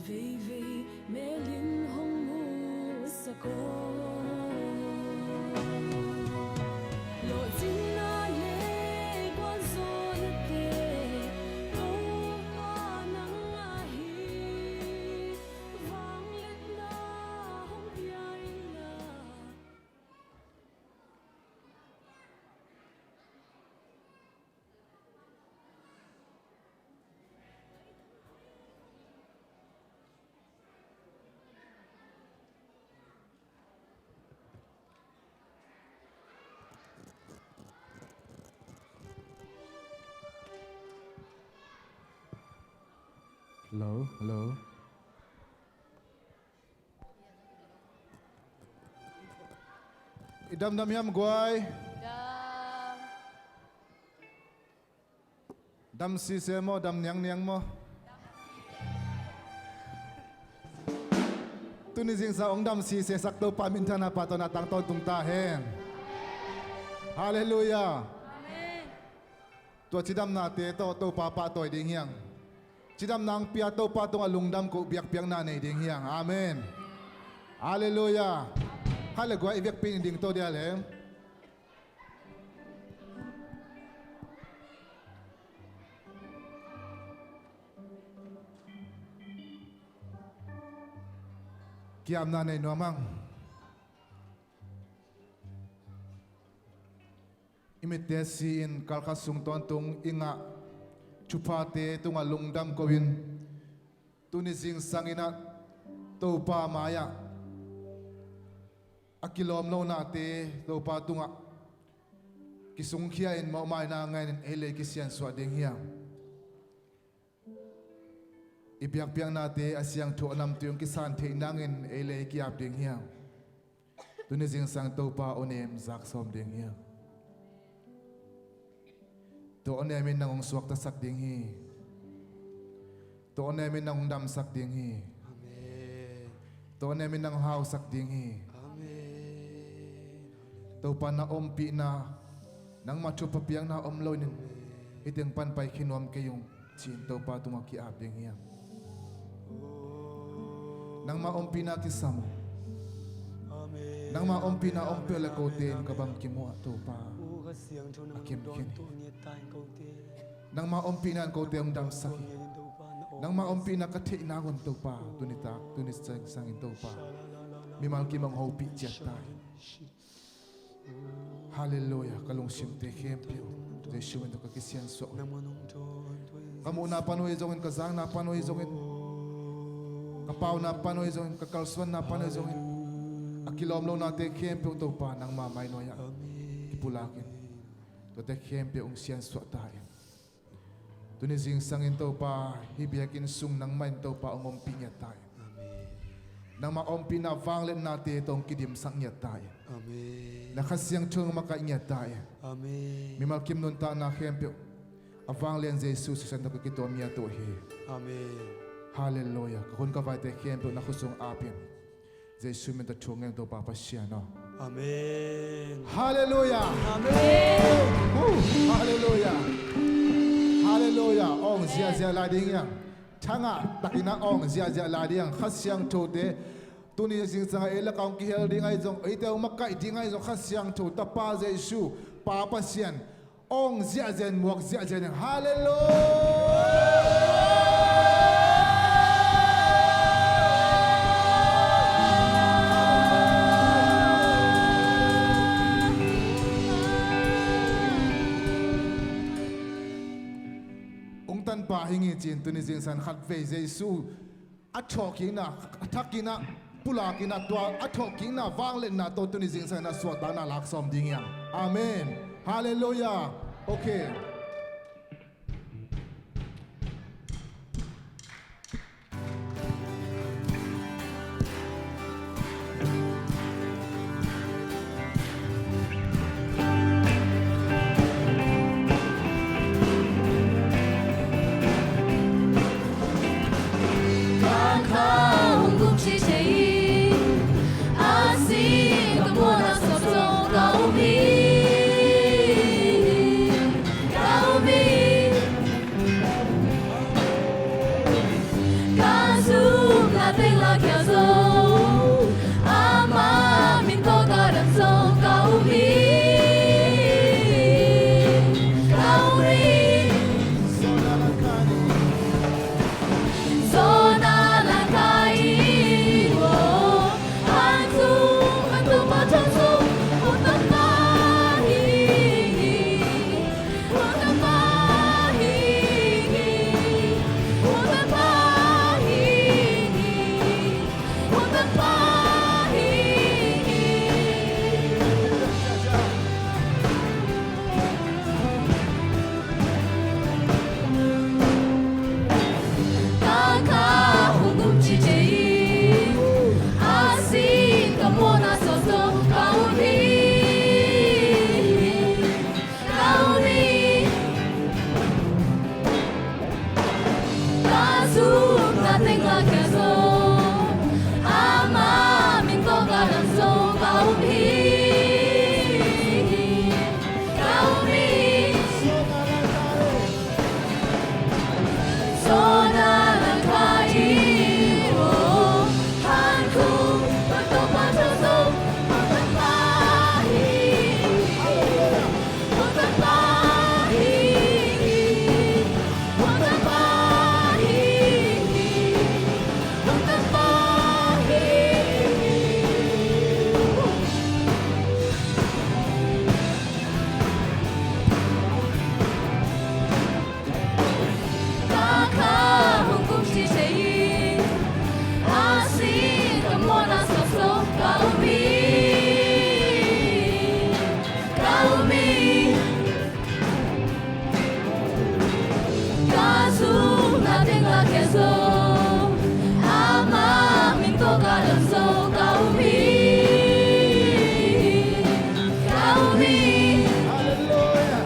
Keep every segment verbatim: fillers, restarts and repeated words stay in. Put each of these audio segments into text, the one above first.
Veivei melin hong musak aw. Lawhcinna le gualzawhnate Topa nang ahi. Vangliatna hong pia in la. Hello, hello. I damdam hiam guai? Dam. Dam sise maw, dam niangniang maw? Tuni zingsang hong dam sise sak Topa minthanna pahtawina tang tawntung ta hen. Halleluiah. Amen. Tua cidamnate tawh Topa pahtawi ding hiang. Cidamna hong pia Topa tungah lungdam koh biakpiakna nei ding hiang. Amen. Halleluiah. Khat le guai i biakpi in ding to dia le. Kiamna nei nuam hang. I mitte si-in kalkhat sung tawntung i ngah thuphate tungah lungdam ko-in, tuni zingsang in ah Topa mai-ah a kilawm lonate Topa tungah kisungkhia in mawhmaina ngenin ei le ei kisiansuah ding hiam? I biakpiaknate a siangtho a namtui hong kisan theih nangin ei le ei ki-ap ding hiam? Tuni zingsang Topa awnem zak sawm ding hiam? Tua awnem in nang hong suaktasak ding hi. Tua awnem in nang hong damsak ding hi. Amen. Tua awnem in nang hong hausak ding hi. Amen. Topa na ompihna, nangmah thupha piakna om loin hih teng pan pai khin nuam kei ung, ci-in Topa tungah ki-ap ding hiam? Nangmah ompihna kisam. Nangmah ompihna om peuh le kote in ka bang kimuh ah Topa a kimkhin hi. Nangmah ompihna in kote hong damsak hi. Nangmah ompihna ka theih nang un Topa, tuni tak, tuni zingsang in Topa mimal kim hong hopih ciat ta hi. Halleluiah. Ka lungsimte khempeuh Jesu min tawh ka kisiansuah uh hi. Ka muhna pan uh hi zongin, ka zakna pan uh hi zongin, ka pauna pan uh hi zongin, ka kalsuanna pan uh hi zongin, a kilawm lonate khempeuh Topa nangma mai nuai-ah kipulakin, tuate khempeuh hong siansuah ta in. Tuni zingsang in Topa, hih biakinn sung nangmah in Topa hong ompih ngiat ta in. Amen. Nangmah ompihna vangliatnate tawh hong kidimsak ngiat ta in. Amen. Na Kha Siangtho in hong makaih ngiat ta in. Amen. Mimal kim nuntakna khempeuh a vanglian Jesu sisan tawh ka kituam ngiat uh hi. Amen. Halleluiah. Ka hun ka vaite khempeuh na khutsung ap in. Jesu min tawh thu ngen Topa Pasian aw. Amen. Halleluiah. Amen. Uh, halleluiah. Halleluiah. Awng ziahziah lai ding hiang. Thangah takin ah awng ziahziah lai ding hiang. Kha Siangthote tuni zingsang ah ei lakah hong kihel ding ahi zong, eite hong makaih ding ahi zong, Kha Siangtho Tapa Jesu, Pa Pasian, awng ziahziah in, muak ziahziah in. Halleluiah. Ungtan pa hi ngi ci-in tuni zingsang khatvei Jesu a thawhkikna, a thakin ah, pulakin ah, tua a thawhkikna vangliatna tawh tuni zingsang in ah suahtakna lak sawm ding hiam? Amen. Halleluiah. Okay. Ama min tawh ka dam zo ka um hi. Ka um hi. Hallelujah.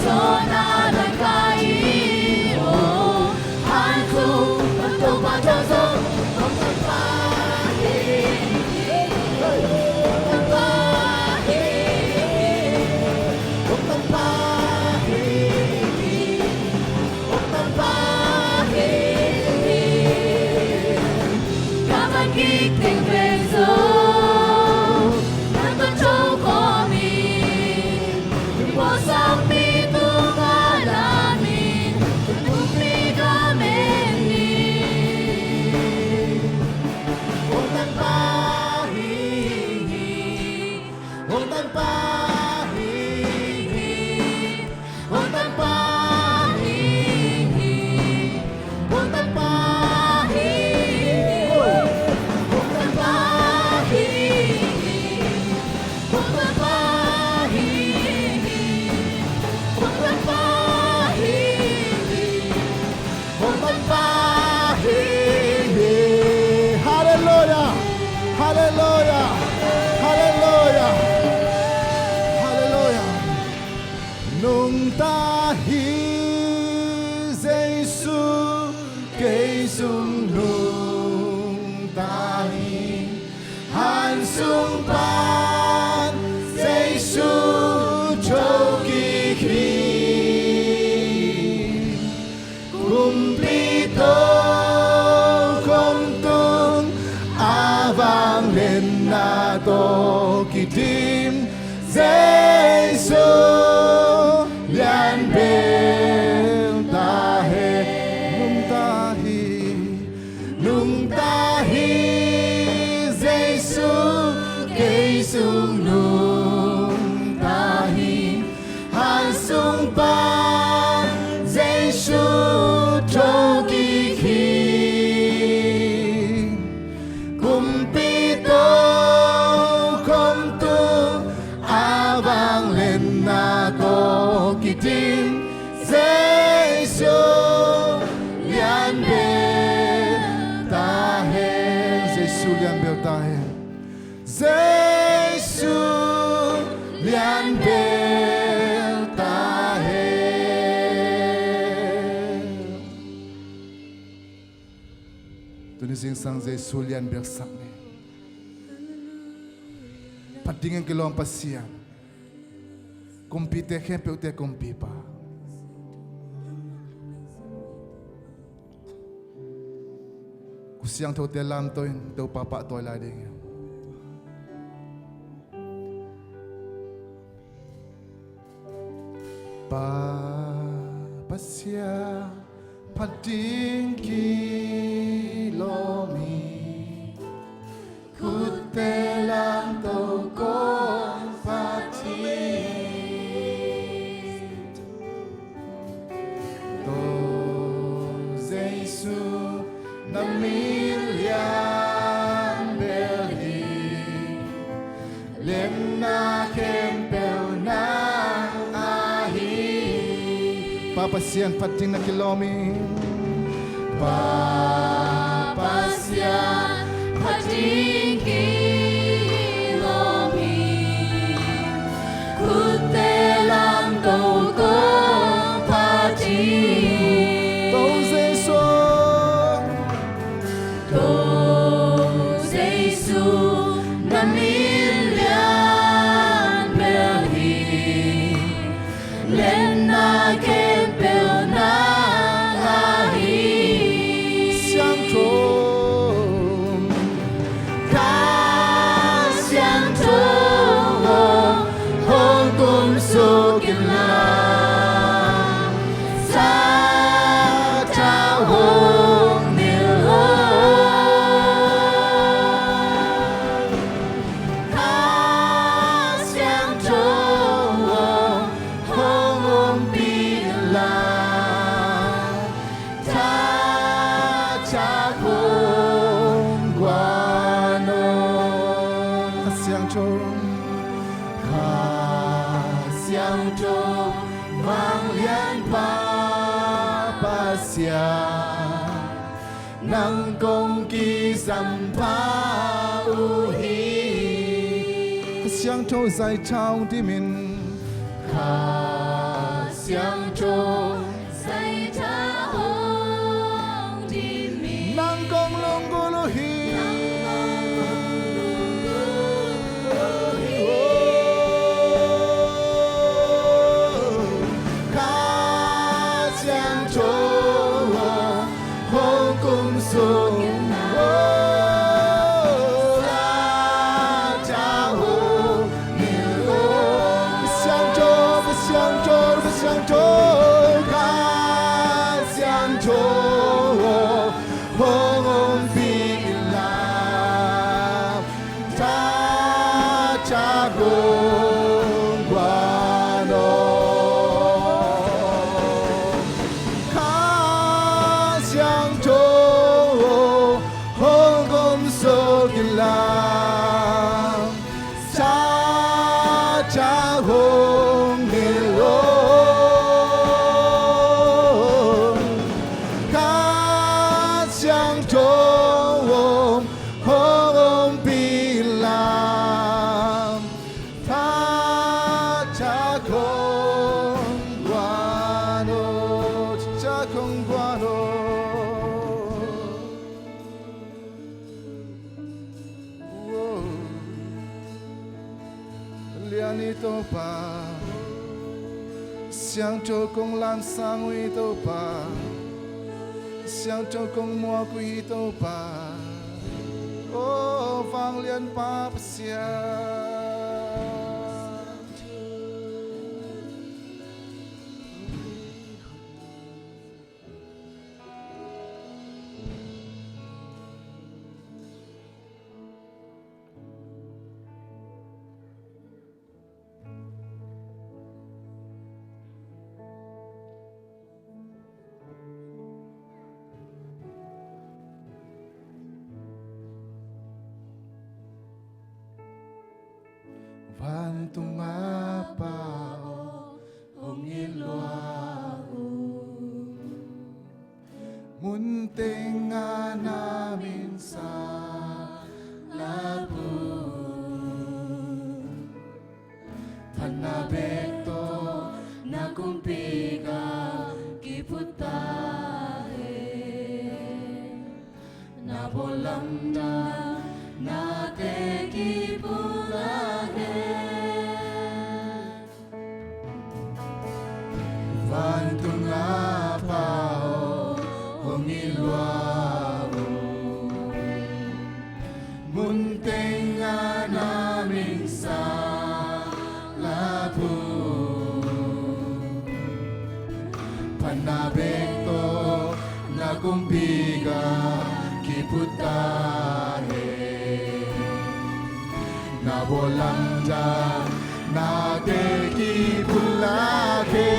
Zona dan ka hi. Oh, han tu, Topa tawh zo. Halleluia. Halleluia. Halleluia. Halleluia. Nungta hi Jesu, kei zong nungta hi. Han sung pan Jesu thokik hi. Kumpi tokhom tung a vangliatna tawh kidim Jesu lianbel ta hen. Nungta hi, nungta hi Jesu, kei zong nungta hi. Han sung pan Jesu thokik hi. Kumpi tokhom tung a vangliatna tawh kidim Jesu lianbel ta hen. Jesu lianbel ta hen. Jesu lianbel ta hen. Tuni zingsang Jesu lianbel sak ni. Phat dingin kilawm Pasian, kumpite khempeuhte kumpipa, khuasiangthote lamto in Topa pahtawi lai ding hi. Pa Pasian, phat ding kilawm hi. Khutte lamto kong phat hi. Topa Jesu, na min lianbel hi. Lianna khempeuh nang a hi. Pa Pasian, phat ding na kilawm hi. Pa Pasian, phat ding kilawm hi. Khutte lamto kong phat hi. Topa Jesu, Topa Jesu, na min lianbel hi. Lianna khempeuh nang a hi. Siangtho, Kha Siangtho aw, hong kumsuk in la, Sathau hong nilh aw. Kha Siangtho aw, hong ompih in la, thachak hong guan aw. Kha Siangtho, Kha Siangtho, Vanglianpa, Pa Pasian, nang kong kizampha uh hi. Kha Siangtho zai tha hong dim in. Kha Siangtho zai tha hong dim in. Nang kong lunggulh uh hi. Kha Siangtho aw, hong kumsuk in la. Kha Siangtho aw, hong kumsuk in la. Kha Siangtho, Kha Siangtho, Kha Siangtho aw, hong ompih in la. Thakthak hong guan aw. Kha Siangtho aw, hong kumsuk in la. Thakthak hong ngilh aw. Kha Siangtho aw, hong ompih in la. Thakthak hong guan aw, thakthak hong guan aw. Lian i Topa, Siangtho kong lamsang uh hi Topa, Siangtho kong muak uh hi Topa. O vanglianpa Pasian. Vantung a Pa aw, hong it lua un. Munteng ah na min sang lap un. Phatna bek tawh na kumpi gam kiphut ta hen. Na bawl lamdang nate kipulak hen. Vantung a Pa aw, hong it lua un. Munteng ah na min sang lap un. Phatna bek tawh na kumpi gam kiphut ta hen. Na bawl lamdang nate kipulak hen.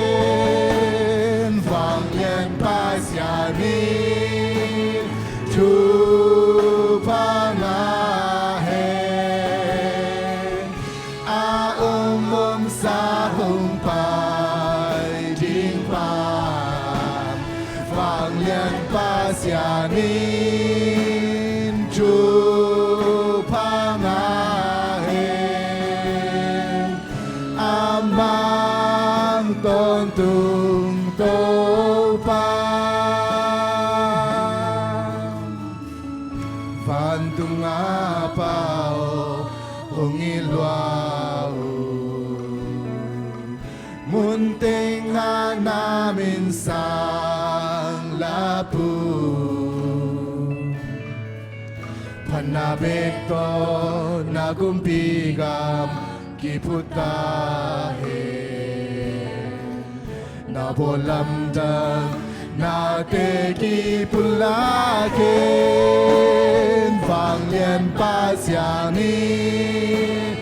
Vanglian Pasian in thupha ngah hen. A om omsa hong pai ding pan vanglian Pasian in thupha ngah hen. A mang tawntung Topa. Vantung a Pa aw, hong it lua un. Munteng ah na min sang lap un. Phatna bek tawh na kumpi gam kiphut ta hen. Na bawl lamdang nate kipulak hen. Vanglian Pasian in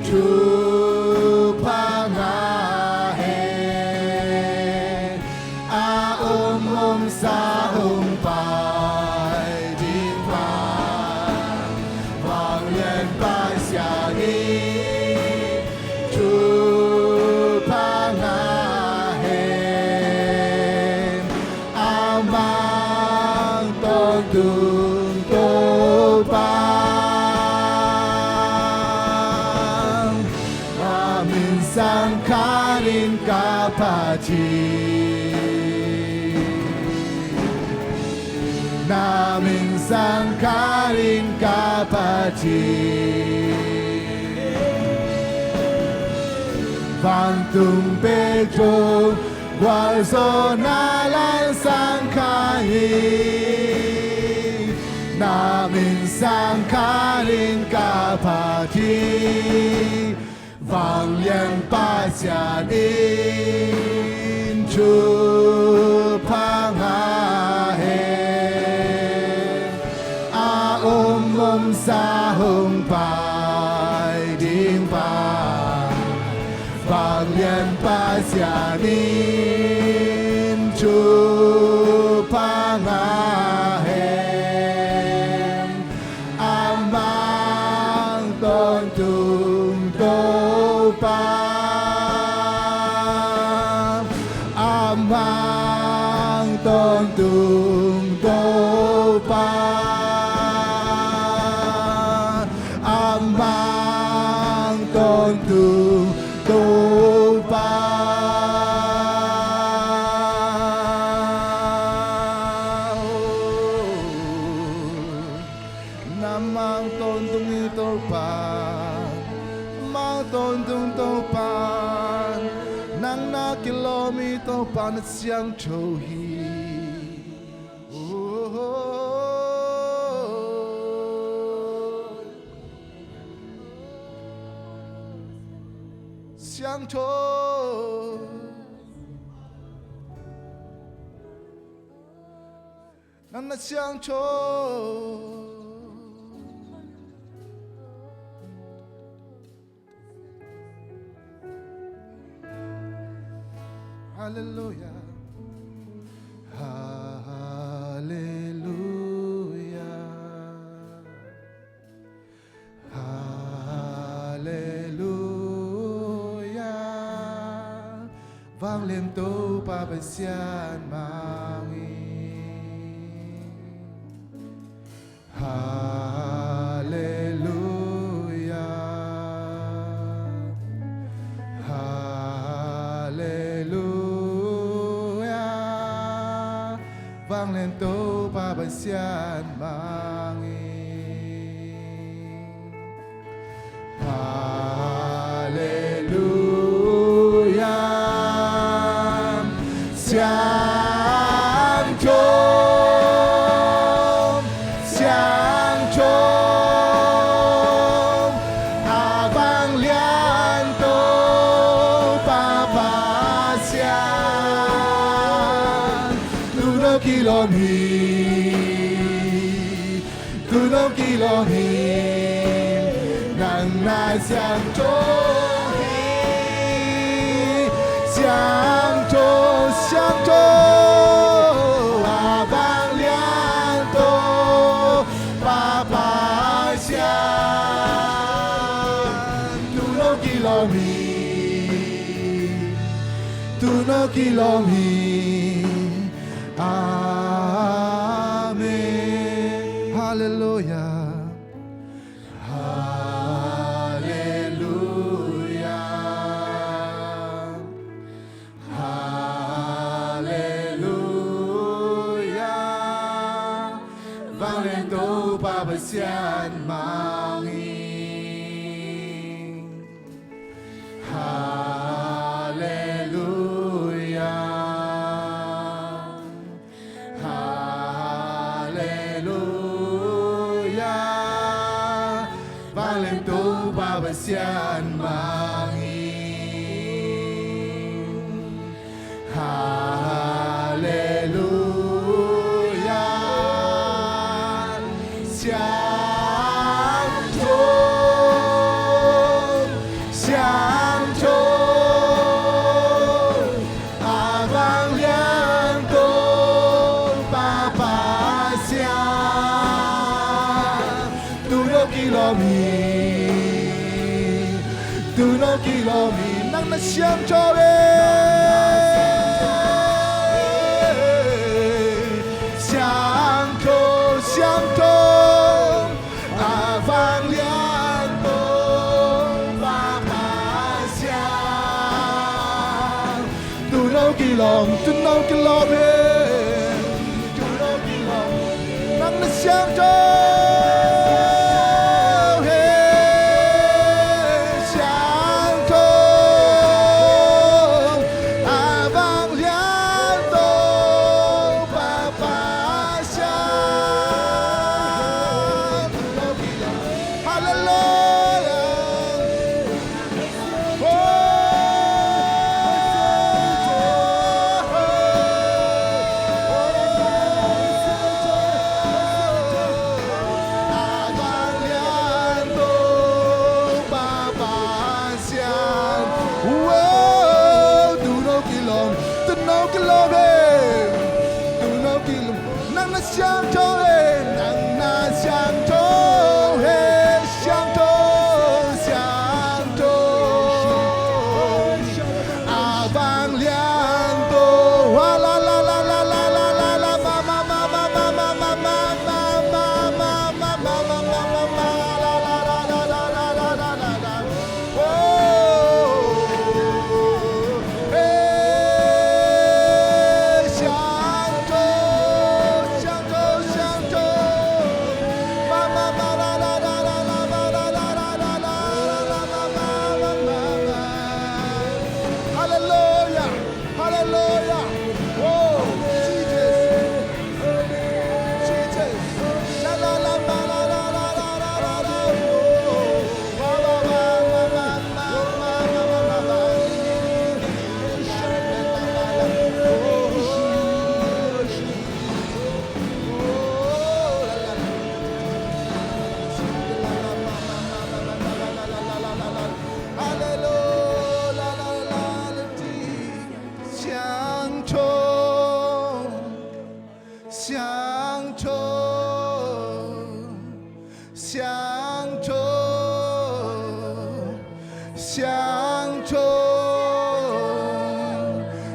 thupha ngah hen. A om omsa hong pai ding pan vanglian Pasian in thupha ngah hen. A ma Topa, na min sang khatin ka phat hi. Na min sang khatin ka phat hi. Vantung pek tung gualzawhna langsang kha hi. Na min sang khatin ka phat hi. Vanglian Pasian in thupha ngah hen. A om omsa hong pai ding pa, Vanglian Pasian in thupha ngah hen. A mang tawntung Topa, a mang tawntung Topa, a mang tawntung Topa. Na mang tawntung hi Topa, mang tawntung Topa, nang na kilawm hi Topa, na siangtho hi. Oh, siangtho. Nang na siangtho. Halleluia. Halleluia. Halleluia. Vanglian Topa Pasian mangin. Halleluia. Halleluia. Vanglian Topa Pasian mangin. Halleluia. Siangtho, siangtho, a vanglian Topa Pasian, tu nong kilawm hi. Tu nong kilawm hi, nang na siangtho hi. Siangtho, siangtho, a vanglian Topa Pasian, tu nong kilawm hi. Tu nong kilawm hi. Amen. Halleluia. Halleluia. Halleluia. Vanglian Topa Pasian mangin. Halleluia. Halleluia. Vanglian Topa Pasian mangin. Halleluia. Siangtho, siangtho, a vanglian Topa Pasian, tu nong kilawm hi. Tu nong kilawm hi, nang na siangtho hi. Siangtho, Lawm, tun no kilawm hi. Tun no kilawm hi. Nang na siangtho hi, siangtho. A vanglian Topa, Pa siangtho. Halleluia. Nang na siangtho hi, nang na siangtho hi, siangtho, siangtho. A vanglian Topa, la, la, la, la, ma, ma, ma, ma, ma, ma, ma, ma, ma, ma, ma, ma, ma, ma, ma, ma, ma, ma, la, la, la, la, la, la, la, la, la, la. Hallelujah. Hallelujah. Oh, Jesus. Siangtho, siangtho, siangtho,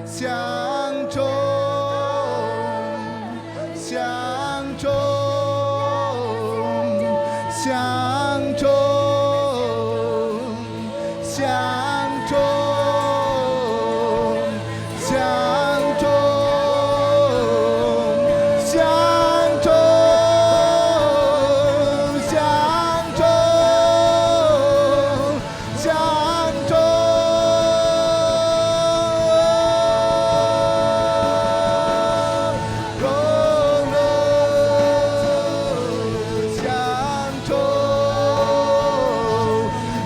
siangtho, siangtho, siangtho, siangtho. Siangtho, siangtho, siangtho, siangtho, siangtho. Siangtho,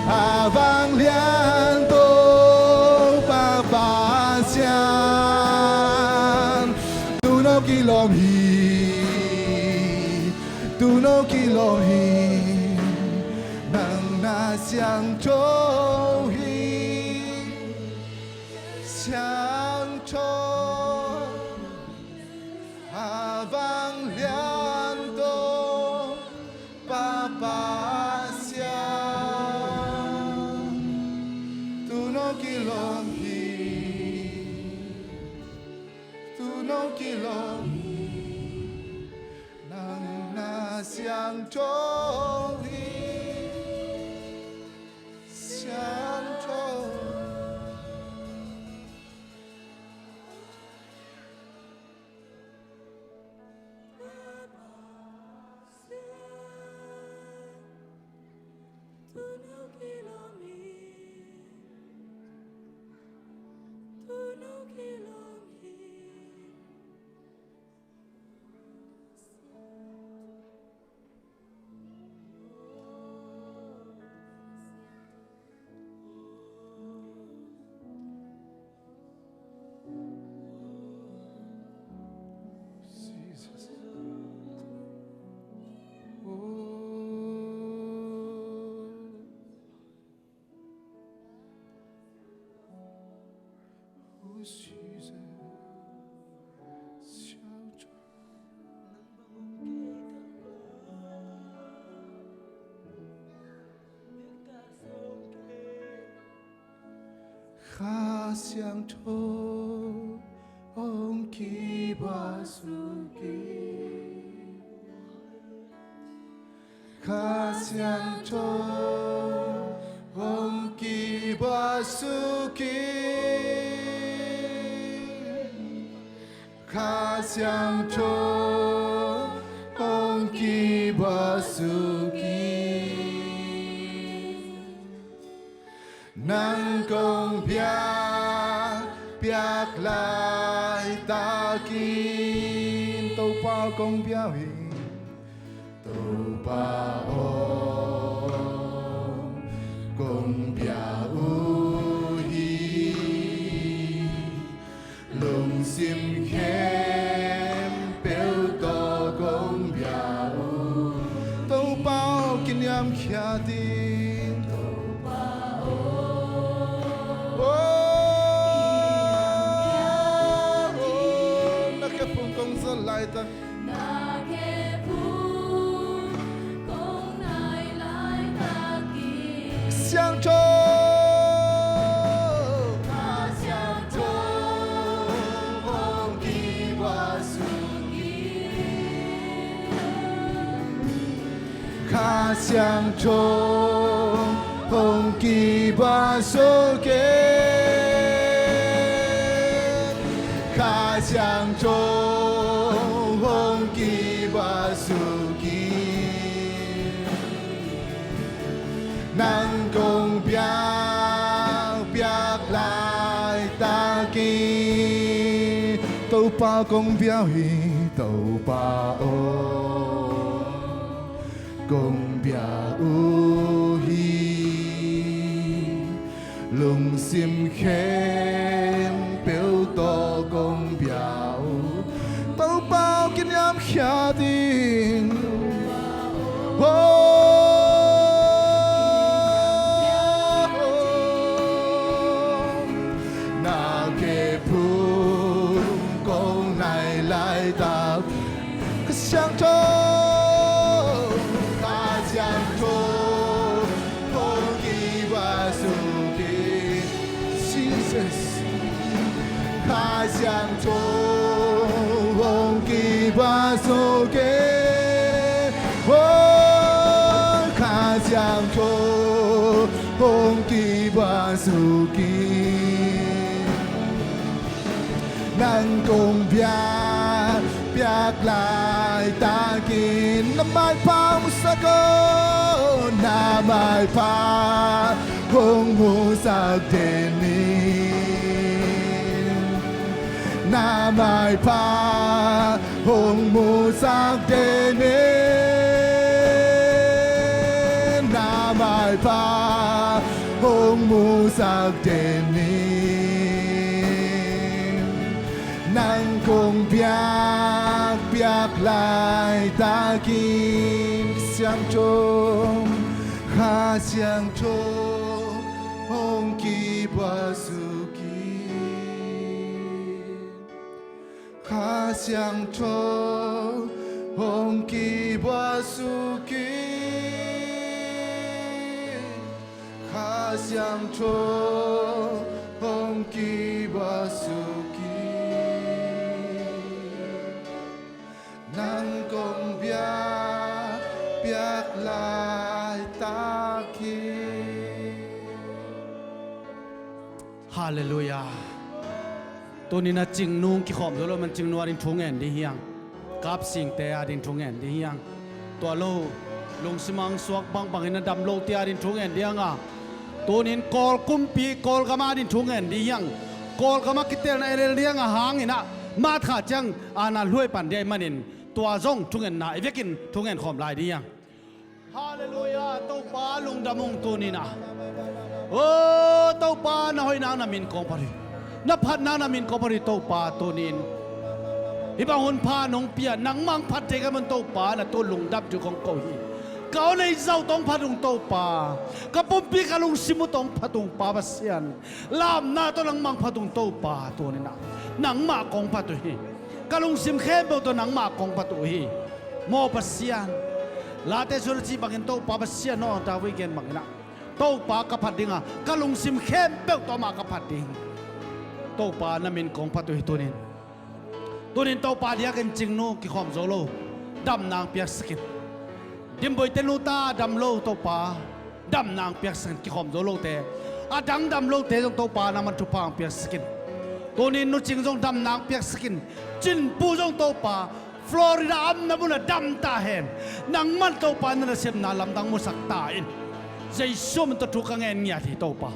a vanglian Topa, Pasian, tun no kilawm hi, tun no kilawm hi, nang na siangtho hi, siangtho. A vanglian Topa, Pasian, tun no kilawm hi, tun no kilawm hi, nang na siangtho hi, siangtho. Kha Siangtho hong kibua suk in. Kha Siangtho hong kibua suk in. Kha Siangtho hong kibua suk in, nang kong biak, biak laitak in. Topa kong biak uh hi. Topa aw, kong biak uh hi. Lungsim khempeuh tawh kong biak uh. Topa aw, kiniamkhiat in. Topa aw, oh, na khephung kong zat laitak, na khephung kong nai laitakin, Siangtho, Kha Siangtho hong kibua suk in. Kha Siangtho hong kibua suk in. Kha Siangtho hong kibua suk in, nang kong biak, biak laitakin. Topa kong biak uh hi, Topa aw, kong biak uh hi. Lungsim khempeuh tawh kong biak uh. Topa aw, kiniamkhiat in. Oh, na khephung kong nai laitak, Kha Siangtho, Kha Siangtho hong kibua suk in. Jesus. Kha Siangtho hong kibua suk in. Oh, Kha Siangtho hong kibua suk in, nang kong biak, biak laitakin. Na maipha hong musak aw, na maipha hong musak den in. Na maipha hong musak den in. Na maipha hong musak den in, nang kong biak, biak laitakin. Siangtho, Kha Siangtho hong kibua suk in. Kha Siangtho hong kibua suk in. Kha Siangtho hong kibua suk in, nang kong biak, biak laitakin. Halleluiah. Tuni-in a Cingnu kikhawm zo lo man Cingnu ading thu ngen ding hi hang. Kapsingte ading thu ngen ding hi hang. Tua lo, lungsim hong suak bangbangin a dam lote ading thu ngen ding hi hang a. Tuni-in Kawl kumpi, Kawlgam ading thu ngen ding hi hang. Kawlgam a kitelna elel ding hi hang a hangin ah, March kha ciang a na luai pan ding ahih manin, tua zong thungenna i vekin thungen khawm lai ding hi hang. Halleluiah, Topa lungdam ung tuni-in ah. Oh, Topa na hoihna na min kong phat uh hi. Na phatna na min kong phat uh hi Topa tuni-in. Hih bang hun pha nong pia, nangmah hong phat thei ka hi man Topa na tungah lungdam thu kong ko hi. Ka aw nei zau tawh hong phat ung Topa. Ka pumpi ka lungsim uh tawh hong phat ung Pa Pasian. Lamna tawh nangmah hong phat ung Topa tuni-in ah. Nangmah kong phat uh hi. Ka lungsim khempeuh tawh nangmah kong phat uh hi. Maw Pasian, Late sung a cih bangin Topa Pasian aw, David gen bangin ah, Topa ka phat ding a, ka lungsim khempeuh tawh amah ka phat ding. Topa na min kong phat uh hi tuni-in. Tuni-in Topa diakin Cingnu kikhawm zo lo, damna hong piaksak in. Dimboi te nu ta dam lo Topa, damna hong piaksak in, kikhawm zo lote. A dang dam lote zong Topa nangman thupha hong piaksak in. Tunin Nu Cing zong damna hong piaksak in. Cin Pu zong Topa, Florida a omna munah dam ta hen. Nangman Topa na nasepna lamdang musak ta in. Jesu min tawh thu ka ngen ngiat hi Topa.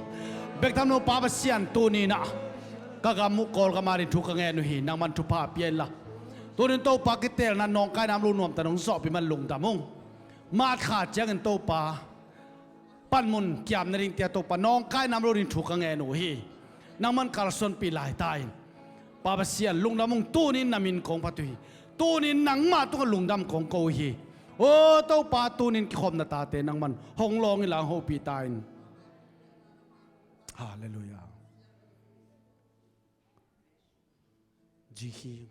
Bek tham lo Pa Pasian, tuninah ka gam uh Kawlgam ading thu ka ngen uh hi. Nangman thupha pia inla, tunin Topa kiteelna nawngkaina om lo nuamta nong zawhpih man lungdam ung. March kha ciangin Topa panmun kiam nading tia Topa nawngkaina om lo ding thu ka ngen uh hi. Nangman kalsuanpih lai ta in. Pa Pasian, lungdam ung, tunin na min kong phat uh hi. Tunin nangmah tungah lungdam kong ko uh hi. Aw Topa, tunin kikhopna tate nangman hong lawng inla hong hopih ta in. Halleluiah. G key.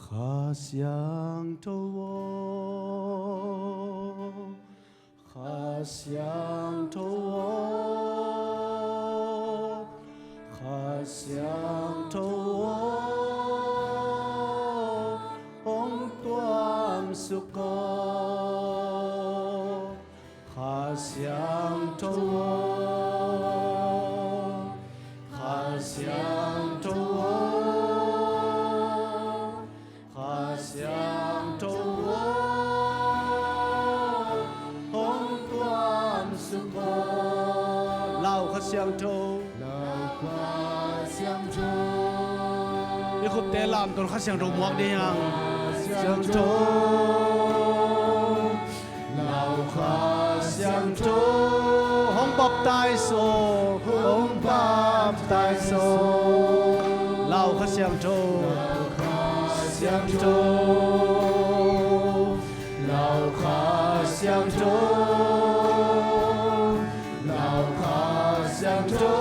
Kha Siangtho aw, Kha Siangtho aw, Kha Siangtho aw, hong tuamsuk aw. Kha Siangtho aw, Kha Siangtho aw, Kha Siangtho aw, hong tuamsuk aw. Lau Kha Siangtho. Lau Kha Siangtho. I khupte lamtawn Kha Siangtho muak ding hang. Siangtho. Lau Kha Siangtho. Hong baptize aw. Hong baptize aw. Lau Kha Siangtho. Lau Kha Siangtho. Lau Kha Siangtho. Lau Kha Siangtho.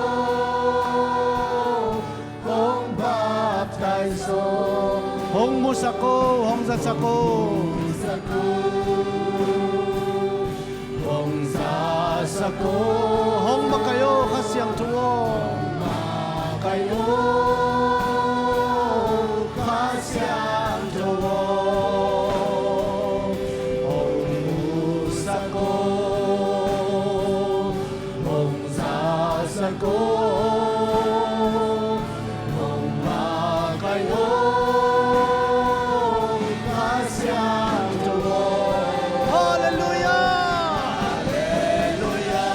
Hong baptize aw. Hong musak aw, hong zasak aw. Hong zasak aw. Hong zasak aw. Hong makaih aw, Kha Siangtho aw. Makaih aw, Kha Siangtho aw. Hong musak aw. Hong zasak aw, hong makaih aw, Kha Siangtho aw. Halleluiah! Halleluiah!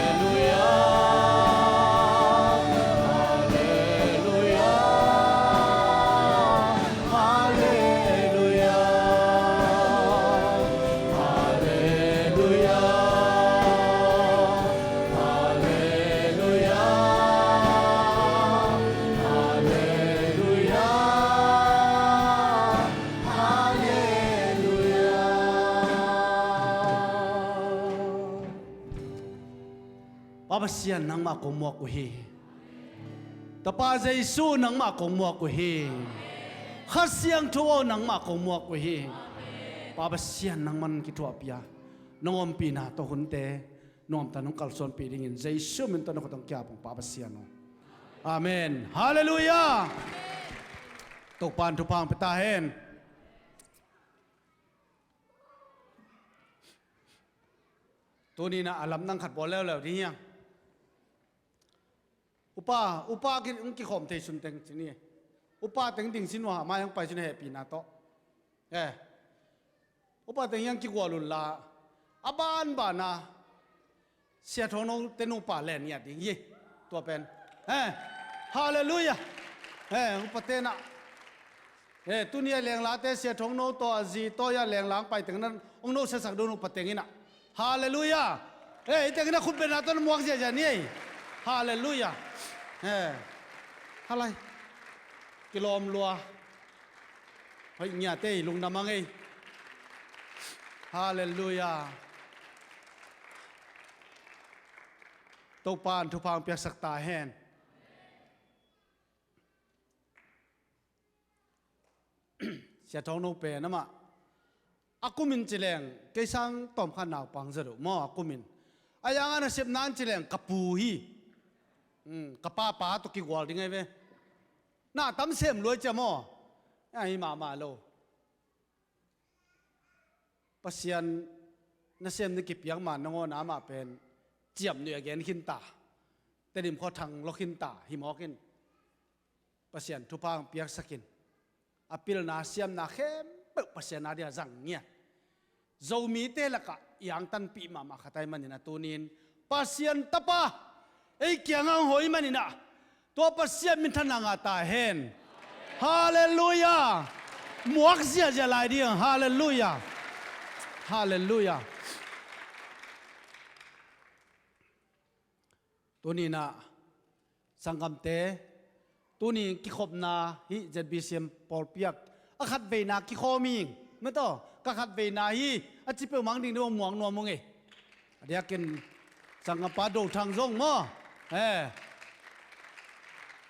Halleluiah! Halleluiah! Halleluiah. Halleluiah. Halleluiah. Halleluiah. Halleluiah. Pa Pasian, nangmah kong muak uh hi. Tapa Jesu, nangmah kong muak uh hi. Kha Siangtho aw, nangmah kong muak uh hi. Pa Pasian, nangman kithuahpih a, nong ompihna tawh hunte nuamta nong kalsuanpih dingin Jesu min tawh na khut hong kiap ung, Pa Pasian aw. Amen. Halleluiah. Topa'n thupha hong pia ta hen. Tuninah a lamdang khat bawl leuleu ding hiang. Upa, upa ki, hong kikhawm thei sun teng ci ni. Upa teng ding sin uh a, mai hong pai sun hehpihna tawh. Eh. Upa teng hiang kigual unla, a banbana Sia Thawng No te nupa len ngiat ding hi. Tua pen, eh, halleluiah. Eh, upa tenah, eh, tuni a lenglate Sia Thawng No tawh a zi tawh a lengla hong pai teng nan hong no siasak dun upa teng inah. Halleluiah. Eh, i teng inah khut betna tawh na muak ziahziah ni ei. Halleluiah. Eh, halai. Kilawm lua. Hoih ngiat ei, lungdam a ngei. Halleluiah. Topa'n thupha hong piaksak ta hen. Sia Thawng No pen amah a kumin ci leng kei sang tawmkhat naupang zat uh maw, a kumin. A yang a nasepna in ci leng ka pu hi. Hmm, ka papa tawh kigual ding ahi ve. Na tam sem lua cia maw. A hi mahmah lo. Pasian nasem ni kipiak ma nangawn amah pen ciamnuih a gen khinta, Tedim khua thang lo khinta hi mawk in, Pasian thupha ang piaksakin, a pilna siamna khempeuh Pasian a dia zang ngiat. Zomite lakah i angtanpih mahmah khat ahih manin a tunin Pasian tapa ei kiangah ang hoih manin ah, tua Pasian minthanna ngah ta hen. Halleluiah. Muak ziahziah lai ding. Halleluiah. Halleluiah. Tuninah sanggamte, tuni kikhopna hih Z B C M pawlpi ah a khatveina kikhawm ing. Metaw, ka khatveina hi, a ci peuhmah ding deuh muang nuam ung ei. A diakin sanggampa Do Thang zong maw? Eh.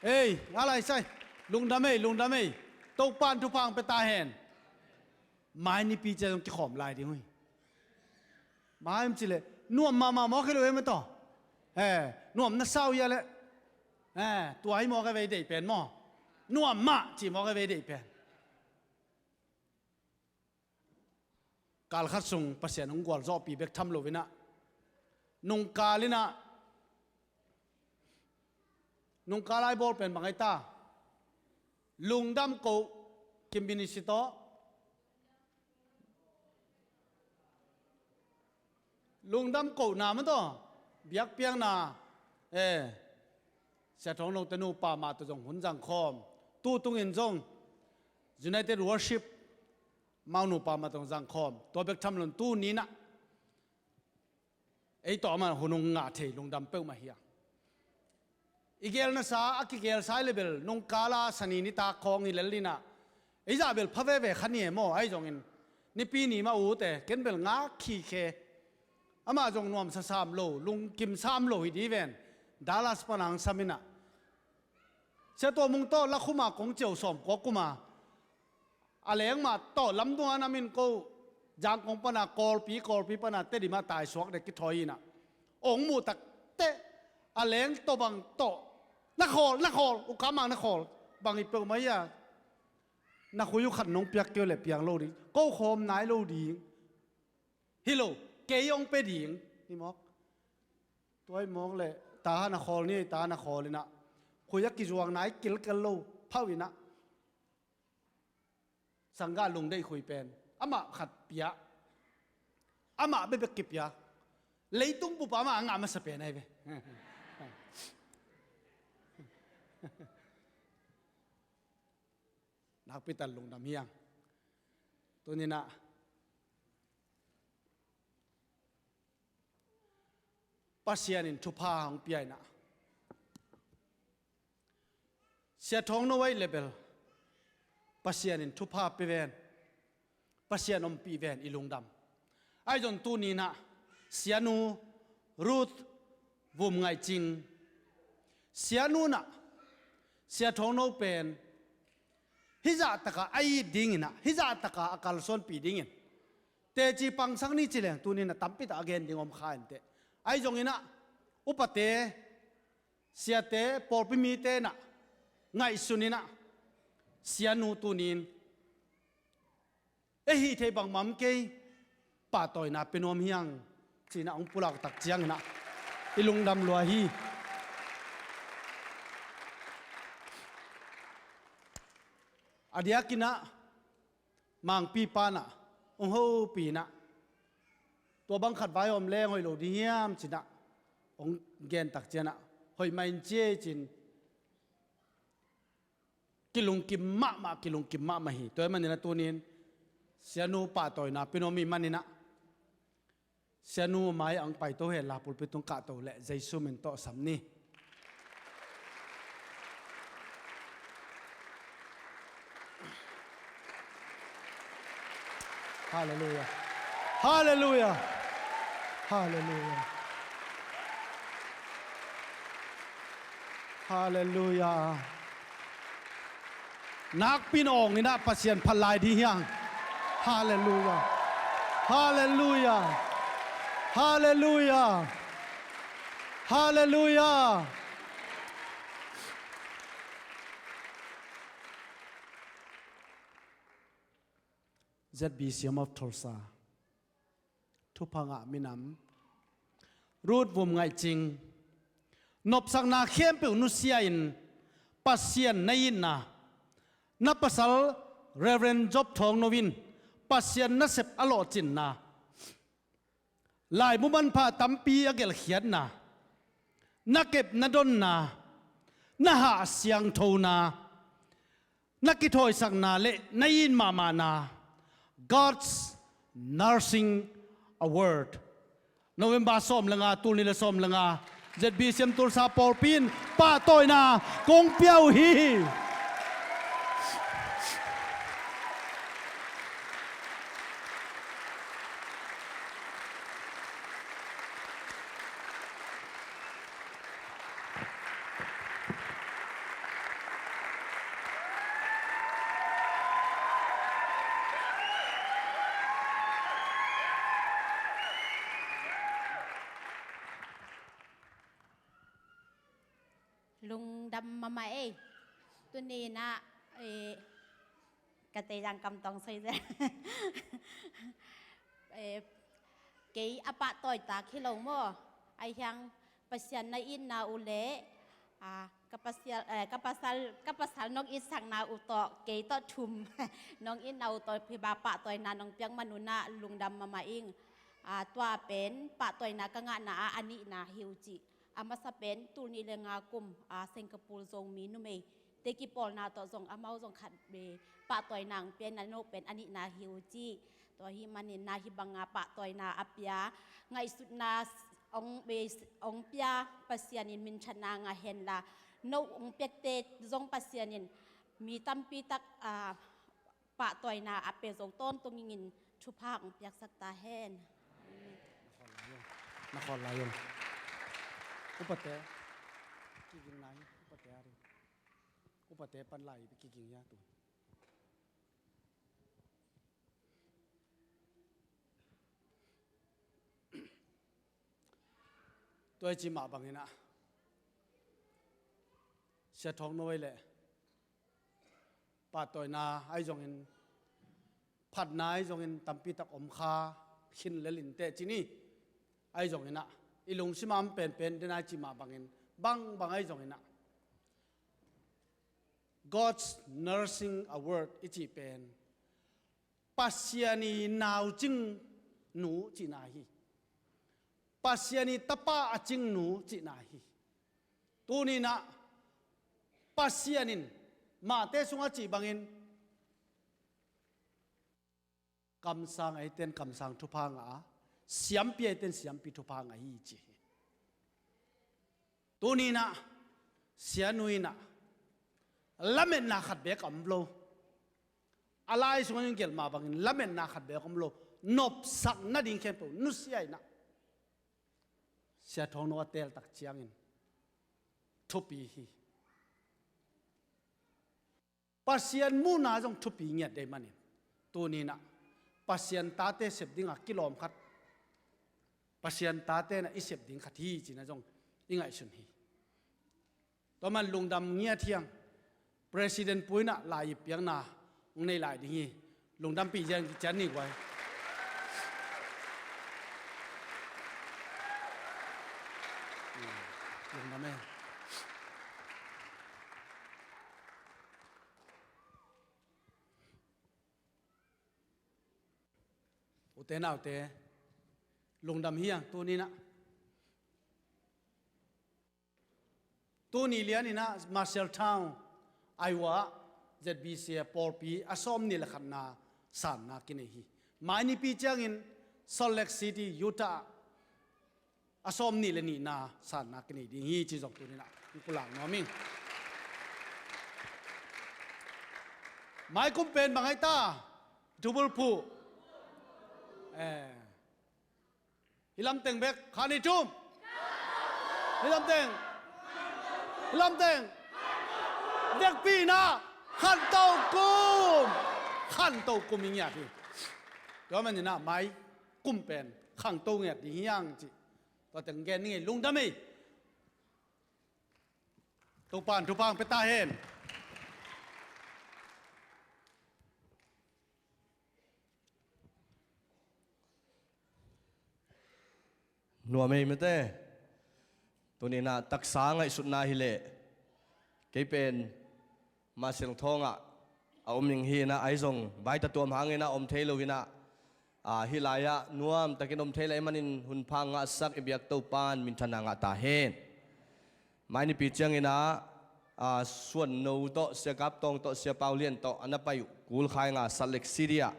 Ei, a lai sai. Lungdam ei, lungdam ei. Topa'n thupha ang pia ta hen. Mai nipi cia zong kikhawm lai ding uh hi. Mai om cileh nuam mahmah mawk hi lo em a taw. Eh, nuam na sau hia leh. Eh, tua hi mawk a vei deih pen maw? Nuam mah ci mawk a vei deih pen. Kal khat sung Pasian hong gualzawhpih bek tham lo inah, nungkal inah, nungkal ai bawl pen bang ai ta? Lungdam koh, Kim Bini si tawh. Lungdam kohna mah tawh, biakpiakna, eh, Sia Thawng Lo te nupa mah tawh zong hun zangkhawm. Tu tungin zong United Worship mau nupa mah tawh zong zangkhawm. Tua bek tham lo in tu ninah ei tawh amah hun hong ngah thei lungdam peuhmah hi a. I gel nasa a kigel sai le bel nungkala sani nitak khawng hi lel inah, ei zah bel pha veve kha ni e maw, ahi zongin nipi ni mah ut e, ken bel ngak khikhe. Amah zong nuamsa sam lo, lungkim sam lo hi di ven. Dallas pana ang sam inah, Sia Tua Mung tawh lakhuma kong ciau sawm kua kuma a leng mah tawh lamdunga nam in ko, Zangkong pana Kawlpi, Kawlpi pana Tedim ah taisuak dek kithawi inah, ong muh takteh a leng tawh bang tawh, na khawl, na khawl, ukamang na khawl, bang hi peuhmah hi a, na khui uh khat nong piak kei uh leh piang lo ding, ko khawm nai lo ding. Hi lo, kei ong pe ding hi mawk. Tua hi mawk leh tahan a khawl ni, tahan a khawl inah, khui a kizuang nai kilkel lo phauh inah, sanggah lungdeih khui pen amah khat pia, amah bekbek kipia. Leitung bup ah amah a ngah masa pen ahi ve. Nakpi tak lungdam hi ang. Tuninah Pasian in thupha hong pia inah, Sia Thawng No aih le bel Pasian in thupha pia ven, Pasian ompih ven, i lungdam. Ahi zong tuninah Sianu Ruth Vum Ngaih Cing, Sianu nah, Sia Thawng No pen hih zahtakah a it dinginah, hih zahtakah a kalsuanpih dingin teci pangsak ni ci leng tuninah tampi tak a gen ding om kha inteh. Ahi zonginah upate, siate, pawlpi mite nah ngaihsun inah, Sianu tunin ei hih theih bangmah om kei, pahtawina pia nuam hi ang, ci-inah hong pulak tak cianginah i lungdam lua hi. A diakinah Mangpi panah hong hopih inah, tua bang khat vai om leng hoih lo ding hiam, ci-inah hong gen tak cianah, hoih mah in ci ei, ci-in kilungkim mahmah, kilungkim mahmah hi. Tua ahih maninah tunin Sianu pahtawina pia nuam ahih maninah, Sianu mai-ah hong paito hen la, pulpit tung kahto leh Jesu min tawh sam ni. Halleluiah. Halleluiah. Halleluiah. Halleluiah. Nakpi-in awng inah Pasian phat lai ding hi ang. Halleluiah. Halleluiah. Halleluiah. Halleluiah. Z B C M of Tulsa. thupha ngah minam Ruth Vum Ngaih Cing, nopsakna khempeuh nusia-in Pasian na itna, na pasal Reverend Job Thawng No in Pasian nasep a lawhcinna, laibu manpha tampi a gelhkhiatna, na kep na donna, na hah siangthona, na kithawisakna le na it mahmahna, God's Nourishing Award, November sawm le nga, tul nih le sawm le nga, Z B C M Tulsa pawlpi in pahtawina kong pia uh hi. Lungdam mahmah ei. Tuni-in ah, eh, ka tei zang kam tawng soi ze. Eh, kei a pahtawi tak hi lo maw. Ahi hang Pasian na itna uh le, ah, ka pasal, eh, ka pasal, ka pasal nong itsakna uh tawh, kei tawh thum nong itna uh tawh, phi ba pahtawina nong piak man un ah lungdam mahmah ing. Ah, tua pen pahtawina ka ngahna ah a nihna hi uh ci. A masa pen tul nih le nga kum, a, Singapore Zomi numei te kipawlna tawh zong amau zong khat be pahtawina hong pia in, a no pen a nihna hi uh ci. Tua hi manin na hi banga pahtawina a pia, ngaihsutna hong be, hong pia Pasian in minthanna ngah henla, no hong piakte zong Pasian in mi tampi tak, a, pahtawina a pia zo tawntung ingin thupha hong piaksak ta hen. Na khawl lai ung. Upate kiging lai, upate a ding. Upate pan lai kiging ya tu. Tua i ci mah bangin ah, Sia Thawng No ei leh pahtawina ahi zongin, phatna ahi zongin tampi tak om kha khin lel in teh ci ni. Ahi zongin ah, i lungsim a om penpen den a i ci mah bangin, bangbang ahi zongin ah, God's Nourishing Award i cih pen Pasian i naucing nu cihna hi. Pasian i tapa a cing nu cihna hi. Tuni-in ah Pasian in mahte sungah cih bangin, kamsang eite in kamsang thupha ngah a, siampi eite in siampi thupha ngah hi ci hi. Tuni-in ah, Sia Nu in ah, lametna khat beek a om lo. A lai sungah in gelh mah bangin lametna khat beek a om lo. Nopsak nading khempeuh nusia in ah, Sia Thawng No a teel tak ciangin thupi hi. Pasian muhna zong thupi ngiat dei manin, tuni-in ah Pasian tate sep dingah kilawm khat, Pasian tate in ah i sep ding khat hi cih na zong i ngaihsun hi. Tua man lungdam ngiat hi hang. President pu in ah lai-ip piakna hong nei lai ding hi. Lungdampih ziau in kician ni guai. Lungdam e. Ute naute, lungdam hi hang tuni-in ah. Tuni lianin ah Marshalltown, Iowa ah Z B C A pawlpi a sawm nih le khatna sanna kinei hi. Mai nipi ciangin Salt Lake City, Utah ah a sawm nih le nihna sanna kinei ding hi ci zong tuni-in ah hong pulak nuam ing. Mai kum pen bang ai ta? Double phu. Eh. Hih lamteng bek, khan i thum. Hih lamteng. Hih lamteng. Vekpi in ah, khanto kum. Khanto kum i ngiat hi. Tua manin ah mai kum pen khanto ngiat ding hi hang ci. Tua teng gen ni ngei, lungdam ei. Topa'n thupha hong pia ta hen. Nuam ei mate. Tuni-in ah taksa ngaihsutna hileh kei pen Masiang Thawng ah a om ning hi-in ah, ahi zong vai tatuam hangin ah om thei lo hi-in ah, a, hih lai-ah nuamtakin om thei lai manin hun pha ngahsak i biak Topa'n minthanna ngah ta hen. Mai nipi ciangin ah, a, Suan No tawh, Sia Kap Tawng tawh, Sia Pau Lian tawh a na pai uh kul khai nga Salt Lake City ah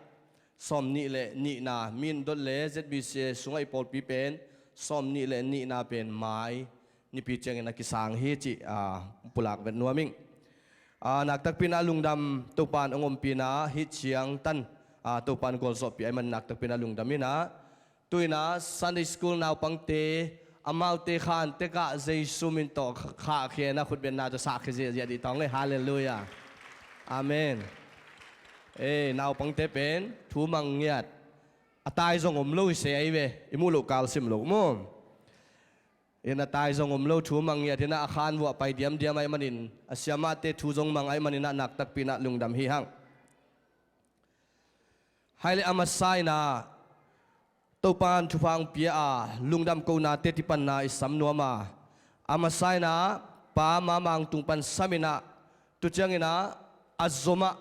sawmnih le nihna, Min dot le Z B C A sungah i pawlpi pen sawmnih le nihna pen mai nipi ciangin a kisang hi cih, a, pulak vet nuam ing. A, naktakpi-in ah lungdam, Topa'n hong ompih-in ah hih ciangtan, a, Topa'n gualzawhpih ahih manin naktakpi-in ah lungdam in ah, tu-in ah Sunday School naupangte, amaute khan tekah Jesu min tawh khahkhia-in ah khutbetna tawh sahkhia ziahziah dih tawng le. Halleluiah. Amen. Ei, naupangte pen thu mang ngiat, a tai zong om lo hi se ahi ve, i muh loh kal sim lo maw. In a tai zong om lo, thu mang ngiat in ah a khan vuah pai diamdiam ahih manin, a siamahte thu zong mang ahih manin ah naktakpi-in ah lungdam hi hang. Hai le a masa-in ah Topa'n thupha hong pia a, lungdam konate tipanna i sam nuam a, a masa-in ah Pa Mamang tung pan sam in ah, tu ciangin ah a zom ah,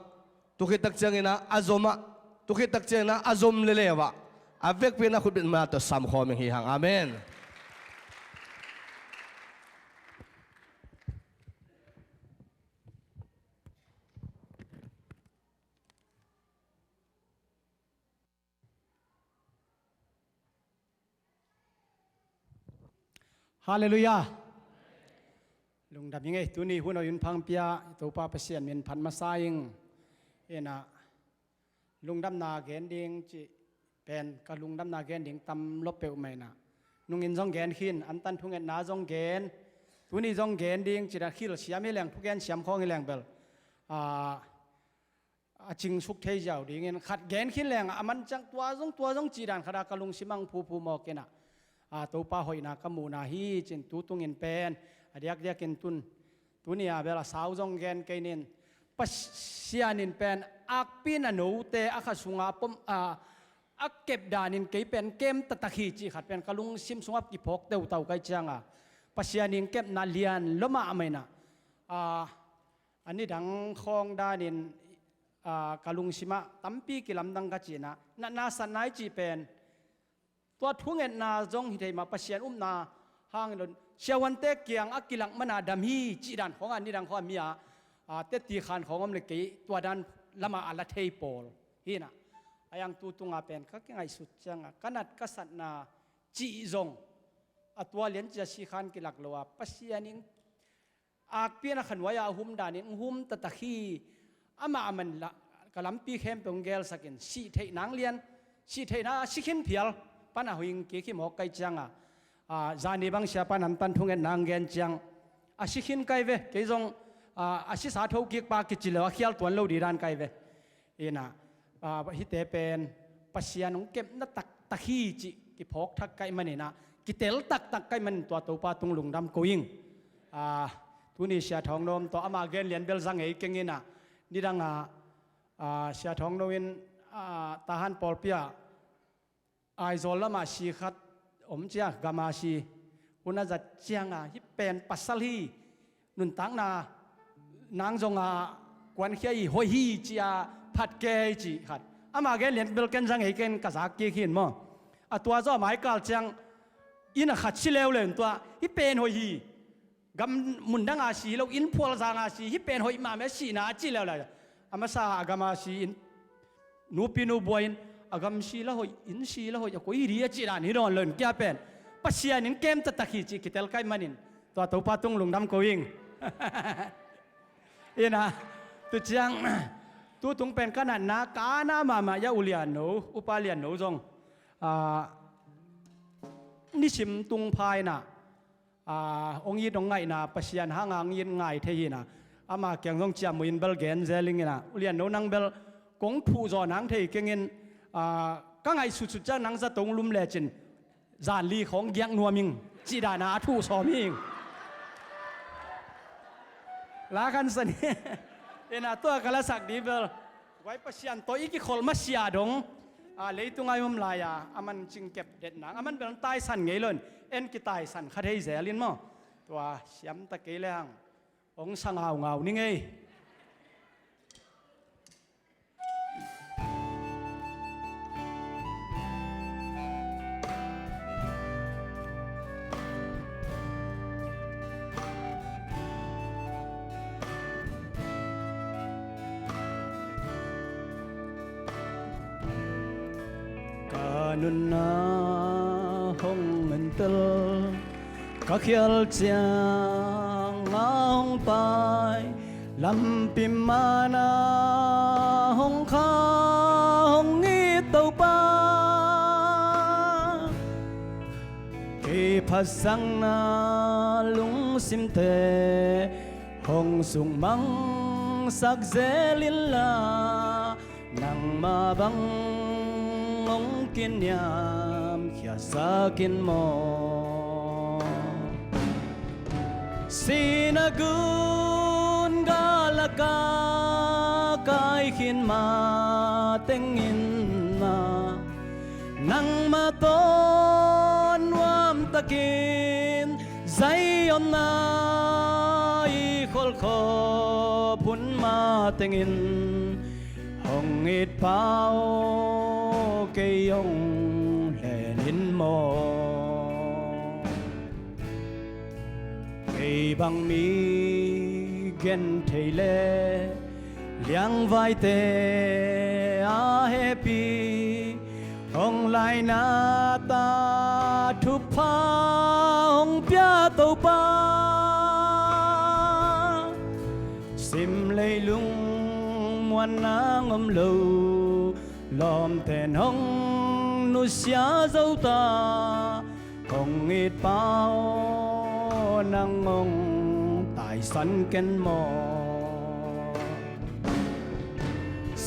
tu khit tak ciangin ah a zom ah, tu khit tak ciangin ah a zom leuleu ah, a vekpi-in ah khutbetna tawh sam khawm ing hi hang. Amen. Halleluiah. Lungdam ing ei, tuni hun aw, hun pha hong pia i Topa Pasian min phat masa ing. In ah lungdamna gen ding cih pen ka lungdamna gen ding tam lo peuhmah in ah, nungin zong gen khin, antan thungetna zong gen, tuni zong gen ding cih dan khil siam hi leng, thugen siam khawng hi leng bel, a, a cingsuk thei ziau dingin, khat gen khin leng a man ciang tua zong, tua zong cih dan khat ah ka lungsim ah hong phuphu mawk in ah, a, Topa hoihna ka muhna hi cin, tu tungin pen a diakdiakin tun, tuni a bel a sau zong gen kei ning. Pasian in pen akpi-in a note a kha sungah a pom, a, a kep danin kei pen kem taktak hi cih khat pen ka lungsim sungah kiphawk teutau ka hih ciang a, Pasian in kepna lian lo mahmah in ah, a, a nidang khawng danin, a, ka lungsim ah tampi kilamdang ka ci-in ah, natna satna i cih pen tua thungetna zong hi thei mah, Pasian upna hangin lo, siavuante kiang a kilak man a dam hi cih dan khawng a, nidang khawng a mi a, a, teti khan khawng om le kei tua dan lam ah a la thei pawl hi-in ah, a, a yang tu tung a pen ka kingaihsut ciang a, ka nat ka satna cih zong a tua lian cia si khan kilak lo a, Pasian in akpi-in a kha nuai-ah a hum danin hong hum taktak hi. Amah a man la, ka lampi khempeuh hong gelsakin, sih theih nang lian, sih theihna a si khin phial pan a hong kik hi mawk ka hih ciang a, a, zani bang siapa in antan thungetna hong gen ciang, a si khin ka hi ve, kei zong, a, a sisa thokikpa kici lo a khial tuan lo ding dan ka hi ve. In ah, a, hihte pen Pasian hong kepna taktak hi cih kiphawk thak ka hih manin ah, kitel taktak ka hih manin tua Topa tung lungdam ko ing. A, tuni Sia Thawng No om tawh, ama gen lian bel za ngei keng in ah, nidang a, a, Sia Thawng No in, a, Tahan pawlpi ah Aizawl lamah si khat om cia, gam a si. Hun a zat ciang a, hih pen pasal hi, nuntakna nang zong a kuankhia hi, hoih hi ci-a phat kei ci khat. Ama gen lian bel ken za ngei keng, ka za kik hi maw. A tua zaw a maikal ciang inn ah khat si leuleu in tua, hih pen hoih hi. Gam mun dang a si hi lo, inn phual zang a si, hih pen hoih mahmah, sihna a cih leuleu. A masa a gam a si, inn, nupi nu buai in, a gam si la hoih, inn si la hoih, a koi hi ding a cih dan hi nawn lo in, kia pen Pasian in kem taktak hi cih kitel ka hih manin tua Topa tung lungdam ko ing. In ah, tu ciang, tu tung pen ka natna, ka na mahmah a, U Lian No, Upa Lian No zong, a, nisim tung pha in ah, a, hong it hong ngaihna, Pasian hang a hong it ngai thei hi in ah, ama kiang zong ciamnuih in bel gen zel ing in ah, U Lian No nang bel kong thuh zaw nang thei keng in, a, ka ngaihsutsut ciang nang zato hong lum lecin zan li khawng giak nuam ing cih dan a a thuh sawm hi ing. La khan sa ni. In ah tua ka lasak ding bel, vai Pasian tawh i kikholh masiah dong, A, leitung a i om lai-a a man cingkep detna, a man bel taisan ngei lo in, en kitaisan kha thei zel in maw. Tua siamta kei le hang hong sa ngaungau ning ei. Ka nunna hong entel, ka khial ciang a hong pai, lampi mana hong kha hong it Topa. Kei phatsakna lungsimte hong sukmangsak zel inla, nangmah bang hong kiniamkhiatsak in maw. Sinagun galaka kai khin mateng in na, nangmah tawh nuamtakin Zion na i kholkhop hun mateng in, hong it Pa aw, kei hong len in maw. Kei bang mi genthei le liangvaite a hehpih, hong laina ta thupha hong pia Topa. Sim leilung muanna ngom lo, lawmten hong nusia zo ta, hong it Pa aw, nang hong taisan ken maw.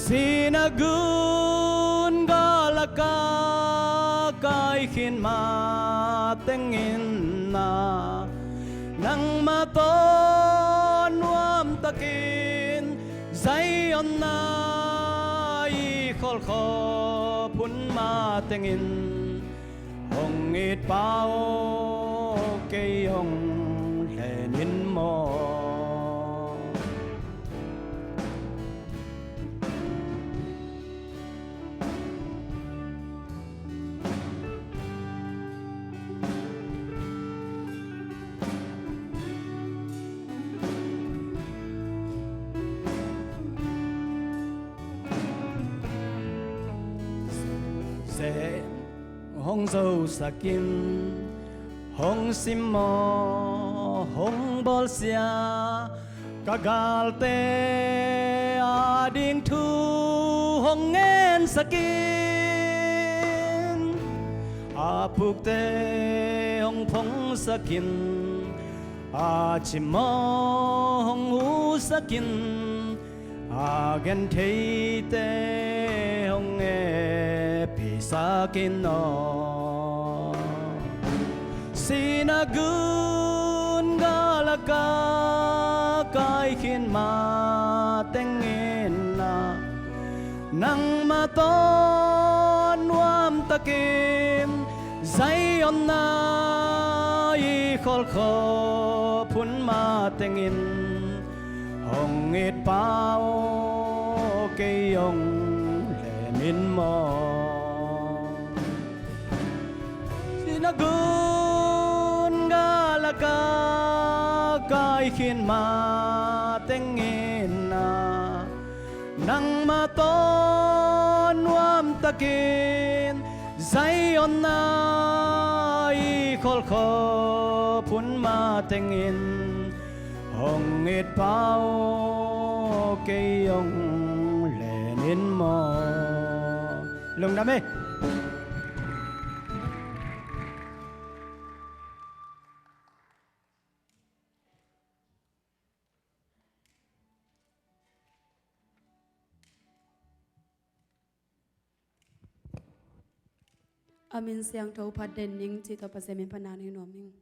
Sinagun galaka kai khin mateng in na, nangmah tawh nuamtakin Zion na i kholkhop hun mateng in, hong it Pa aw, kei hong len in maw. Zen hong zosak in, hong simmawh hong bawlsia, ka galte ading thu hong ngensak in, a pukte hong phongsak in, a cimmawh hong husak in, a gentheite hong hehpihsak in aw. Sinagun galaka kai khin mateng in na, nangmah tawh nuamtakin Zion na i kholkhop hun mateng in, hong it Pa aw, kei hong len in maw. Sinagun galaka kai khin mateng in na, nangmah tawh nuamtakin Zion na i kholkhop hun mateng in, hong it Pa aw, kei hong len in maw. Lungdam ei. A min siangtho phat den ning cih tawh Pasian min pan a ning nuam ing.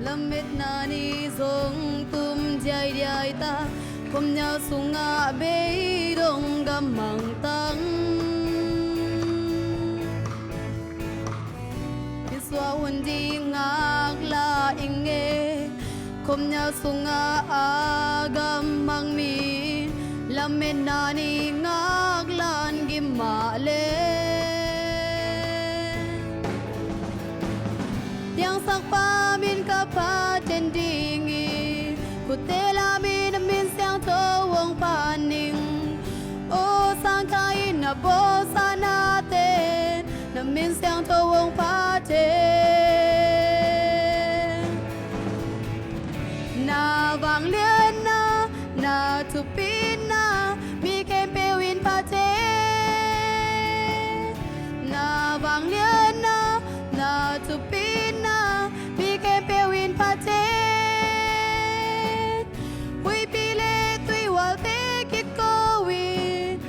Lametna ni zong tum diaidiai ta, khomnio sungah bei dong gamang tang. Isuah hun ding ngak la ing e, khomnio sungah a gamang mi, lametna ni ngak lan gim mah le. Piangsakpa min ka phaten ding hi, khutte lamin a min siangtho hong phat ning. Aw sangkha in a bawlsa naten, na min siangtho hong phaten. Na vangliatna, na thupina, mi khempeuh in phaten. Na vangliatna, na thupina, mi khempeuh in phaten. Huipi le tuihualte kiko in,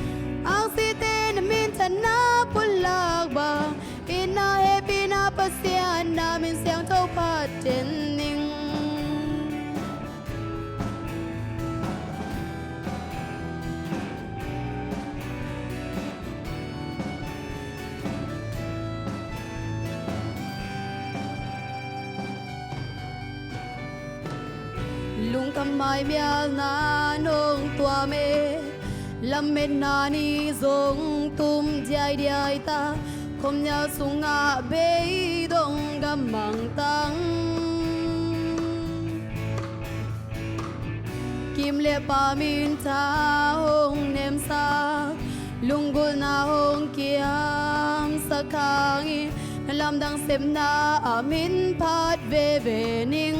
angsite na minthanna pulak bang, itna hehpihna Pasian na min siangtho phaten ning. Lungkham maimialna nong tuam e, lametna ni zong tum diaidiai ta, khomnio sungah bei dong gamang tang. Kim le pam in tha hong nemsak, lunggulhna hong kiamsak hangin, na lamdang sepna ah min phat veve ning.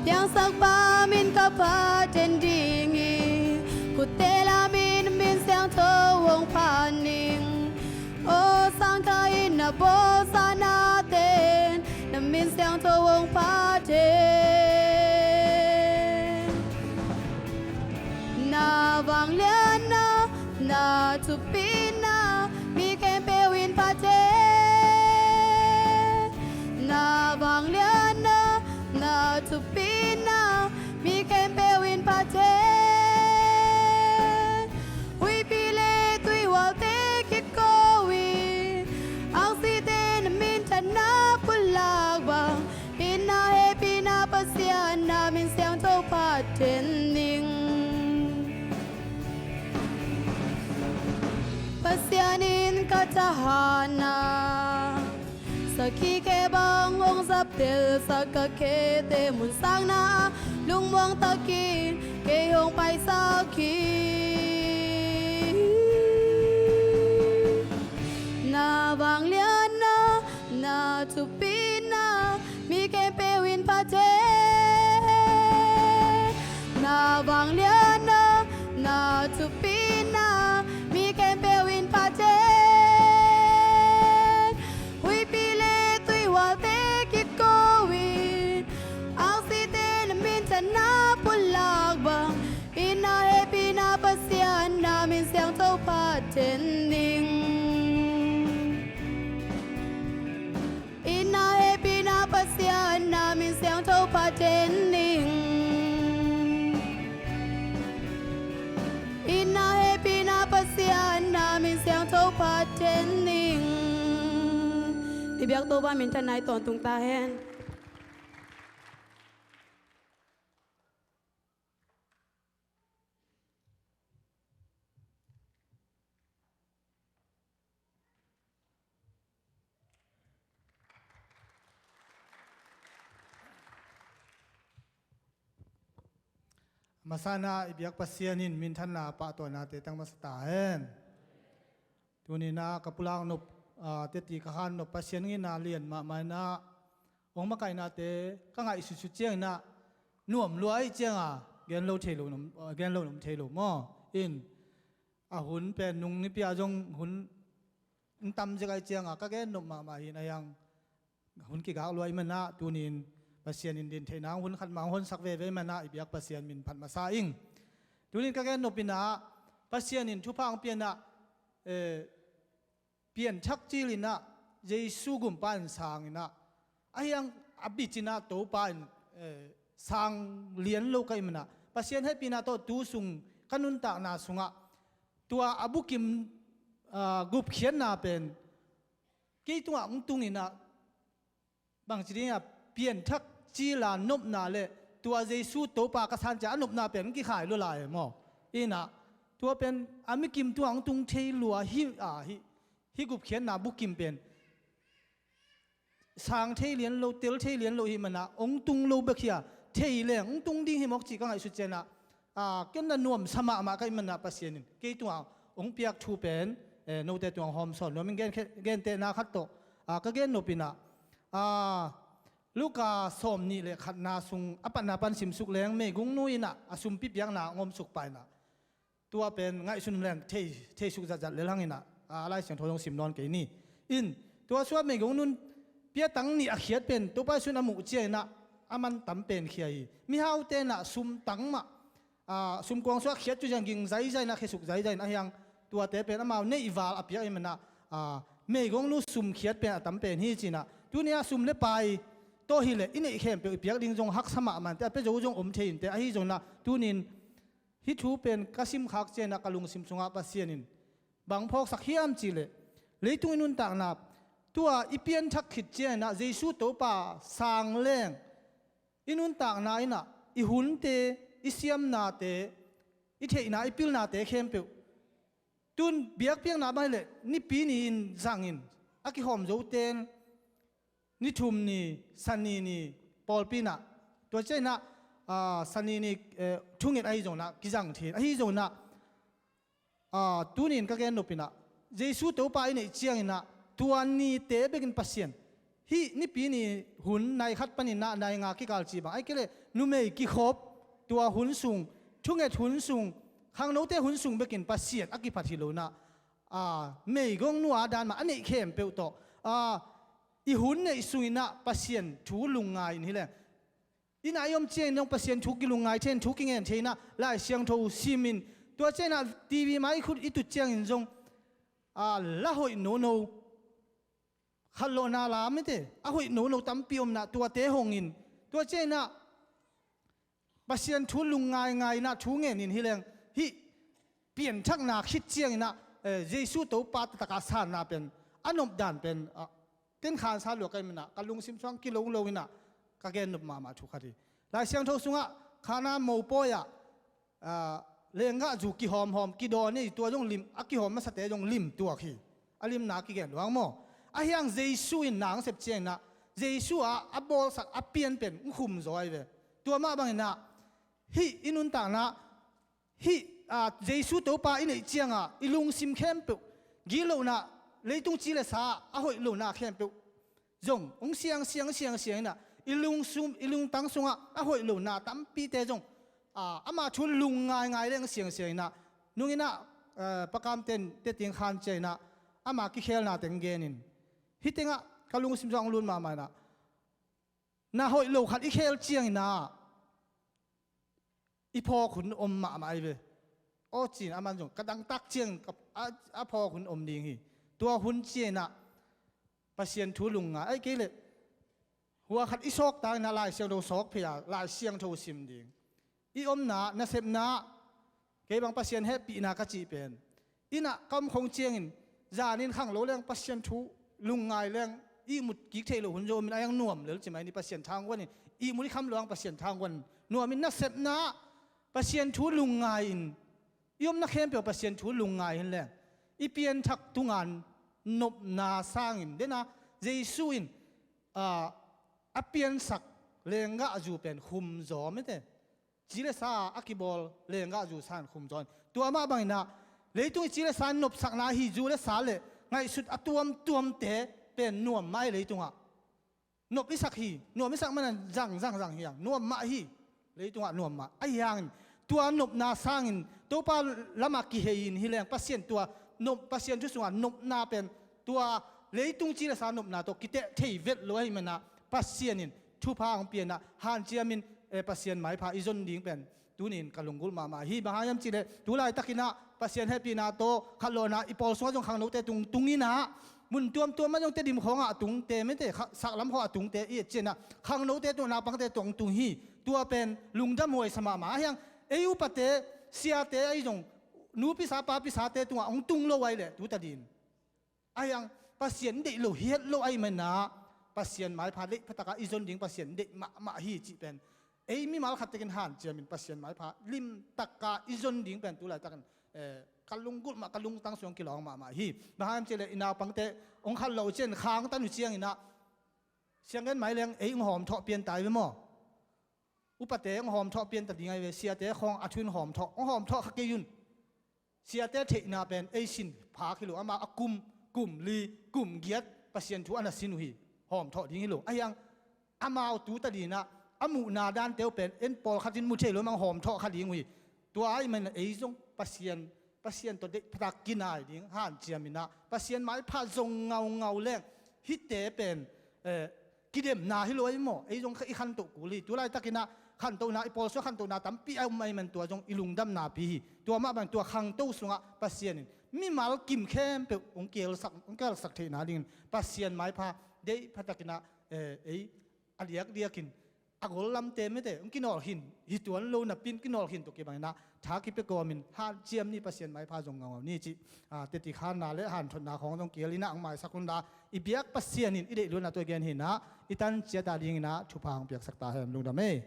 Piangsakpa min ka phaten ding hi, khutte lamin min siangtho hong phat ning. Aw sangkha in a bawlsa naten, na min siangtho hong phaten. Na vangliatna, na thupina, mi khempeuh in phaten. Na vangliatna, na thupina, mi khempeuh in phaten. Huipi le tuihualte kiko in, angsite na minthanna pulak bang, itna hehpihna Pasian na min siangtho phaten ning. Pasian in ka thahatna, sakhi khe bang hong zaptelsak, ka khete mun sakna ah lungmuang takin kei hong paisak hi. Na vangliatna, na thupina, mi khempeuh in phaten. Na vangliatna, na thupina, mi khempeuh in phaten. Huipi le tuihualte kiko in, angsite na minthanna pulak bang, itna hehpihna Pasian na min siangtho phaten ning. Itna hehpihna Pasian na min siangtho phaten ning. Itna hehpihna Pasian na min siangtho phaten ning. I biak Topa minthanna i tawntung ta hen. Masa-in ah i biak Pasian in minthanna pahtawihnate tang masa ta hen. Tuni-in ah ka pulak nop, ah, teti ka han nop Pasian gina lian mahmah in ah, hong makaihnate ka ngaihsutsut ciangin ah nuam lua ahih cianga gen lo thei lo, ah, gen lo nuam thei lo maw? In, a hun pen nung nipi-a zong hun tam zek ahih cianga ka gen nop mahmah hi-in ah, a hiang hun kigak lua ahih manin ah, tuni-in Pasian in din theihna hun khat mah hong honsak veve ahih manin ah i biak Pasian min phat masa ing. Tuni-in ka gen nop in ah, Pasian in thupha hong pia-in ah, eh, pianthak cilinah Jesu gumpa in sanginah, ahi hang a bicinah Topa in, eh, sang lian lo ka hih manah Pasian hehpihna tawh tu sung ka nuntakna sungah tua a bukim, ah, gupkhiatna pen kei tungah hong tunginah, bangci dingah pianthak cila nopna le tua Jesu Topa ka san cia a nopna pen hong kikhai lua lai maw? Inah tua pen a mikim tungah hong tung thei lua hi, ah, hi, hi gupkhiatna bukim pen sang thei lian lo, tel thei lian lo hi manah hong tung lo bek hi a, thei leng hong tung ding hi mawk cih ka ngaihsut cianah, ah, ken na nuamsa mahmah ka hih manah Pasian in kei tungah hong piak thu pen, eh, note tungah hawm sawn nuam in gen, gentehna khat tawh, ah, ka gen nopinah, ah, Luka sawm nih le khatna sung a patna pan simsuk leng meigongnu inah a sumpi piakna hong omsuk painah tua pen ngaihsun leng thei, theisuk zatzat lel hanginah, a, Lai Siangtho zong sim nawn kei ni. In, tua sua meigongnu in piatang nih a khiat pen Topa Jesu in a muh cianginah a man tam pen khia hi. Mihaute inah sum tang mah, a, sumkuang sua khiat cu ciang ging zaizai inah khiasuk zaizai in ahi hang tuate pen amau neihval a piak hi manah, a, meigongnu sum khiat pen a tam pen hi cinah. Tuni-ah sum le pai tawh hileh i neih khempeuh i piak ding zong haksa mahmah inteh, a pia zo zong om thei inteh, ahi zonah tunin hih thu pen ka simkhak cianah ka lungsim sungah Pasian in bang phawksak hiam cihleh, leitung i nuntakna tua i pianthak khit cianginah Jesu Topa sang leng i nuntakna inah i hunte, i siamnate, i theihna, i pilnate khempeuh tun biakpiakna bang hileh nipi ni-in zangin a kihawm zoten ni thum ni, Sani ni, pawlpi inah, tua cianginah, ah, Sani ni, eh, thunget ahi zonah kizang thei in, ahi zonah, ah, tunin ka gen nopinah Jesu Topa i neih cianginah tua nite bekin Pasian hih nipi ni hun nai khat paninah nai nga kikal cih bang, ahih kei leh numei kikhop tua hun sung, thunget hun sung, khangnote hun sung bekin Pasian a kiphat hi lo inah, ah, meigongnu a dan mah a neih khempeuh tawh, ah, i hun neih sunginah Pasian thu lungngai in hileh, innah i om ciangin zong Pasian thu kilungngai thei in, thu kingen thei inah Lai Siangtho simin, tua cianginah T V mai khut i tut ciangin zong, ah, la hoih nono, khatlawhna la mite a hoih nono tampi omna tuate hongin, tua cianginah Pasian thu lungngaingai inah thu ngenin hileng hih pianthakna khit cianginah, eh, Jesu Topa taktakah sanna pen a nopdan pen, ah, ken khansa lua ka hih manah ka lungsim sungah kilonglo inah ka gen nop mahmah thu khat hi. Lai Siangtho sungah Kana mopawi ah, ah, lenggahzu kihawmhawm, kidawn hi, tua zong lim, a kihawm masate zong lim tuak hi. A limna kigen luang maw? Ahi hang Jesu in na hong sep cianginah Jesu a, a bawlsak a pian pen hong khum zaw ahi ve. Tua mah banginah hih i nuntakna, hih, ah, Jesu Topa i neih cianga i lungsim khempeuh, gitlohna, leitung ci le sa a hoih lohna khempeuh zong hong siang, siang, siang, siang inah i lungsum, i lungtang sungah a hoih lohna tampite zong, ah, ama thu lungngaingai leng siangsiang inah nunginah, eh, pakamten teting khan cianginah ama kikhelna teng genin, hih tengah ka lungsim zong hong lut mahmah inah na hoih lo khat i khel cianginah i phawk hun om mahmah ahi ve. Aw cin aman zong ka dangtak ciang ka, a, a phawk hun om ding hi. Tua hun cianginah Pasian thu lungngai, ahih kei leh hua khat i sawk tanginah Lai Siangtho sawk phei a, Lai Siangtho sim ding. I omna, nasepna, kei bang Pasian hehpihna ka cih pen, innah ka om khong ciangin zanin khanglo leng Pasian thu lungngai leng ihmut kik theih loh hun zo omin, a hiang nuam lel ci mai ni, Pasian thangguanin ihmut i kham lo hang Pasian thangguan nuamin, nasepna Pasian thu lungngai in, i omna khempeuh Pasian thu lungngai hin leng i pianthak tunga nopna sangin dena Jesu in, ah, a piansak lenggahzu pen khum zaw mite. Ci le sa a kibawl lenggahzu san khum zaw in, tua mah banginah leitung i ci le sa nopsakna hi, zu le sa le ngaihsut a tuamtuamte pen nuam mah hi leitungah. Nop i sak hi, nuam i sak manan zang, zang, zang hi hang, nuam mah hi. Leitungah nuam mah ahi hangin tua nopna sangin Topa lamah kihei in hileng Pasian tua nop, Pasian thu sungah nopna pen tua leitung ci le sa nopna tawh kiteh thei vet lo ahi manah Pasian in thupha hong pianah hanciamin, eh, Pasian maipha i zon ding pen Tunin ka lunggulh mahmah hi. Bang hang hiam cihleh tu laitakinah Pasian hehpihna tawh khatlawhna i pawl sungah zong khangnote tung, tung inah mun tuamtuam ah zong Tedim khawngah a tungte, mete kha-, saklam khawngah a tungte i et cianah khangnote tungah naupangte tungah tung hi. Tua pen lungdam huaisa mahmah. Ahi hang ei upate, siate ahi zong nupisa papisate tungah hong tung lo ahih leh tu tadin ahi hang Pasian deih lo, hiat lo ahih manah Pasian maipha deih phatakah i zon ding Pasian deih mahmah hi cih pen ei mimal khat tekin hanciamin Pasian maipha limtaka i zon ding pen tu laitakin, eh, ka lunggulh mah, ka lungtang sung kilawng mahmah hi. Bang hang hiam cihleh i naupangte hong khat lo uh cian khangtan uh cianginah sianggen mai leng ei hong hawmthawh pian ta hi ve maw? Upate hong hawmthawh pian ta ding ahi ve, siate khawng a thu in hawmthawh, hong hawmthawh kha kei un. Siate theihna pen ei sin phak hi lo, amau a kum, kum li, kum giat Pasian thu a na sin uh hi, hawmthawh ding hi lo. Ahi hang amau tu tadinah a muhna dante uh pen en pawlkhat in mu thei lo mang hawmthawh kha ding uh hi. Tua ahih manah ei zong Pasian, Pasian tawh deih phatak kinai ding hanciaminah Pasian maipha zong ngaungau leng hihte pen, eh, kidemna hi lo ahi maw? Ei zong kha i khantoh kul hi. Tu laitakinah khantohna, i pawl sungah khantohna tampi a um ahih man tua zong i lungdamnapi hi. Tua mah bang tua khangto sungah Pasian in mimal kim khempeuh hong kielsak, hong kielsak theihna dingin Pasian maipha deih phatakinah, eh, ei a diakdiakin a gollamte mete hong kinawlkhin hi tuan lo napi in kinawlkhin tawh kibanginah tha kipia kawmin hanciam ni, Pasian maipha zong ngaungau ni cih, ah, teti khanna le hanthotna khawng zong kiel inah hong maisak unla, i biak Pasian in i deih luatna tawh i gen hinah i tan ciat a dinginah thupha hong piaksak ta hen. Lungdam ei.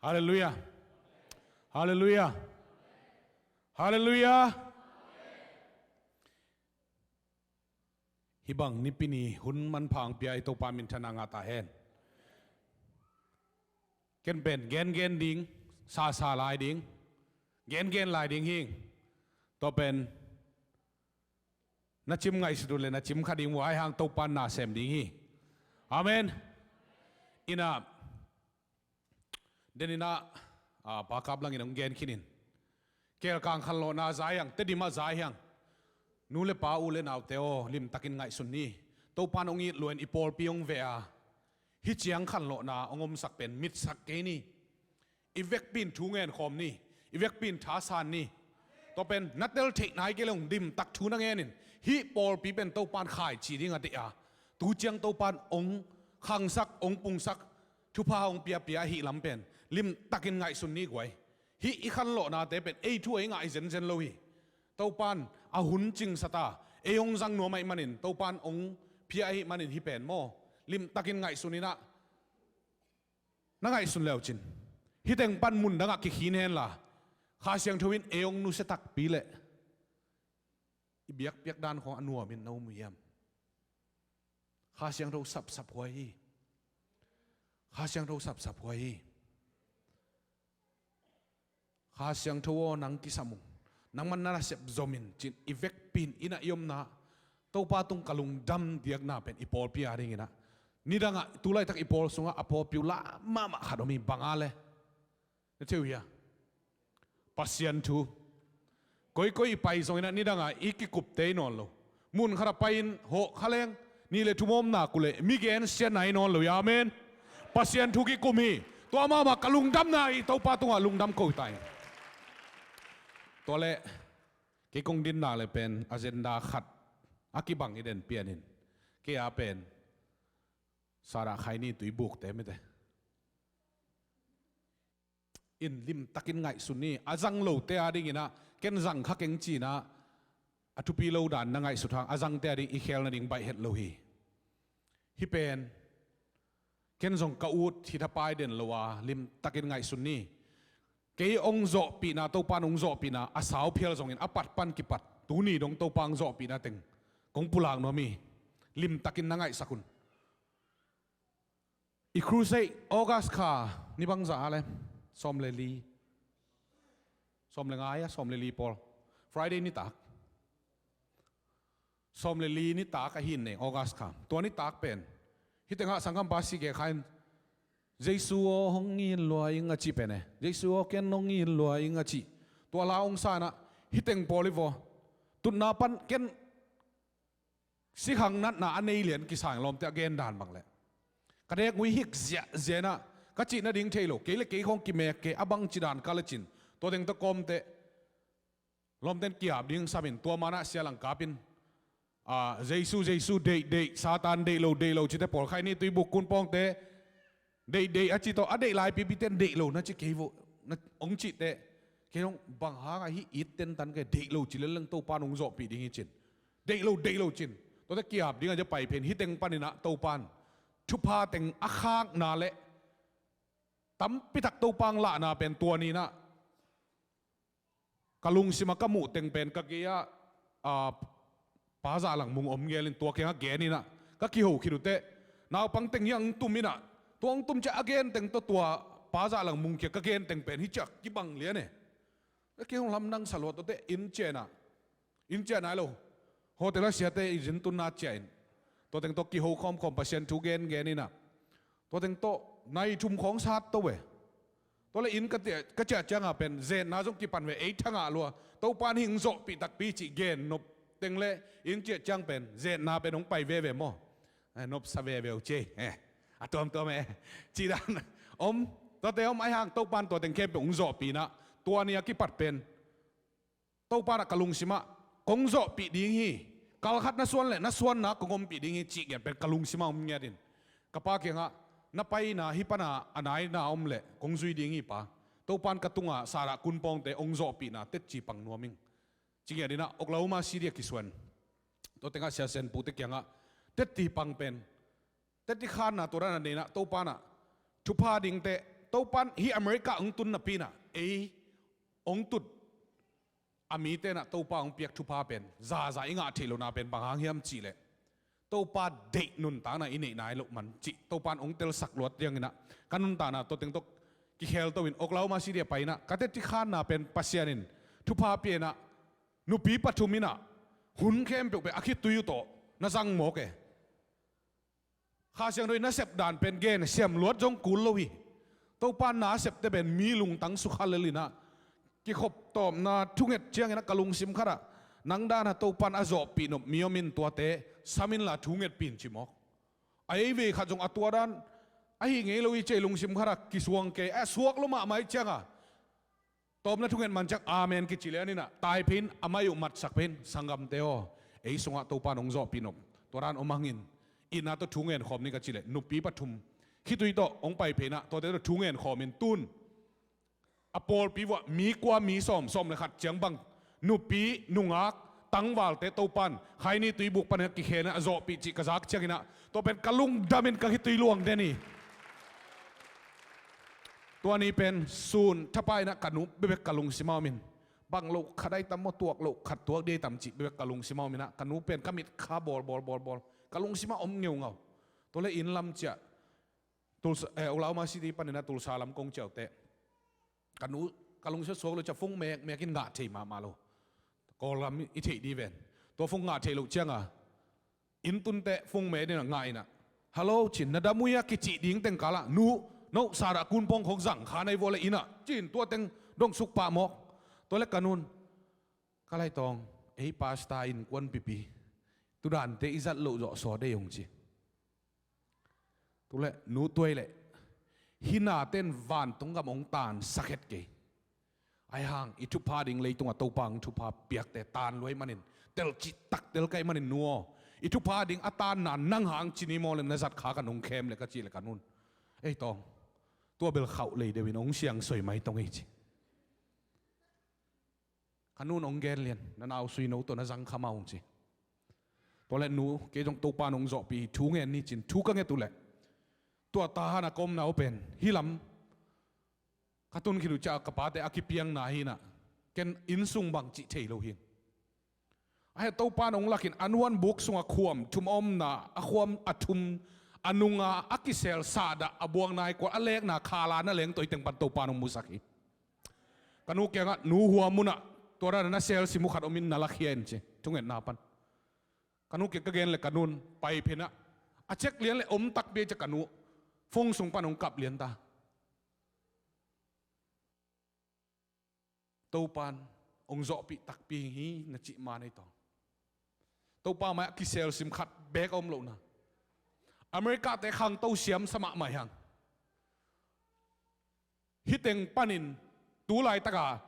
Halleluiah. Halleluiah. Halleluiah. Hih bang Nipi ni hun manpha hong pia i Topa minthanna ngah ta hen. Ken pen gengen ding, sasa lai ding, gengen lai ding hing. Tua pen na cim ngaihsut uh le na cim kha ding uh ahi hang Topa na sem ding hi. Amen. Inah, deninah, ah, Pa Kap Lang in hong gen khinin, kelkang khanlawhna za hiang, Tedim ah za hiang, nu le pa, u le naute aw, limtakin ngaihsun ni. Topa in hong it luain i pawlpi hong veh a, hih ciang khanlawhna hong omsak pen mitsak kei ni. I vekpi in thu ngen khawm ni. I vekpi in thasan ni. Tua pen na tel theih nai kei leng limtak thu na ngenin, hih pawlpi pen Topa in khaici ding a deih a, tu ciang Topa in hong khangsak, hong pungsak, thupha hong piapia ahih lam pen limtakin ngaihsun ni guai. Hih i khanlawhnate pen ei thu ei ngah hi zenzen lo hi. Topa in a hun cingsat a, ei hong zang nuam ahih manin, Topa in hong pia ahih manin hih pen maw, limtakin ngaihsun inah, na ngaihsun leucin, hih teng pan mun dangah kikhin henla, Kha Siangtho in ei hong nusia takpi leh i biakpiak dan khawng a nuamin na um uh hiam? Kha Siangtho sapsap huai hi. Kha Siangtho sapsap huai hi. Kha Siangtho aw, nang kisam ung. Nangman na nasep zomin cin i vekpi in inah i omna, Topa tung ka lungdam diakna pen i pawlpi a dinginah, nidangah tu laitak i pawl sungah a pawlpi uh lam mahmah khat om hi. Bang a le? Na thei uh hia? Pasian thu. Koikoi i pai zonginah nidangah i kikupte hi nawn lo. Mun khatah pai-in hawh kha leng, nih le thum om nak uh leh mi gensiatna hi nawn lo hi. Amen. Pasian thu kikum hi. Tua mahmah ka lungdamna hi. Topa tungah lungdam ko ta hi. Tua leh kei kong dinna le pen agenda khat a kibang i den pianin, kei a pen Sarah Khaini tuibukte mite in limtakin ngaihsun ni. A zang lote a dinginah ken zang kha keng cinah a thupi lo dan na ngaihsut hang, a zangte a ding i khel nading baih het lo hi. Hih pen ken zong ka ut hih thapai den lo a, limtakin ngaihsun ni. Kei hong zawhpihna, Topa in hong zawhpihna a sau phial zongin a pat pan kipat tuni dong Topa hong zawhpihna teng kong pulak nuam hi. Limtakin na ngaihsak un. I crusade August kha ni bangzah a le? Sawm le li. Sawm le nga a, sawm le li pawl. Friday nitak. Sawm le li nitak ahi in nei, August kha. Tua nitak pen hih tengah sanggampa si kei kha in, Jesu aw hong it lua ing a cih pen e. Jesu aw ken hong it lua ing a cih. Tua la hong sa inah hih teng pawl hi vaw. Tutna pan ken sikhang natna a nei lian kisang lawmte a gen dan bang leh ka nek ngui hik ziahziah inah ka cih nading thei lo, kei le kei khawng kimek kei a bangci dan ka le cin. Tua teng tawh kawmte lawmten kiap ding samin tua manah sialang kapin, a, Jesu, Jesu, deih, deih, Satan, deih lo, deih lo cite pawl, Khaini tuibuk kunpawngte deih, deih a ci tawh, a deih lai pipiten deih lo na ci kei vo, na hong cihte kei hong bang hangah hih it tentan kei, deih lo ci leleng Topan hong zawhpih ding hi cin. Deih lo, deih lo cin. Tuate kiap dingah cia pai phen hih teng paninah Topan thupha teng a khakna le tampitak Topan lahna pen tua ninah ka lungsimah ka muh teng pen ka gei-ah, a, Pa Zah Lang Mung om gelin tua kiangah geninah ka kiho khit uhteh naupang teng hiang hong tum inah, tua hong tum ciah a gen teng tawh tua Pa Zah Lang Mung kiang ka gen teng pen hih ciah kibang lian e. Ka kihong lamdang saluat uhteh inn ciah inah, inn ciah nai lo, hotel a siate i zin tunna ciah in, tua teng tawh kiho khawmkhawm Pasian thu gengen inah, tua teng tawh nai thum khawng sat to e. Tua le inn ka ciah, ka ciah ciangah pen zetna zong kipan ve, ei thangah lua, Topan hih hong zawhpih takpi cih gen nop teng le inn ciah ciang pen zetna pen hong pai veve maw? Eh, nopsa veve uh ci ei, eh, a tuamtuam eh, cih dan om. Tuate om ahi hang Topan tua teng khempeuh hong zawhpih inah tua ni a kipat pen Topa in ah ka lungsim ah kong zawhpih ding hi. Kal khat na suan leh na suanna kong ompih ding hi cih ngiat pen ka lungsim ah om ngiat in, ka pa kiangah, na paina hih pan a naina om leh kong zui ding hi pa. Topa in ka tungah Sarah Kunpawngte hong zawhpihna tetci pang nuam ing. Ci ngiat in ah Oklahoma City ah kisuan. Tua tengah Sia Sen Pute kiangah tetci pang pen, tetci khanna tua dan a nei in ah Topa in ah thupha dingte, Topa in hih America hong tun napi in ah ei hong tut a mite in ah Topa hong piak thupha pen zaza i ngah theih lohna pen bang hang hiam cih leh, Topa deih nuntakna i neih nai loh man cih Topa in hong telsak luat ciangin ah ka nuntakna tua teng tawh kikhel to in Oklahoma City ah pai in ah ka tetci khanna pen Pasian in thupha pia in ah nupi pathum in ah hun khempeuh pen a khitui uh tawh na zang mawk e. Kha Siangtho in nasep dan pen gen siam luat zong kul lo hi. Topa in na a septe pen mi lungtang sukha lel in ah kikhop tawpna thunget ciangin ah ka lungsim khat ah, nang dan a Topa in a zawhpih nop mi om in tuate sam inla thungetpih in ci mawk. A ei vei khat zong a tua dan ahi ngei lo hi ci ei lungsim khat ah kisuang kei a suak lo mahmah ih ciangah tawpna thunget man ciang amen kici lian in ah tai phin a mai uh matsak phin, sanggamte aw, ei sungah Topa in hong zawhpih nop tua dan om hangin itna tawh thu ngen khawm ni ka cih leh nupi pathum khitui tawh hong pai phin ah tuate tawh thu ngen khawm in tun a pawlpi vuah mi kua mi sawm, sawm le khat ciang bang nupi nungak tangvalte Topa in Khaini tuibuk panin a kikhen a zawhpih cih ka zak ciangin ah tua pen ka lungdam in ka khitui luang den hi. Tua ni pen sun thapa in ah ka nu bekbek ka lungsim ah om in, bang loh khat ai tam maw, tuak loh khat tuak dei tam cih bekbek ka lungsim ah om in ah ka nu pen ka mit kha bawl bawl bawl bawl, ka lungsim ah om ngeungau. Tua le inn lam ciah Tulsa, eh, Oklahoma City panin ah Tulsa lam kong ciah uhteh ka nu ka lungsim suak lo ciah phone mekmek in ngah thei mahmah lo. Kawlgam i theih dih ven. Tua phone ngah theih loh ciangah inn tunteh phone mek in ah ngah in ah, "Hello," ci-in, "na dam uh hia?" kicih ding teng kal ah, "Nu, no Sarah Kunpawng khawng zang kha na hi vua le inn ah," ci-in tua teng dong suk pah mawk. Tua le ka nun, "Ka laitawng, ei pastor innkuanpipi tudante i zat loh zawh saw dei ung," ci. Tuleh nu tuai leh hih nate'n vantung gam hong taansak het kei. Ahi hang i thupha ding leitungah Topa hong thupha piakte taan luai manin, tel cihtak tel kaih manin nu aw, i thupha ding a taanna nang hang ci ni maw leh na zat kha ka nung khem leh ka cih leh ka nun, "Ei tawng, tua bel khauh lei deuh in hong siang soi mai tawng ei," ci. Ka nun hong gen lian, "Na nau sui no tawh na zang kha mah ung," ci. Tua leh nu, "Kei zong Topa in hong zawhpih hi, thu ngen ni," ci-in thu ka nget uh leh tua Tahan a ka omna uh pen hih lam ka tun khit uh ciah ka pate a kipiangna hi in ah ken inn sung bang cih thei lo hi. Ahi Topa in hong lak in a nuan buk sungah khuam thum a omna, a khuam a thum a nunga a kisel sahdah a buang nai kual a lekna khala na leng toi teng pan Topa in hong musak hi. Ka nu kiangah, "Nu, hua mun ah tua dan a na sel sim uh khat om in na lakhia in," ci thungetna pan. Ka nu kiang ka gen leh ka nun pai phin ah a cek lian leh om takpi a, ci ka nu phone sung pan hong kap lian ta. Topa in hong zawhpih takpi hi na cih man ei tawng. Topa mai-ah kiselsim khat beek a om lohna. America-te khangto siam sa mahmah hi hang. Hih teng panin tu laitaka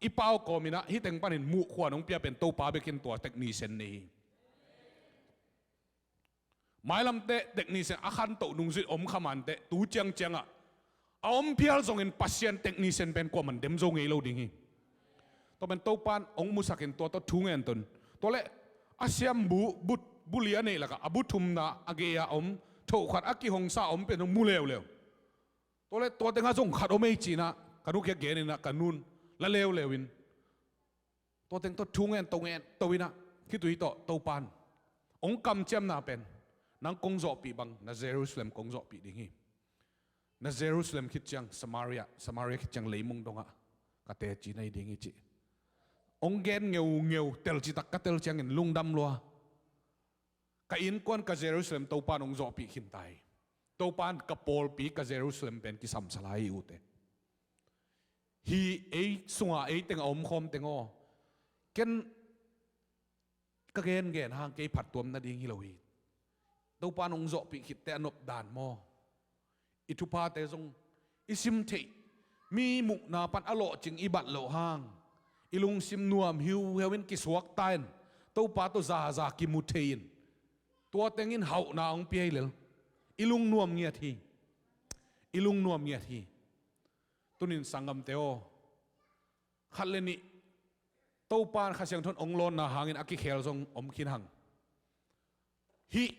i pau kawm inah hih teng panin muhkhuan hong pia pen Topa bekin tua technician nei hi. Mailamte technician a khantoh nungzui om khamante tu ciangciangah a om phial zongin Pasian technician pen kuaman dem zo ngei lo ding hi. Tua pen Topan hong musakin tua tawh thu ngen tun. Tua leh a siam bu, bu, bu li a neih lakah a bu thumna a gei-a om thoh khat a kihongsa a om pen hong mu leuleu. Tua leh tua tengah zong khat om ei cinah ka nu kiang geninah ka nun la leuleu in. Tua teng tawh thu ngen to ngen to inah khitui tawh Topan hong kamciamna pen nang kong zawhpih bang na Jerusalem kong zawhpih ding hi. Na Jerusalem khit ciang Samaria, Samaria khit ciang leimung dongah ka teci na hi ding hi cih hong gen ngeungeu, telcitak ka tel ciangin lungdam lua. Ka innkuan ka Jerusalem Topan hong zawhpih khinta hi. Topan ka pawlpi ka Jerusalem pen kisamsa lai hi ute. Hih ei sunga ei teng a omkhawm teng aw, ken ka gengen hang kei phattuam nading hi lo hi. Topan hong zawhpih khitte a nopdan maw? I thuphate zong i sim theih, mi muhna pan a lawhcing i bat loh hang i lungsim nuam hiuhiau in kisuakta in Topa tawh zaza kimu thei in tua tengin hauhna hong pia hi lel. I lungnuam ngiat hi. I lungnuam ngiat hi. Tunin sanggamte aw, khat le nih Topan Kha Siangtho in hong lawnna hangin a kikhel zong om khin hang. Hih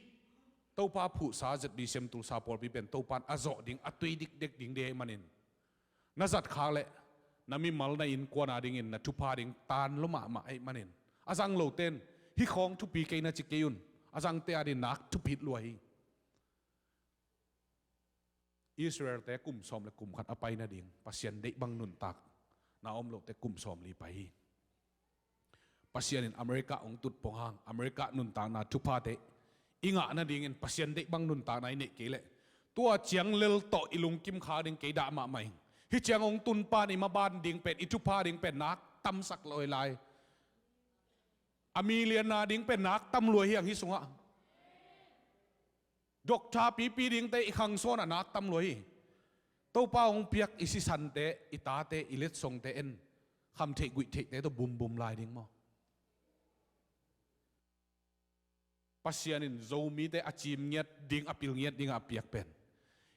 Topa phuhsa Z B C M Tulsa pawlpi pen Topan a zawh ding a tui dikdek ding dei ahih manin na zatkhak leh na mimal na innkuan a dingin na thupha ding tan lua mahmah ahih manin a zang lote in hih khawng thupi kei na ci kei un. A zangte a ding nak thupit lua hi. Israel-te kum sawm le kum khat a pai nading Pasian deih bang nuntakna a om lote kum sawm li pai hi. Pasian in America hong tutpong hang America nuntakna thuphate i ngah nadingin Pasian deih bang nuntakna i neih kei leh tua ciang lel tawh i lungkim kha ding kei dah mahmah ing. Hih ciang hong tunpan i maban ding pen i thupha ding pen nak tamsak lo hi lai. A million na ding pen nak tam lua hi ang hih sungah. Doctor pipi dingte i khangsawn a nak tam lua hi. Topa hong piak i sisante, i tate, i letsongte en khamtheih guihtheihte tawh bumbum lai ding maw? Pasian in Zomite a cim ngiat ding, a pil ngiat ding a piak pen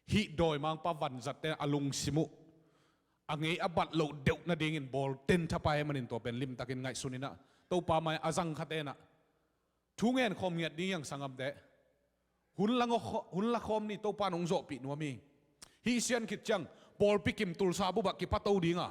hih dawimangpa vanzatte a lungsim uh a ngei a bat loh deuh nadingin bawl ten thapai ahih manin tua pen limtakin ngaihsun inah Topa mai a zangkhate inah thu ngen khawm ngiat ding hi ang sanggamte. Hun la ngaw khaw-, hun la khawm ni, Topa in hong zawhpih nuam hi. Hih sian khit ciang pawlpi kim Tulsa bubah kipato dinga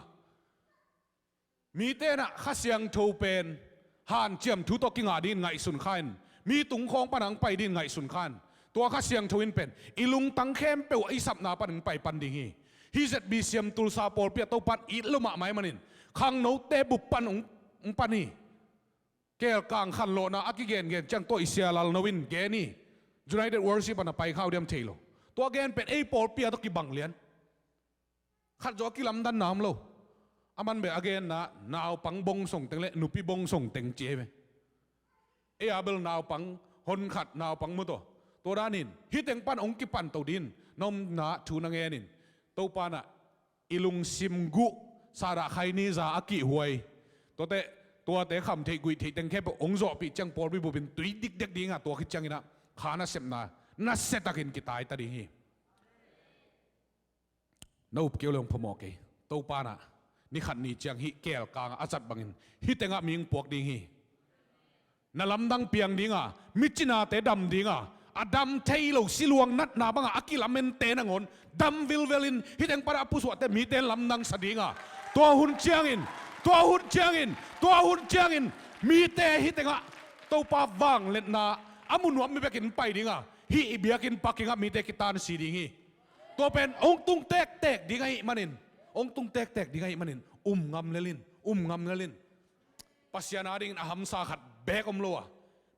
mite inah Kha Siangtho pen hanciam thu tawh kingah dingin ngaihsun kha in, mi tung khawng pan hong pai dingin ngaihsun kha in, tua Kha Siangtho in pen i lungtang khempeuh a i sapna pan hong pai pan ding hi. Hih Z B C M Tulsa pawlpi ah Topa in it lo mahmah ahih manin khangnote bup pan hong, hong pan hi. Kelkang khanlawhna a kigengen ciang tua i Sia Lal No in gen hi. United Worship ah na pai kha uh diam thei lo. Tua gen pen ei pawlpi ah tawh kibang lian. Khat zaw a kilamdanna om lo. A man beh a genna naupang bong song teng le nupi bong song teng ci hi ve. Ei a bel naupang hon khat naupang mu tawh. Tua danin hih teng pan hong kipan to dingin na omna thu na ngenin Topa inah i lungsim guh, Sadrah, Khaini za a kihhuai, tuate, tuate khamtheih guihtheih teng khempeuh hong zawhpih ciang pawlpi bupin tui dikdek dinga tua khit cianginah kha nasepna nasiatakin kitaita ding hi. Na up keu le hong phamawh kei. Topa inah ni khat ni ciang hih kelkangah a zat bangin hih tengah mi hong puak ding hi. Na lamdang piang dinga, micinate dam dinga, a dam thei lo siluang natna banga a kilamente nangawn dam vilvelin hih teng panah a pusuahte mite in lamdangsa dinga, tua hun ciangin, tua hun ciangin, tua hun ciangin mite hih tengah Topa vangliatna a mu nuam mi bekin pai dinga, hih i biakinn parking ah mite kitansi ding hi. Tua pen hong tung tektek ding ahih manin, hong tung tektek ding ahih manin, um ngam lelin, um ngam lelin. Pasian adingin a hamsa khat beek om lo a,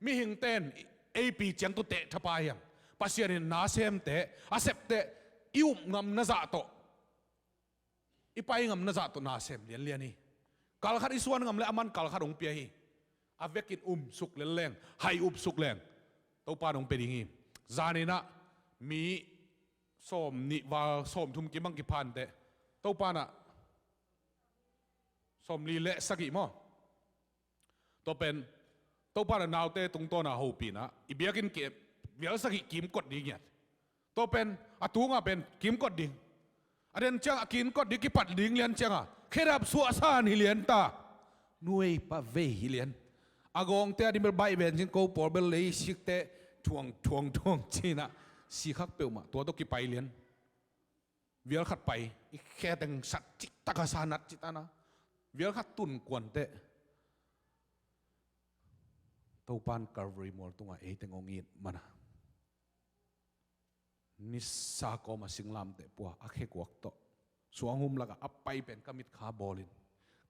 mihingte in ei pi ciang tawh teh thapai hiam? Pasian in na semte, a septe i up ngam na zah tawh, i pai ngam na zah tawh na sem lianlian hi. Kal khat i suan ngam le a man kal khat hong pia hi. a vekin um suk lel leng, hai up suk leng, Topa in hong pia ding hi. Zanin ah mi sawm nih val sawm thum kim bang kipha inteh, Topa in ah sawm li le sagih maw? Tua pen Topa in a naute tungtawn a hopih in ah, i biakinn ke vial sagih kimkot ding hiat. Tua pen a tungah pen kimkot ding. A den ciang a kimkot ding, kipat ding lian ciang a, khedap suahsan hi lian ta. Nuai pah vei hi lian. A gawngte a ding bel baih ven cin, ko pawl bel lei sikte thuang thuang thuang ci-in ah, sikhak peuhmah tua tawh kipai lian. Vial khat pai, i khe teng sat cihtak a, sa nat cihtak a. Vial khat tun kuanteh Topa in Calvary mual tungah ei teng hong it man a, nisa kawm a singlamteh pua a khekuak tawh, suanghum lakah a pai pen ka mitkha bawlin,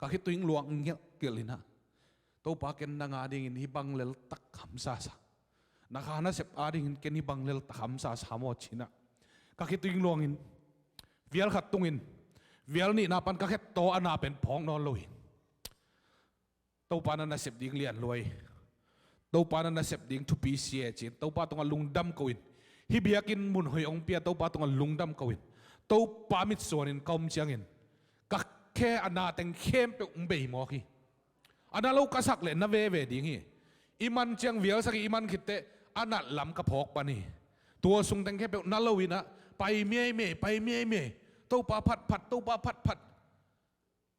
ka khitui luang ngelhgelh in ah, Topa, ken nang adingin hih bang leltak hamsa sa. Na kha nasep adingin ken hih bang leltak hamsa sa maw, ci-in ah ka khitui luangin, vial khat tungin, vial nihna pan ka khettaw a na pen phawk nawn lo hi. Topa in a nasep ding lian lua hi. Topa in a nasep ding thupi sia hi, ci-in Topa tungah lungdam ko-in, hih biakinn mun hoih hong pia Topa tungah lungdam ko-in, Topa mitsuanin ka om ciangin ka khe a na teng khempeuh hong bei mawk hi. A na lo ka sak leh na veve ding hi. I man ciang vial sagih i man khitteh a nat lam ka phawk pan hi. Tua sung teng khempeuh na lo in ah, pai miaimei, pai miaimei. Topa phatphat, Topa phatphat.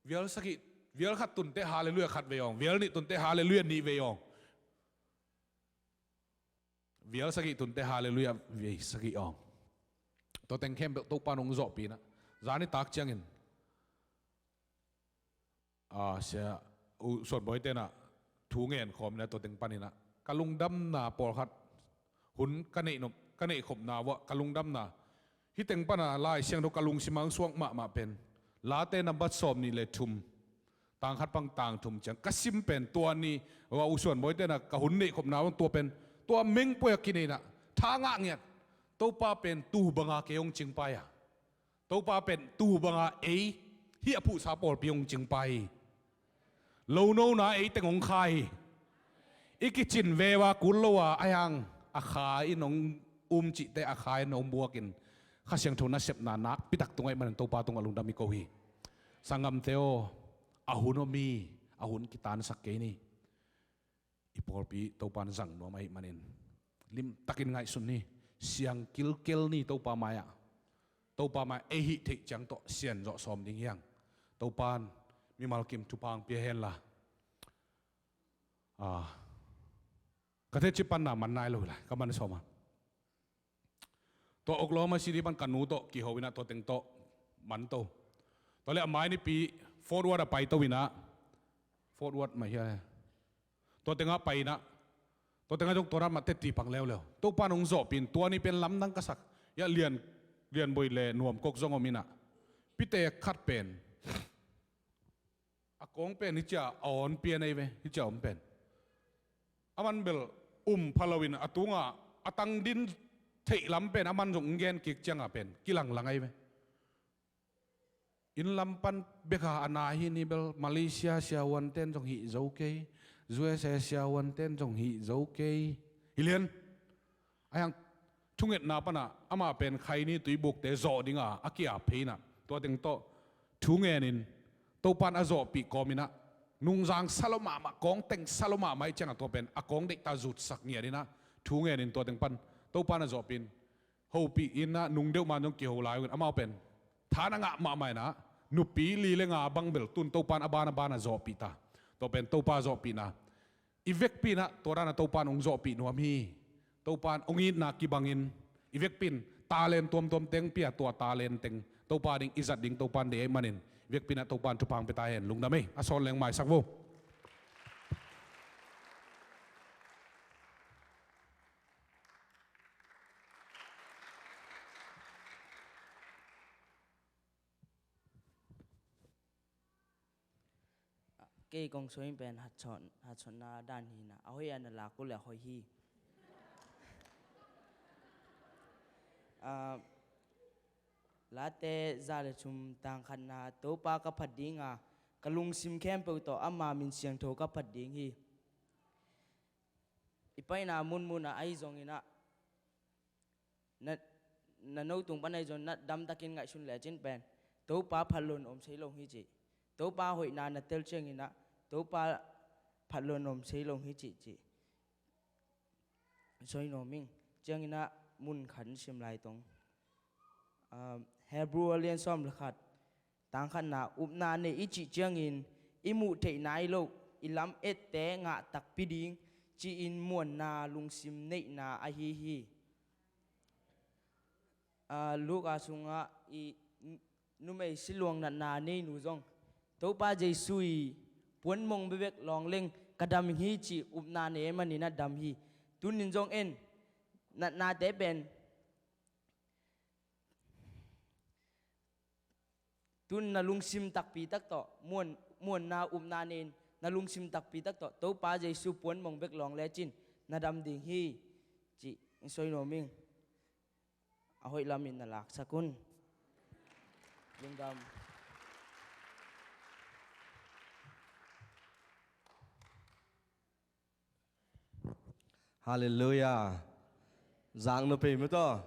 Vial sagih, vial khat tunteh halleluiah khat vei awng. Vial nih tunteh halleluiah nih vei awng. Vial sagih tunteh halleluiah vei sagih awng. Tua teng khempeuh Topa in hong zawhpih in ah, zan nitak ciangin, a, sia, U Suan Bawi te'n ah thu ngen khawm in ah, tua teng panin ah ka lungdamna pawlkhat, hun ka neih nop, ka neih khopna uah ka lungdamna, hih teng pan a Lai Siangtho ka lungsim ah hong suak mahmah pen Late nambat sawm nih le thum, tang khat pan tang thum ciang ka sim pen, tua ni uah U Suan Bawi te'n ah ka hun neih khopna uah tua pen, tua mengpuai a kinei in ah tha ngah ngiat. Topa pen tu banga kei hong cingpai a, Topa pen tu banga ei, hih a phuhsa pawlpi hong cingpai hi. Lonona ei teng hong khai hi. I kicin veu a kul lo a, a hiang a kha in hong um cihte, a kha in hong buakin, Kha Siangtho nasepna nakpitak tung ahih manin Topa tungah lungdam i ko hi. Sanggamte aw, a hun om hi, a hun kitansak kei ni. I pawlpi Topa in zang nuam ahih manin limtakin ngaihsun ni. Siang kilkel ni Topa mai-ah. Topa mai-ah ei hih theih ciang tawh sian zawh sawm ding hi hang. Topa in mimal kim thupha hong pia hen la. Ah, ka teci panna man nai lo hi lai, ka man sawm a. Tua Oklahoma City pan ka nu tawh kiho in ah tua teng tawh man to. Tua leh a mai nipi Fort Worth ah pai to in ah, Fort Worth mah hi a, tua tengah pai in ah, tua tengah zong tua dan mah teci pang leuleu. Topa in hong zawhpih in, tua ni pen lamdang ka sak. Hiah Lian, Lian Bawi le Nuam Kok zong om in ah, pitek khat pen, a kawng pen hih ciah a awn pian ahi ve, hih ciah om pen. A man bel um pha lo in a tungah a tang din theih lam pen a man zong hong gen kik ciangah pen kilanglang ahi ve. Inn lam pan bek a na hi ni bel, Malaysia siavuante'n zong hih zo kei, U S A siavuante'n zong hih zo kei. Hi lian. Ahi hang thungetna pan ah amah pen khaini tuibukte zawh ding a a ki-ap phei in ah, tua teng tawh thu ngen in, Topa in a zawhpih kawm in ah, nungzang sa lo mahmah, kawng teng sa lo mahmah ahih ciangah tua pen a kawng deihta zutsak ngiat in ah, thu ngen in tua teng pan Topa in a zawhpih in, hopih in ah, nung deuh man zong kiho lai uh in, amau pen tha na ngah mahmah in ah, nupi li le nga bang bel tun Topa in a ban a ban a zawhpih ta. Tua pen Topa zawhpihna. I vekpi in ah tua dan a Topa in hong zawhpih nuam hi. Topa in hong itna kibangin i vekpi in talent tuamtuam teng pia, tua talent teng Topa ding i zat ding Topa in deih ahih manin, i vekpi in ah Topa in thupha hong pia ta hen. Lungdam ei. A sawn leng maisak vo. Kei kong suai pen hatsawn, hatsawnna dan hi in ah, a hoih a na lak uh leh a hoih hi. Ah, Late za le thum tang khatna, Topa ka phat ding a, ka lungsim khempeuh tawh ama min siangtho ka phat ding hi. Paina munmun ah ahi zongin ah, na, na no tung pan ahi zongin na damtakin ngaihsun lecin pen Topa phatloh om sei lo hi ci. Topa hoihna na tel ciangin ah Topa phatloh om sei lo hi ci ci. Soi nuam ing. Ciangin ah mun khat sim lai tong. Ah, Hebrew a lian sawm le khat, tang khatna, upna nei i cih ciangin i muh theih nai loh, i lam ette ngah takpi ding ci-in muanna lungsim neihna ahi hi. Ah, Luka sungah i numei siluang natna neinu zong Topa Jesu i puanmong bebek lawngleng ka dam hi cih upna nei manin a dam hi. Tunin zong en, natnate pen tun na lungsim takpi tak tawh, muan, muanna upna nei-in na lungsim takpi tak tawh Topa Jesu puanmong bek lawng lecin na dam ding hi cih soi nuam ing. A hoih lamin na laksak un. Lungdam. Halleluiah. Zaknop ei maw taw.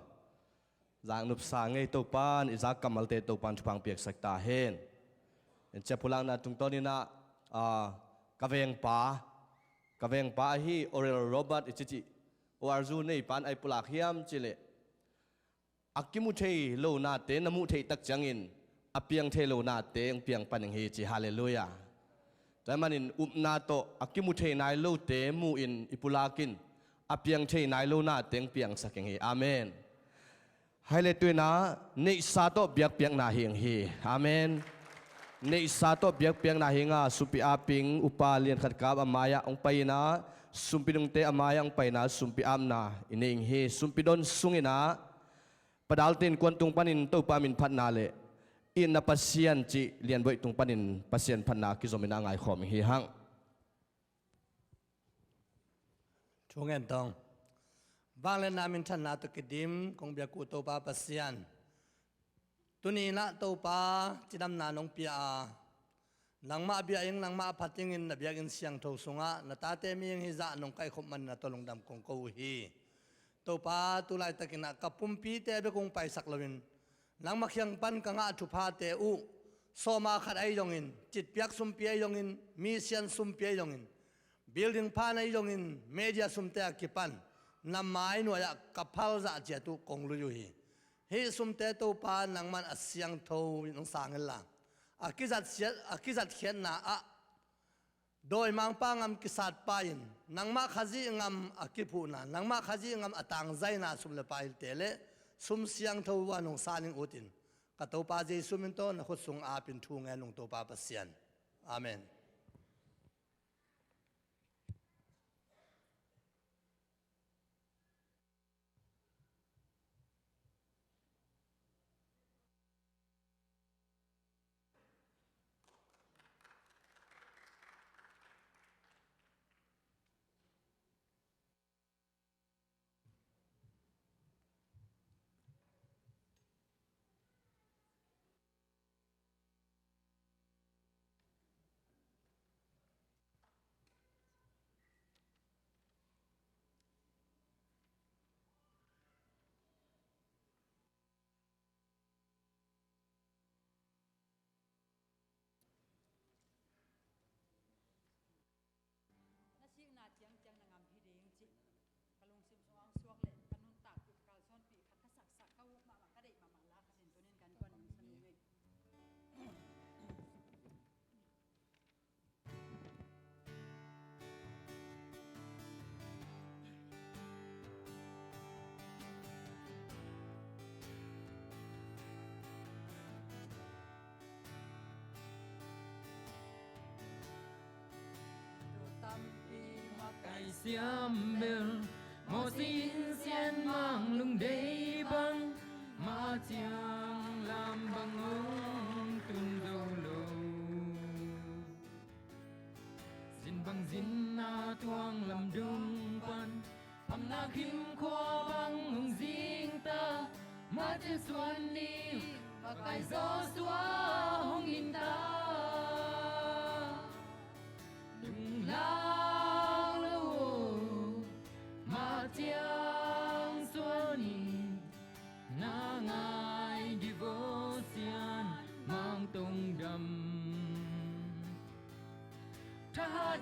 Zaknop sa ngei. Topa'n i zak kammalte Topa'n thupha piaksak ta hen. En cia pulakna tungtawnin ah, ah, ka vengpa, ka vengpa ahi Oral Robert i cih cih, O R zu nei pan ai pulak hiam cih leh, a kimu thei lo nate na muh theih tak ciangin a piang thei lo nate hong piang pan ing hi ci. Halleluiah. Tua ahih manin upna tawh a kimu thei nai lote mu-in i pulak in a piang thei nai lo nate hong piangsak ing hi. Amen. Hai le tuina neihsa tawh biakpiakna hi ing hi. Amen. Neihsa tawh biakpiakna hi ing a, sumpi aping upa lian khat kap a mai-ah hong pai-in ah, sumpi nungte a mai-ah hong pai-in ah sumpi apna i nei ing hi. Sumpi don sungin ah, Pa Dal Tin Kuan tung panin Topa min phatna le, i na Pasian cih Lian Boih tung panin Pasian phatna kizom in a ngaikhawm hi hang. Thu ngen tong. Vangliatna minthanna tawh kidim kong biak uh Topa Pasian, tuni-in ah Topa cidamna nong pia a, nangmah bia ing, nangmah phat ingin na biakinn siangtho sungah na tate mihing hih zah nong kaikhop manin na tawh lungdam kong ko uh hi. Topa, tu laitakin ah ka pumpite bek hong paisak loin, nangmah kiang pan ka ngah thuphate uh, sawma khat ahi zongin, citpiak sumpi ahi zongin, misian sumpi ahi zongin, building phan ahi zongin, media sumte a kipan na mai nuai-ah ka phal zah ciat uh kong lui uh hi. Hih sumte Topa nangman a siangtho in hong sang inla, a kizat siat, a kizatkhiatna ah dawimangpa ngam kisatpa in, nangmah Khazih ngam a kiphuhna, nangmah Khazih ngam a tangzaina sum le paite le sum siangtho uh a nong san ing ut in, ka Topa Jesu min tawh na khut sung apin thu ngen ung Topa Pasian. Amen. Na sikna ciangciang na ngam hi ding cih ka lungsim sungah hong suak leh ka nuntakpih, ka kalsuanpih khat ka saksak, ka uk mahmah, ka deih mahmah la khat in tunin kan kuan ning sa ning ei. Tua tampi makaih siam bel, mawh sin sian mang lungdei bang, mah ciang lam bang hong tun zo lo. Zin bang zin a tuang lam dung pan, pamna khim khua bang hong zing ta, mah ciang suan ni makaih Joshua hong in ta. Lunglang lo,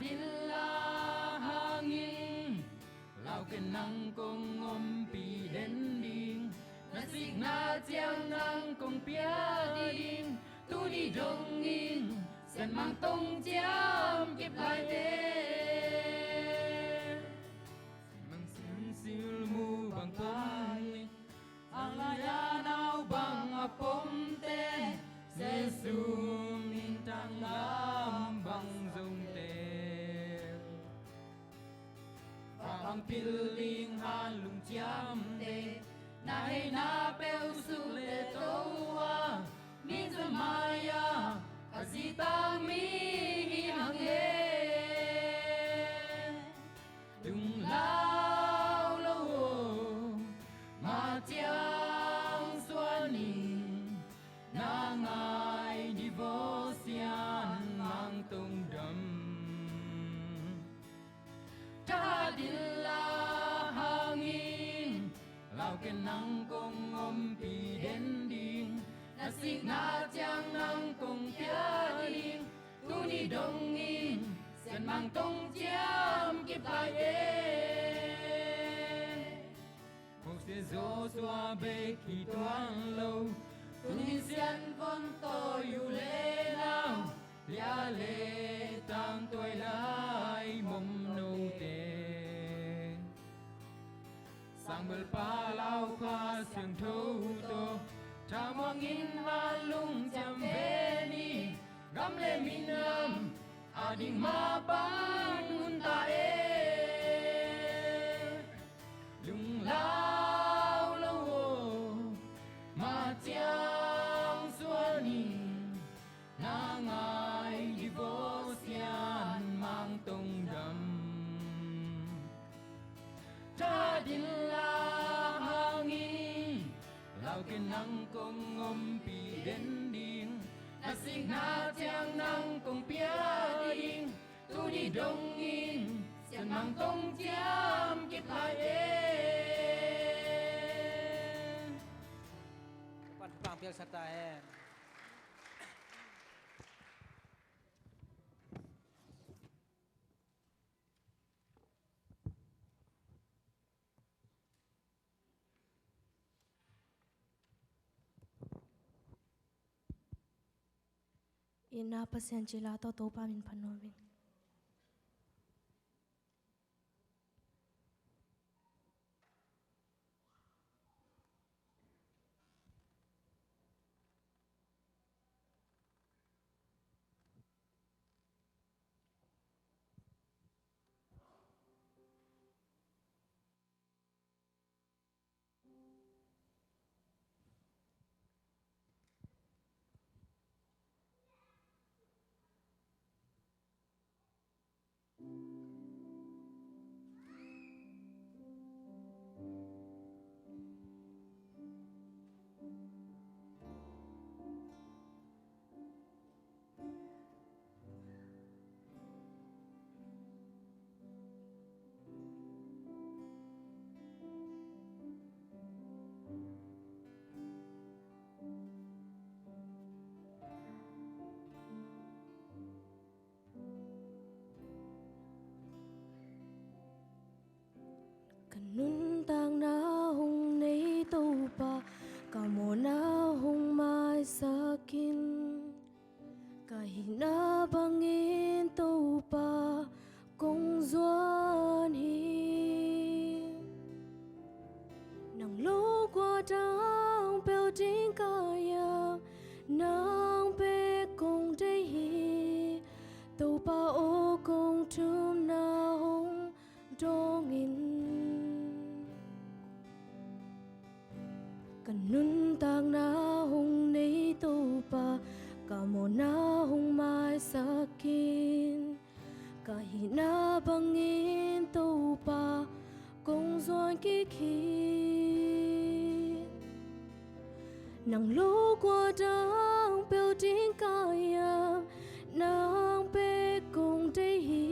Dilla hangin, lau ken nang kong ompih den ding, na sikna ciang nang kong pia ding, tuni dongin, Sianmang tong ciam kip lai te. Sianmang silmu bang pai, ang lai a nau bang a pomte, Jesu min tanglam bang zongte. Vang pilling han lungciamte, na hei na peuh suk le toa, min zumaya, a zitang mi hi hang e. Lunglau lo o, ma ciang suan in, na ngai divorce Sianmang tong dam. Tha dilla hangin, lau ken nang kong ompih den ding, na sikna ciang nang kong pia ding, tuni dongin, Sianmang tong ciam kip lai e. Moses Joshua bek hi tuan lo, tuni sian von to yu le nau, lia le tang tuai lai mom note. Sangbel palau kha siang tho to, thamuang in a lungciam ve ni, gam le minam, a ding ma pan ngun ta e. Lunglau lo o, ma ciang suan in, na ngai divorce Sianmang tong dam. Tha dilla hangin, lau ken nang kong ompih den ding, na sikna ciang nang kong pia ding, tuni dongin, Sianmang tong ciam kip lai e. Pan pang pial sa ta hen. Itna Pasian cila tawh Topa min phat nuam ing. Ka nuntakna hong nei Topa, ka mawhna hong maisak in. Ka hihna bangin Topa kong zuan hi. Nang lo kua dang peuh ding ka hiam, nang bek kong deih hi. Topa aw, kong thumna hong dawng in. Ka nuntakna hong nei Topa, ka mawhna hong maisak in. Ka hihna bangin Topa kong zuan kik hi. Nang lo kua dang peuh ding ka hiam, nang bek kong deih hi.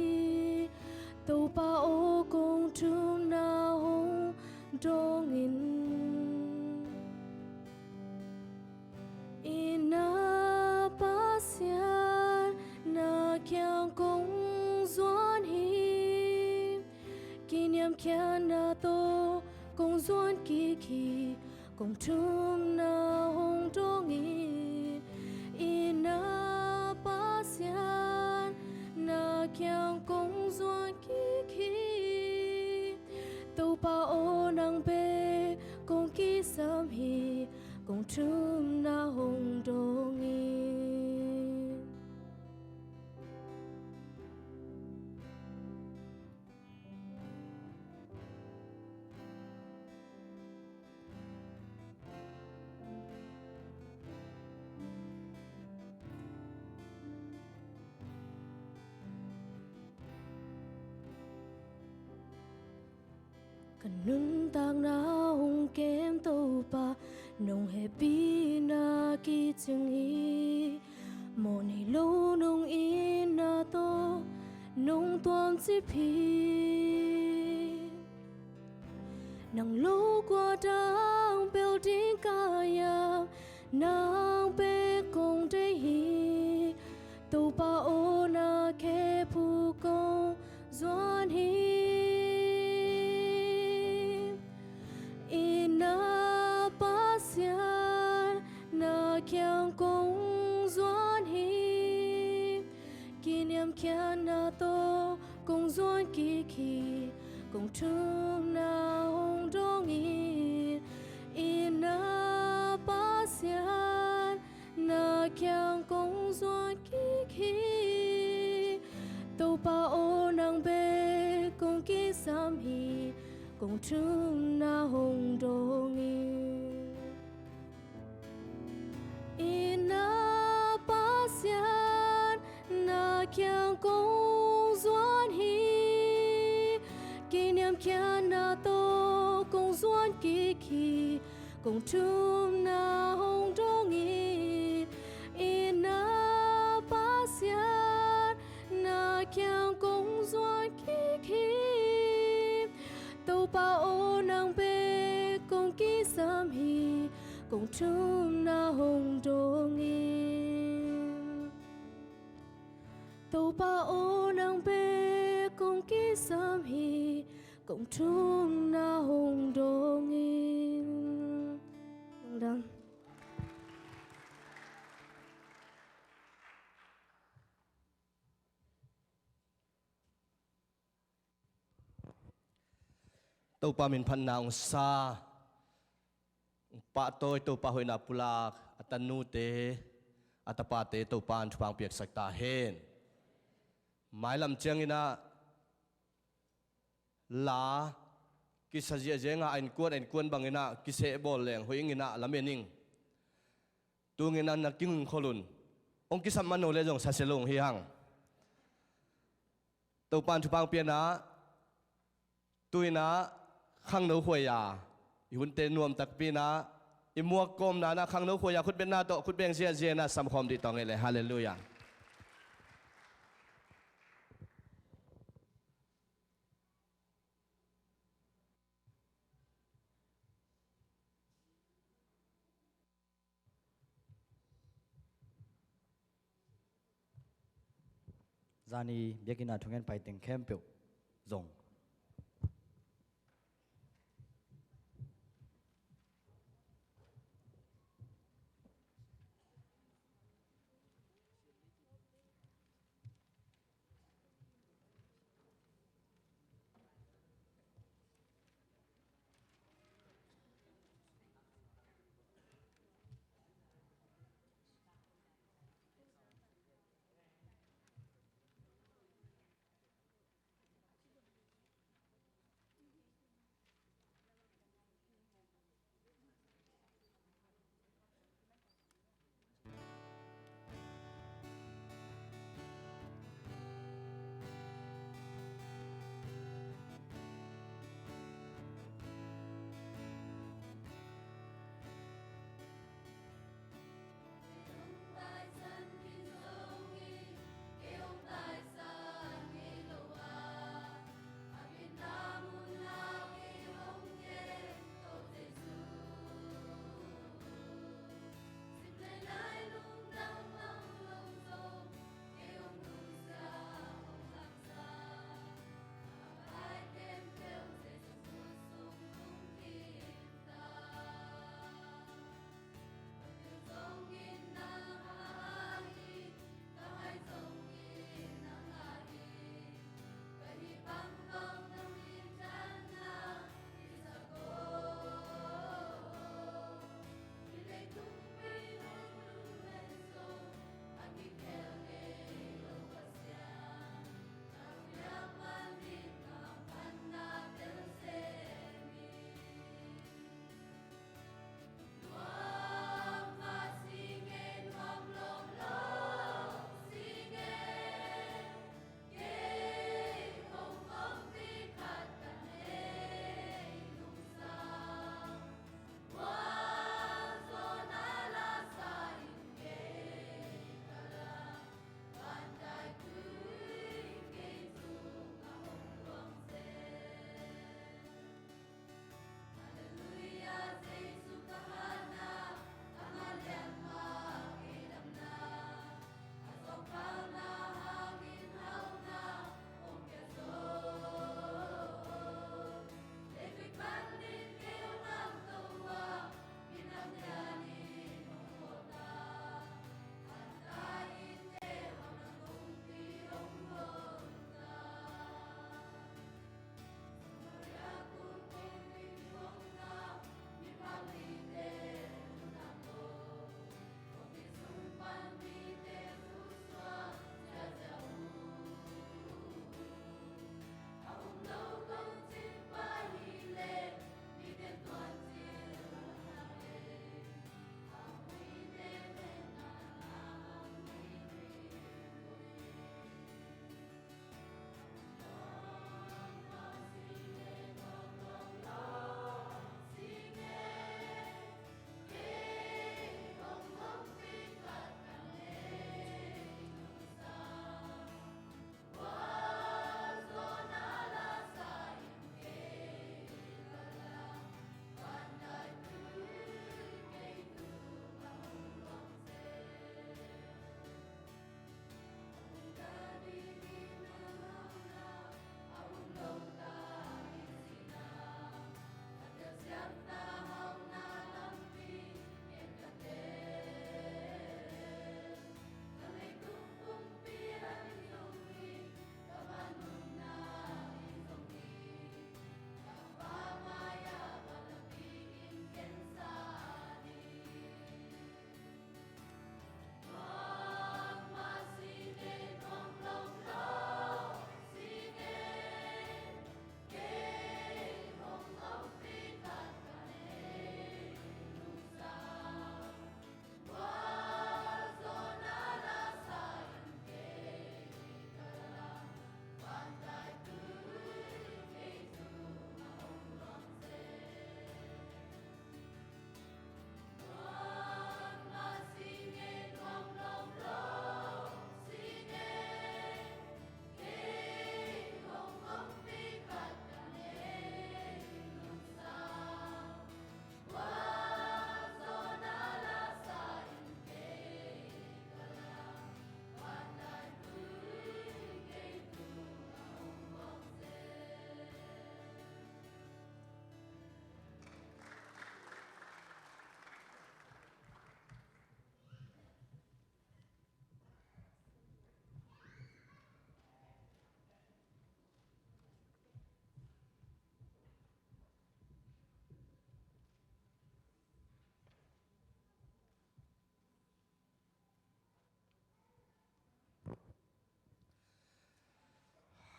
Topa aw, kong thumna hong dawng in. Itna Pasian, na kiang kong zuan zuan kik hi. Kong thumna hong dawng in, i na Pasian na kiang kong zuan kik hi. Topa aw, nang bek kong kisam hi. Kong thumna hong dawng in. Ka nuntakna hong kem Topa, nong hehpihna kicing hi. Mawh nei lo nong itna tawh nong tuamcip hi. Nang lo kua dang bel ding ka hiam, nang bek kong deih hi. Topa aw, na khephung kong zuan hi. I na Pasian na kiang kong zuan hi. Kiniamkhiatna tawh kong zuan kik hi. Kong thumna hong dawng in, i na Pasian na kiang kong zuan kik hi. Topa aw, nang bek kong kisam hi. Kong thumna hong dawng in, i na Pasian na kiang kong zuan hi. Kiniamkhiatna tawh kong zuan kik hi. Kong thumna hong dawng in, i na Pasian na kiang kong zuan kik hi. Topa aw, nang bek kong kisam hi. Kong thumna hong dawng in. Topa aw, nang bek kong kisam hi. Kong thumna hong dawng in. Lungdam. Topa min phatna hong sa, pahtawi Topa hoihna pulak a tanute, a tapate Topa in thupha hong piaksak ta hen. Mailam ciangin ah la kisa ziahziah a, a innkuan a innkuan bangin ah kiseh bawl leng hoih ing in ah lamen ing. Tungin ah na kingkhol un. Hong kisam mano le zong sa se lo hi hang. Topa in thupha hong pia in ah, tu-in ah khangno khuai-a i hunte nuam takpi in ah, i muak kawmna in ah khangno khuai-a khutbetna tawh khutbeng ziahziah in ah samkhawm dih tawh ngei le. Halleluiah. Zani biakinn ah thungen pai teng khempeuh zong.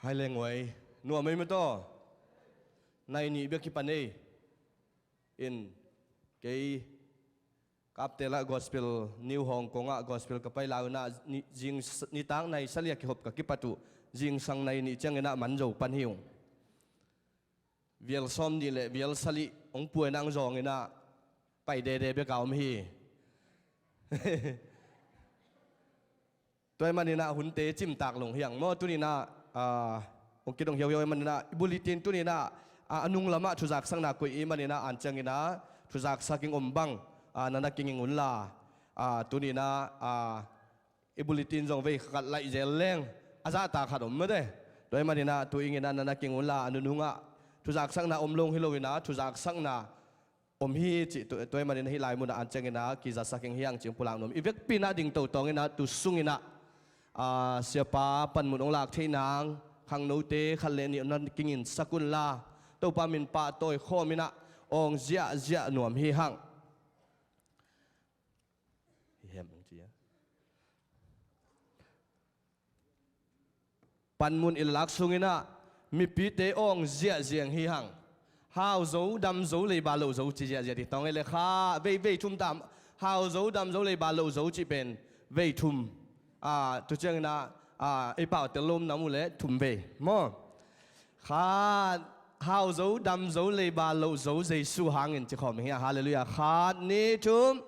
Hai leng uai, nuam ei mataw. Nai nih bek kipan ei. In, kei Kaptelah Gospel New Hong Kong ah gospel ka pai lai un ah, ni, zing, nitak nai sagih a kihop ka kipat uh, zingsang nai nih ciangin ah man zo pan hi ung. Vial sawm nih le vial sagih hong pua in ah hong zawng in ah pai dede bek a om hi. Tua ahih manin ah hunte cimtak lung hi hang maw, tuni in ah, ah, hong kidong hiauhiau ahih manin ah, i bulletin tuni in ah, ah, a nung lamah thuzaksakna koih ahih manin ah, an ciangin ah thuzaksak ing om bang, ah, na na kinging unla, ah, tuni in ah, ah, i bulletin zong vei khat laih zel leng a zahtak khat om mate. Tua ahih manin ah tu ing in ah na na kinging unla, a nunung ah thuzaksakna om lo hi lo in ah, thuzaksakna om hi cih tu, tua ahih manin hih lai munah an ciangin ah kizasak ing hi hang cih hong pulak nuam. I vekpi in ah ding totawng in ah tu sung in ah, ah, siapa panmun hong lak theih nang khangnote khat le nih na kingin sak unla, Topa min pahtawi khawm in ah awng ziahziah nuam hi hang. Hi hem hong ci a. Panmun i lak sung in ah mipite awng ziahziah hi hang. Hau zo, dam zo, leiba loh zo ci ziahziah ding tawng ei le kha, vei, vei thum tam. Hau zo, dam zo, leiba loh zo cih pen vei thum. Ah, tu ciangin ah, ah, ei pau tel lom nam uh le thum vei maw. Khat, hau zo, dam zo, leiba loh zo, Jesu hangin ci khawm hi a. Halleluiah. Khat, nih, thum.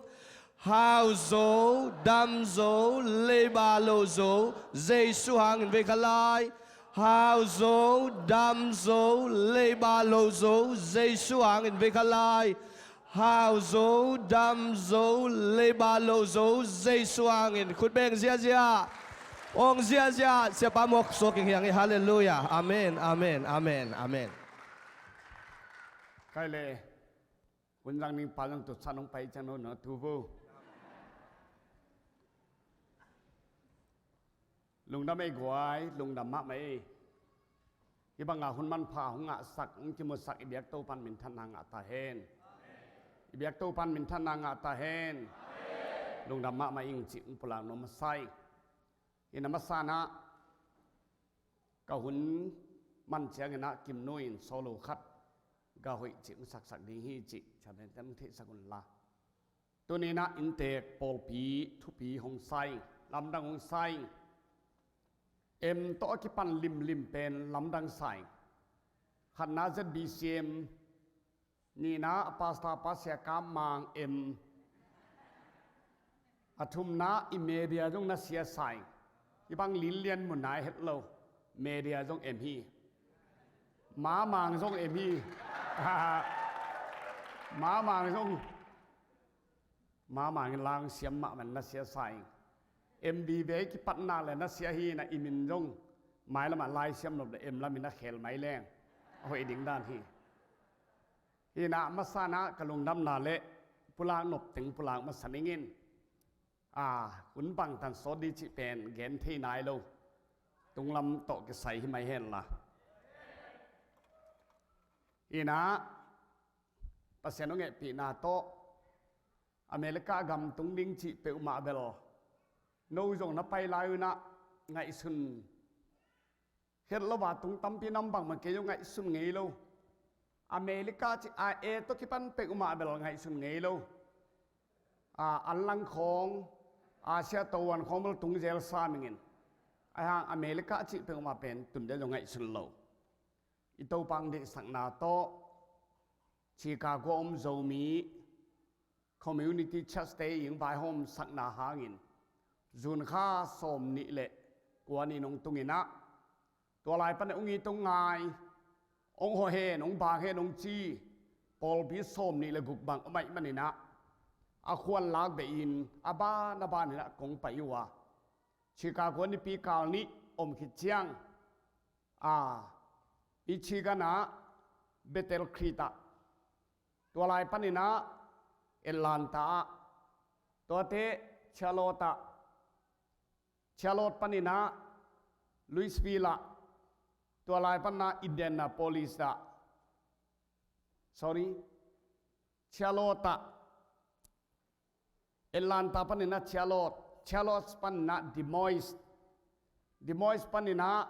Hau zo, dam zo, leiba loh zo, Jesu hangin vei khat lai. Hau zo, dam zo, leiba loh zo, Jesu hangin vei khat lai. Hau zo, dam zo, leiba loh zo, Jesu hangin khut beng ziahziah. Awng ziahziah, siapa muak suak ing hi hang ei. Halleluiah. Amen, amen, amen, amen. Kai le, hun zang ning pa zang tu san hong pai ciang no na tu vo. Lungdam ei guai, lungdam mahmah ei. Hih banga hun manpha hong ngahsak, hong kimusak i biak Topan minthanna ngah ta hen. I biak Topan minthanna ngah ta hen. Lungdam mahmah ing cih hong pulak nuam masa ing. Ina masa in ah ka hun man ciangin ah Kimnu in solo khat ga hoih cih hong saksak ding hi cih, ciangin ten hong theihsak unla. Tuni in ah inntek pawlpi thupi hong sa ing, lamdang hong sa ing. M tawh a kipan limlim pen lamdang sa ing. Khatna Z B C M, nihna a pastor pa Sia Kam Mang M, a thumna i media zong na sia sa ing. Hih bang linlian mun nai het lo, media zong M hi. Ma Mang zong M hi. Ma Mang zong Ma Mang in lang siam mahmah na sia sa ing. M B V kipatna le na sia hi in ah i min zong mailamah lai siam nop le M lam in a khel mai leng a hoih ding dan hi. Hi in ah masa in ah ka lungdamna le pulak nop teng pulak masa ning in. A, hun bangtan sawt ding cih pen gen thei nai lo. Tunglam tawh kisai hi mai hen la. Hi in ah Pasian hong hehpihna tawh America gam tung ding cih peuhmah bel no zong na pai lai un ah ngaihsun het lo a, tung tampi nam bangmah kei zong ngaihsun ngei lo. America cih a e tawh kipan peuhmah bel ngaihsun ngei lo. A, an lang khawng, Asia to wan khawng bel tung zel sa mingin. Ahi hang America cih peuhmah pen tun dia zong ngaihsun lo. I Topa hong deihsakna tawh Chicago om Zomi Community Church te i hong vaihawmsakna hangin June kha sawm nih le kua ni in hong tung in ah, tua lai pan hong it hong ngai, hong hawh hen, hong bang hen hong ci pawlpi sawm nih le guk bang om ahih manin ah, a khuan lak beh in a ban a ban in ah kong pai uh a, Chicago nipi kal nih om khit ciang, a, Michigan ah Bethel Creek ah, tua lai panin ah Atlanta ah, tuate Charlotte ah, Charlotte panin ah Louisville ah, tua lai panin ah Indianapolis ah, sorry, Charlotte ah, Atlanta panin ah Charlotte, Charlotte panin ah Des Moines, Des Moines panin ah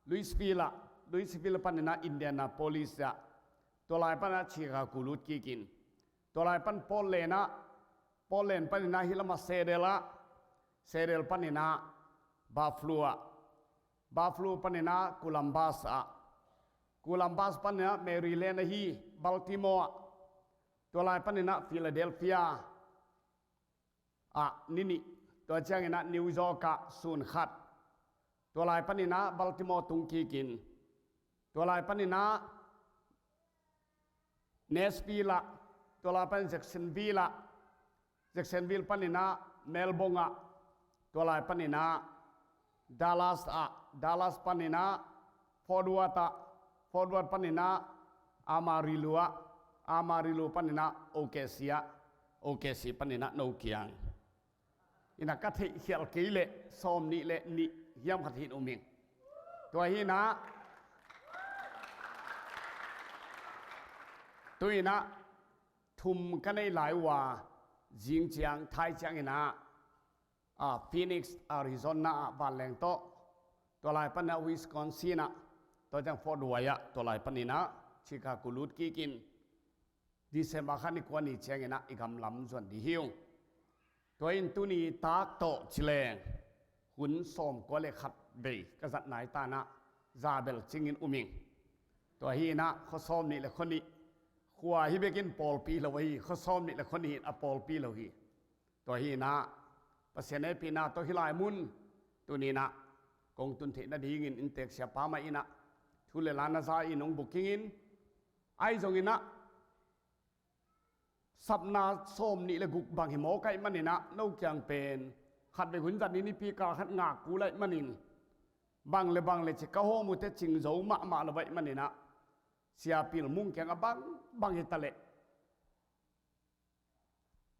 Louisville ah, Louisville panin ah Indianapolis ah, tua lai pan ah Chicago lut kikin, tua lai pan Portland ah, Portland panin ah hih lamah Seattle ah, Seattle panin ah Buffalo ah, Buffalo panin ah Columbus ah, Columbus panin ah Maryland ahi Baltimore ah, tua lai panin ah Philadelphia ah ni nih, tua ciangin ah New York ah sun khat, tua lai panin ah Baltimore tung kikin, tua lai panin ah Nashville ah, tua lai panin Jacksonville ah, Jacksonville panin ah Melbourne ah, tua lai panin ah Dallas ah, Dallas panin ah Fort Worth ah, Fort Worth panin ah Amarillo ah, Amarillo panin ah O K C ah, O K C panin ah Nokiang. Ina ka theih khial kei leh sawm nih le nih hiam khat hin um ing. Tua hi inah, tu inah thum ka nei lai uh a, zing ciang, thai ciang inah, a, Phoenix, Arizona ah vanleng tawh, tua lai pan ah Wisconsin ah, tua ciang Fort Wayne ah, tua lai pan inah Chicago lut kikin, December kha ni kua ni ciangin ah i gam lam zuan dih hi ung. Tua in tuni tak tawh ci leng hun sawmkua le khat vei ka zat nai tan ah za bel cingin um ing. Tua hi inah khua sawm nih le khua nih, khua hi bekin pawlpi lo hi, khua sawm nih le khua nih in a pawlpi lo hi. Tua hi inah Pasian hehpihna tawh hih lai mun tuni inah kong tun theih nadingin inntek siapa mah inah thu le la na za in hong booking in, ahi zong inah sapna sawm nih le guk bang hi mawk ahih man inah, no kiang pen khat vei hun zat ni nipi kal khat ngak kul ahih manin, bang le bang le ci ka hawm uh teh cing zo mahmah lo ahih man inah, Sia Pil Mung kiang a bang bang hi ta leh,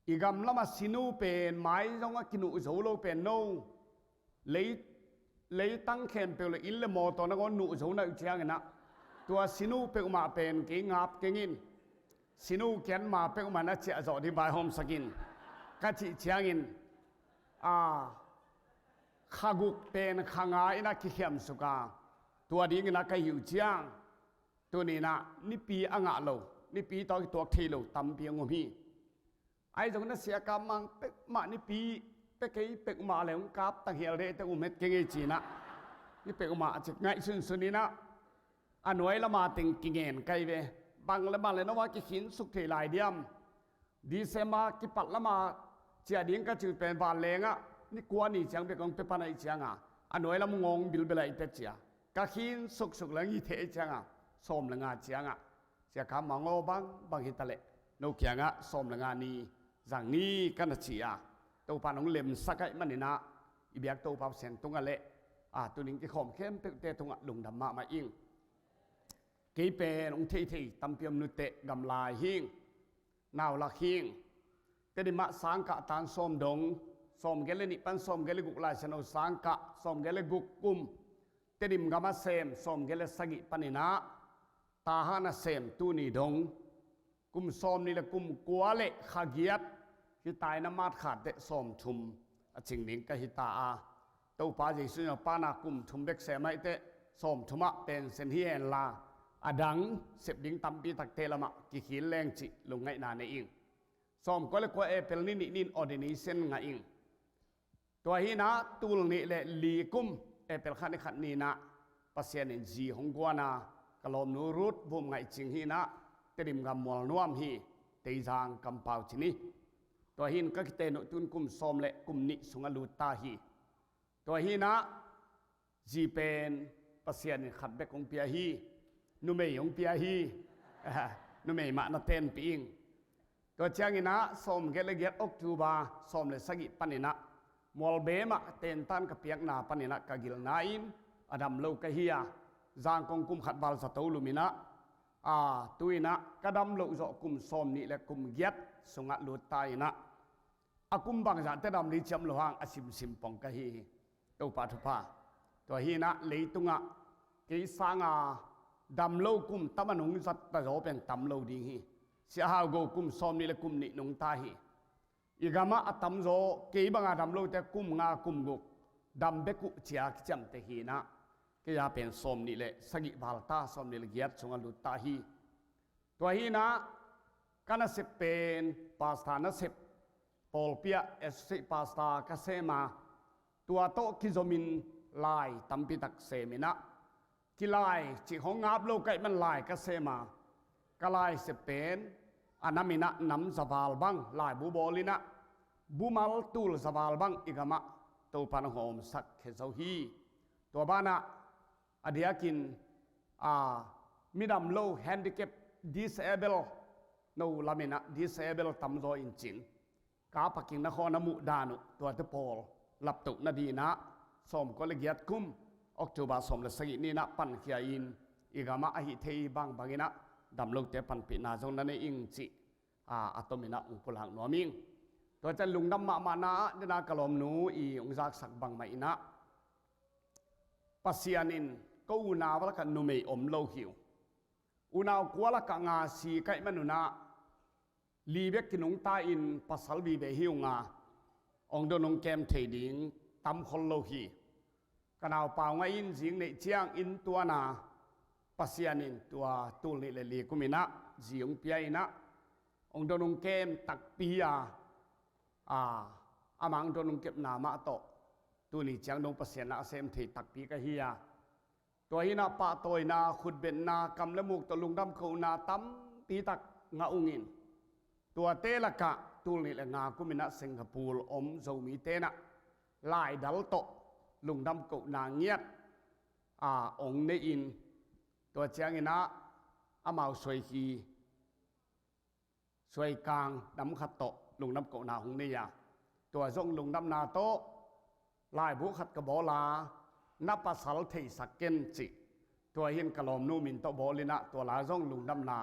i gam lamah sinu pen mai zong a kinuh zo lo pen no, lei, leitang khempeuh le inn le mawtaw nangawn nuh zo na uh ciang inah, tua sinu peuhmah pen kei ngap keng in, sinu kian ma peuhmah na ciah zawh ding vaihawmsak in, ka cih ciangin, a, kha guk pen kha nga inah kikhiamsuk a, tua ding inah ka hi uh ciang, tuni inah nipi a ngah lo, nipi tawh a kituak thei lo tampi hong um hi. Ahi zong na Sia Kam Mang peuhmah nipi pia kei peuhmah le hong kap tang hial deh teh um het keng ei ci inah, ni peuhmah a cik ngaihsunsun inah, a nuai lama teng kingen kai ve. Bang le bang le no a kikhinsuk thei lai diam? December kipat lama ciah ding ka cih pen vanleng ah ni kua ni ciang bek hong pia pan ahih ciang a, a nuai lam ngawng bilbel ahih teh ci a, ka khin suksuk leng hi thei ahih ciang a, sawm le nga ciang a, Sia Kam Mang aw, bang bang hi ta leh no kiangah sawm le nga ni zang ni ka na ci a, Topa nong lemsak ahih man inah, i biak Topa Pasian tungah le, a, tuning kikhawm khempeuhte tungah lungdam mahmah ing. Kei pen hong theithei tampi om nuteh gamlai hing, naulak hing. Tedim ah sangkah tan sawm dong, sawm gel le nih pan sawm gel le guk Lai Siangtho sangkah, sawm gel le guk kum Tedim gam a sem, sawm gel le sagih pan inah Tahan a sem tuni dong, kum sawm nih le kum kua le kha giat, hih taina mat khat teh sawm thum a cing ding ka hi ta a, Topa Jesu in a pan a kum thum bek sem ahih teh sawm thum ah pensen hi henla, a dang sep ding tampi takte lamah kikhil leng cih lungngaihna nei ing. Sawmkua le kua April ni nih ni in ordination ngah ing. Tua hi inah tul nih le li kum April kha ni khat ni inah Pasian in zi hong guan a, ka lawmnu Ruth Vum Ngaih Cing hi inah, Tedim gam Mualnuam hi, Teizang kampau ci ni. Tua hi in ka kiten uh tun kum sawm le kum nih sungah lut ta hi. Tua hi inah zi pen Pasian in khat bek hong pia hi, numei hong pia hi. Numei mah na tenpih ing. Tua ciang inah sawm gel le giat October sawm le sagih pan inah Mualbem ah tentan ka piakna pan inah ka gilna in a dam lo ka hi a, Zangkong kum khat val zato lum inah, a, tu inah ka dam loh zawh kum sawm nih le kum giat sungah lut ta inah, a kum bangzah teh dam ding ciam lo hang a simsim pong ka hi hi. Topa thupha. Tua hi inah leitungah kei sanga dam lo kum tam a nung zat ta zaw pen tam lo ding hi. Sia Hau Go kum sawm nih le kum nih nung ta hi. I gamah a tamzaw kei banga dam lote kum nga kum guk dam bek uh cia kiciamteh hi inah, Kei a pen sawm nih le sagih val ta, sawm nih le giat sungah lut ta hi. Tua hi inah ka nasep pen pastor nasep, pawlpi ah associate pastor ka sem a, tua tawh kizomin lai tampi tak sem inah, kilai cih hong ngap lo ka hih man lai ka sem a, ka laisep pen a nam inah nam za val bang laibu bawl inah, bumal tul za val bang i gamah Topa'n hong hawmsak khia zo hi. Tua banah a diakin, a, midam lo, handicap, disable, no lam inah disable tamzaw in cin, ka paking na khawn a muh dan uh, tuate pawl laptoh nading inah sawmkua le giat kum October sawm le sagih ni inah pankhia in, i gamah ahi thei bangbang inah damlote panpihna zong na nei ing cih, a, a tom inah hong pulak nuam ing. Tua ciang lungdam mahmahna ah dena ka lawmnu i hong zaksak bangmah inah Pasian in ko unau lakah numei om lo hi uh. Unau kua lakah nga si ka hih man unah li bek kinungta in pasal vive hi ung a, hong don hong kem thei ding tam khol lo hi. Ka naupa hong ahi in zing neih ciang inn tuan a, Pasian in tua tul nih le li kum inah zi hong pia inah, hong don hong kem takpi a, a, amah hong don hong kepna mah tawh tuni ciang dong Pasian a sem thei takpi ka hi a. Tua hi inah pahtawina, khutbetna, kam le muk tawh lungdam kohna tampi tak ngah ung in, tuate lakah tul nih le nga kum inah Singapore om Zomite inah laidal tawh lungdam kohna ngiat, a, hong nei in, tua ciang inah amau suai hi, suaikang nam khat tawh lungdam kohna hong nei a, tua zong lungdamna tawh laibu khat ka bawl a, na pasal theisak ken cih, tua hi in ka lawmnu min tawh bawl inah tua lai zong lungdamna,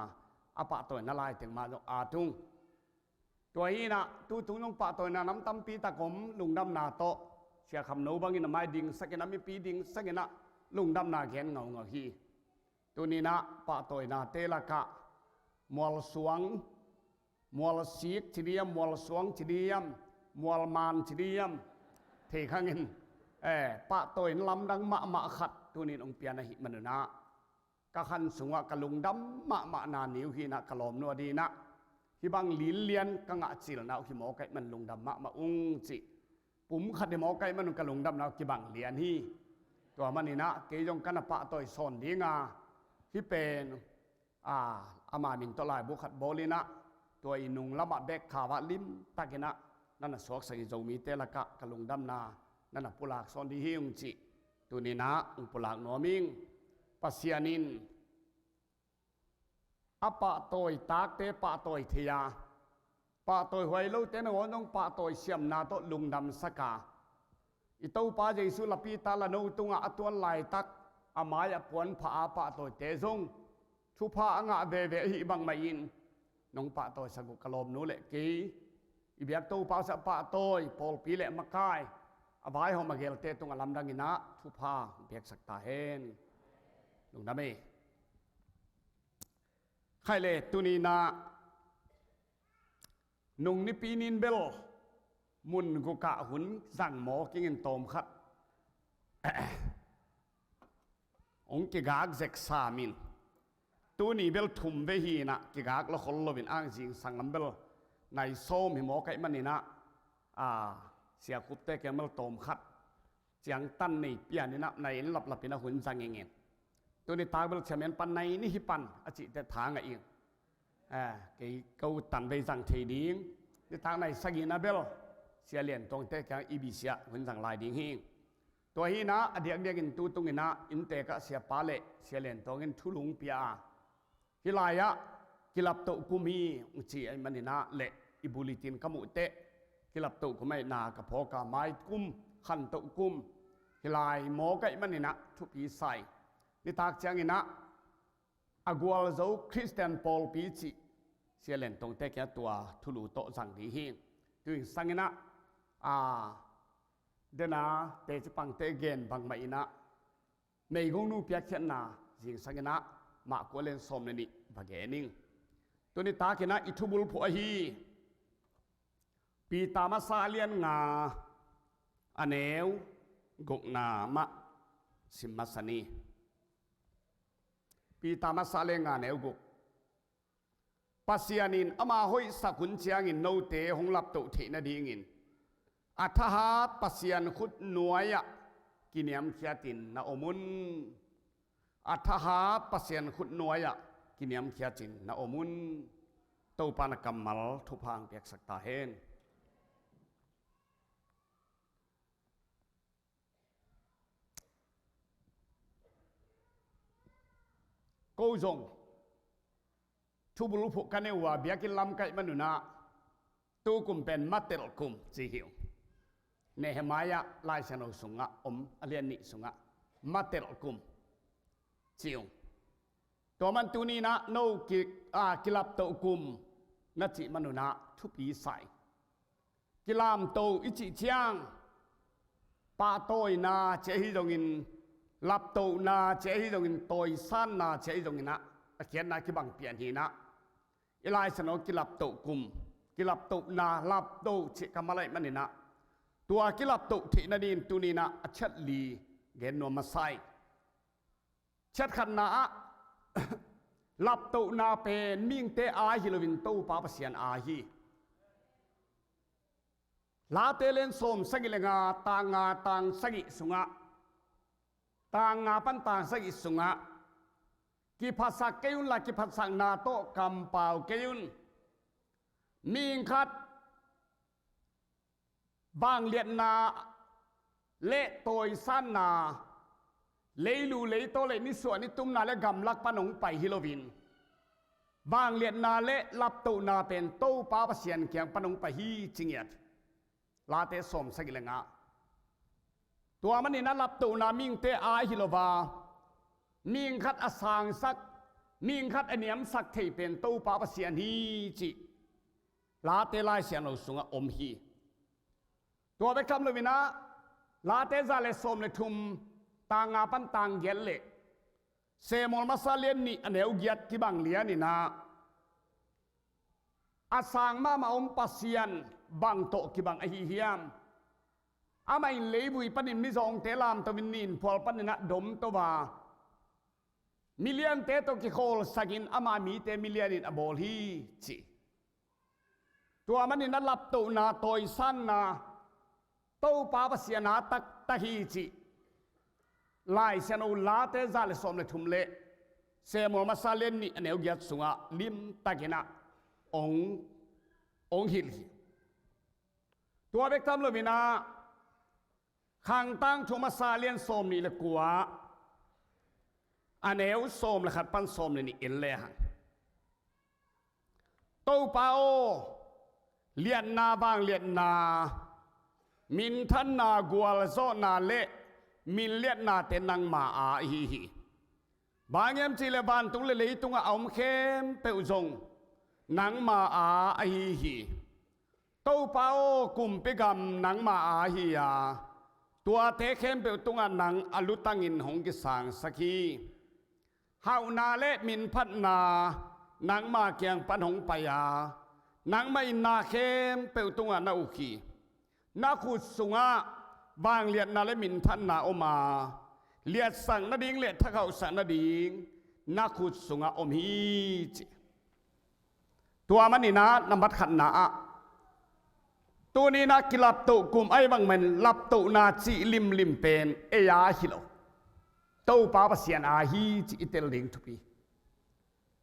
a pahtawina lai teng mah zong a tung. Tua hi inah tutung zong pahtawina nam tampi tak om lungdamna tawh, Sia Kham No bangin a mai dingsak inah, mipi dingsak inah lungdamna gen ngaungau hi. Tuni inah pahtawinate lakah mualsuang, mualsik ci diam, mualsuang ci diam, mualman ci diam, thei khang in, eh, pahtawina lamdang mahmah khat tuni in hong pia na hih man unah, ka khan sungah ka lungdam mahmahna ni uh hi inah ka lawmnu a ding inah, hih bang linlian ka ngah cilna uh hi mawk ahih man lungdam mahmah ung cih pum khat hi mawk ahih man un ka lungdamna uh kibang lian hi. Tua man inah kei zong ka na pahtawi sawn ding a, hih pen, a, ama min tawh laibu khat bawl inah, tua i nung lamah bek khau ah limtak inah na na suaksak i Zomite lakah ka lungdamna na na pulak sawn ding hi ung cih tuni inah hong pulak nuam ing. Pasian in a pahtawi takte pahtawi thei a, pahtawi huai lote nangawn zong pahtawi siamna tawh lungdamsak a, i Topa Jesu lapi ta la no tungah a tuan laitak a mai-ah puanpha a pahtawite zong thupha a ngah veve ahih bangmah in nong pahtawisak uh ka lawmnu le kei, i biak Topa uh sia pahtawi, pawlpi le makai, a vaihawm a gelte tungah lamdang inah thupha hong piaksak ta hen. Lungdam ei. Khaile, tuni inah nung nipi ni in bel mun gukah hun zang mawk ing in tawmkhat hong kigak zek sam in. Tuni bel thum vei hi inah kigak lawkhol lo in, ang zingsang lam bel nai sawm hi mawk ahih man inah, a, Sia Khupte kiang bel tawmkhat ciangtan nei pian inah nai en laplap inah hun zang ing in. Tuni tak bel chairman pan nai nih hi pan a cihte tha ngah ing. Eh, kei ko tan vei zang thei ding. Nitak nai sagihna bel Sia Lian Tuangte kiang i bisiah hun zang lai ding hi. Tua hi inah a diakdiakin tutung inah inntek ah siapa le Sia Lian Tuang in thulu hong pia a, hih lai-ah kilaptoh kum hi hong ci ahih man inah le i bulletin ka muh teh kilaptoh kum ahihna ka phawk a, mai kum, khantoh kum, hih lai mawk ahih man inah thupi sa ing. Nitak ciang inah a gualzo Khristian pawlpi cih Sia Lian Tuangte kiang tua thulu tawh zang ding hi. Tui sang inah, a, dena teci pangte gen bangmah inah meigongnu piakkhiatna zingsang inah mah kua le sawm le nih va gen ing. Tuni tak inah i thubulphuh ahi Peter masa a lian nga, a neu gukna mah. Sim masa ni. Peter masa le nga neu guk. Pasian in ama hoihsak hun ciangin note hong laptoh theih nadingin a thahat Pasian khut nuai-ah kiniamkhiatin na om un. A thahat Pasian khut nuai-ah kiniamkhiatin na om un. Topa na kammal thupha hong piaksak ta hen. Ko zong thubul phuh ka neu a biakinn lam kaih manun ah tu kum pen Matelh kum ci hi ung. Nehemiah Lai Siangtho sungah om a lian nih sungah Matelh kum ci ung. Tua man tuni-in ah no ki, a, kilaptoh kum na cih manun ah thupi sa ing. Kilamto i cih ciang pahtawina ci ahi zongin, laptohna ci ahi zongin, tawisanna ci ahi zongin ah a khiatna kibang pian hi-in ah i Lai Siangtho kilaptoh kum, kilaptohna, laptoh cih ka mah laih manin ah tua kilaptoh theih nadingin tuni-in ah a ciat li gen nuam masa ing. Ciat khatna ah laptohna pen mihingte aa hi loin Topa Pasian aa hi. Late lian sawm sagih le nga, tang nga tang sagih sungah, tang nga pan tang sagih sungah, kiphatsak kei unla kiphatsakna tawh kampau kei un. Mihing khat vangliatna le tawisanna, leilu leitaw le nisuah nitumna le gamlak pan hong pai hi loin, vangliatna le laptohna pen Topa Pasian kiang pan hong pai hi ci ngiat. Late sawm sagih le nga. Tua manin ah laptohna mihingte aa hi lo a, mihing khat a sangsak, mihing khat a niamsak thei pen Topa Pasian hi cih Late Lai Siangtho sungah om hi. Tua bek tham loin ah Late za le sawm le thum, tang nga pan tang giat le Samuel masa lian nih a neu giat kibang lianin ah a sang mahmah om Pasian bang tawh kibang ahi hiam? Amah in leivui panin mizawngte lamto-in ninphual panin ah domto a, miliante tawh kikhawlsakin ama mite milianin a bawl hi ci. Tua manin ah laptohna, tawisanna Topa Pasian aa taktak hi cih Lai Siangtho Late za le sawm le thum le Samuel masa lian nih a neu giat sungah limtakin ah hong, hong hilh hi. Tua bek tham loin ah Khang Tangthu masa lian sawm nih le kua, a neu sawm le khat pan sawm le nih en le hang. Topa aw, liatna, vangliatna, minthanna, gualzawhna le minliatnate nangma aa ahi hi. Bang hang hiam cih leh vantung le leitungah a om khempeuh zong nangma aa ahi hi. Topa aw, kumpi gam nangma aa hi a, tuate khempeuh tungah nang a lutangin hong kisangsak hi. Hauhna le minphatna nangma kiang pan hong pai a, nangmah in na khempeuh tungah na uk hi. Na khut sungah vangliatna le minthanna om a, liatsak nading le thakhauhsak nading na khut sungah om hi ci. Tua manin ah nambat khatna ah, tuni-in ah kilaptoh kum ahi bangin laptohna cih limlim pen ei aa hi lo, Topa Pasian aa hi cih i tel ding thupi.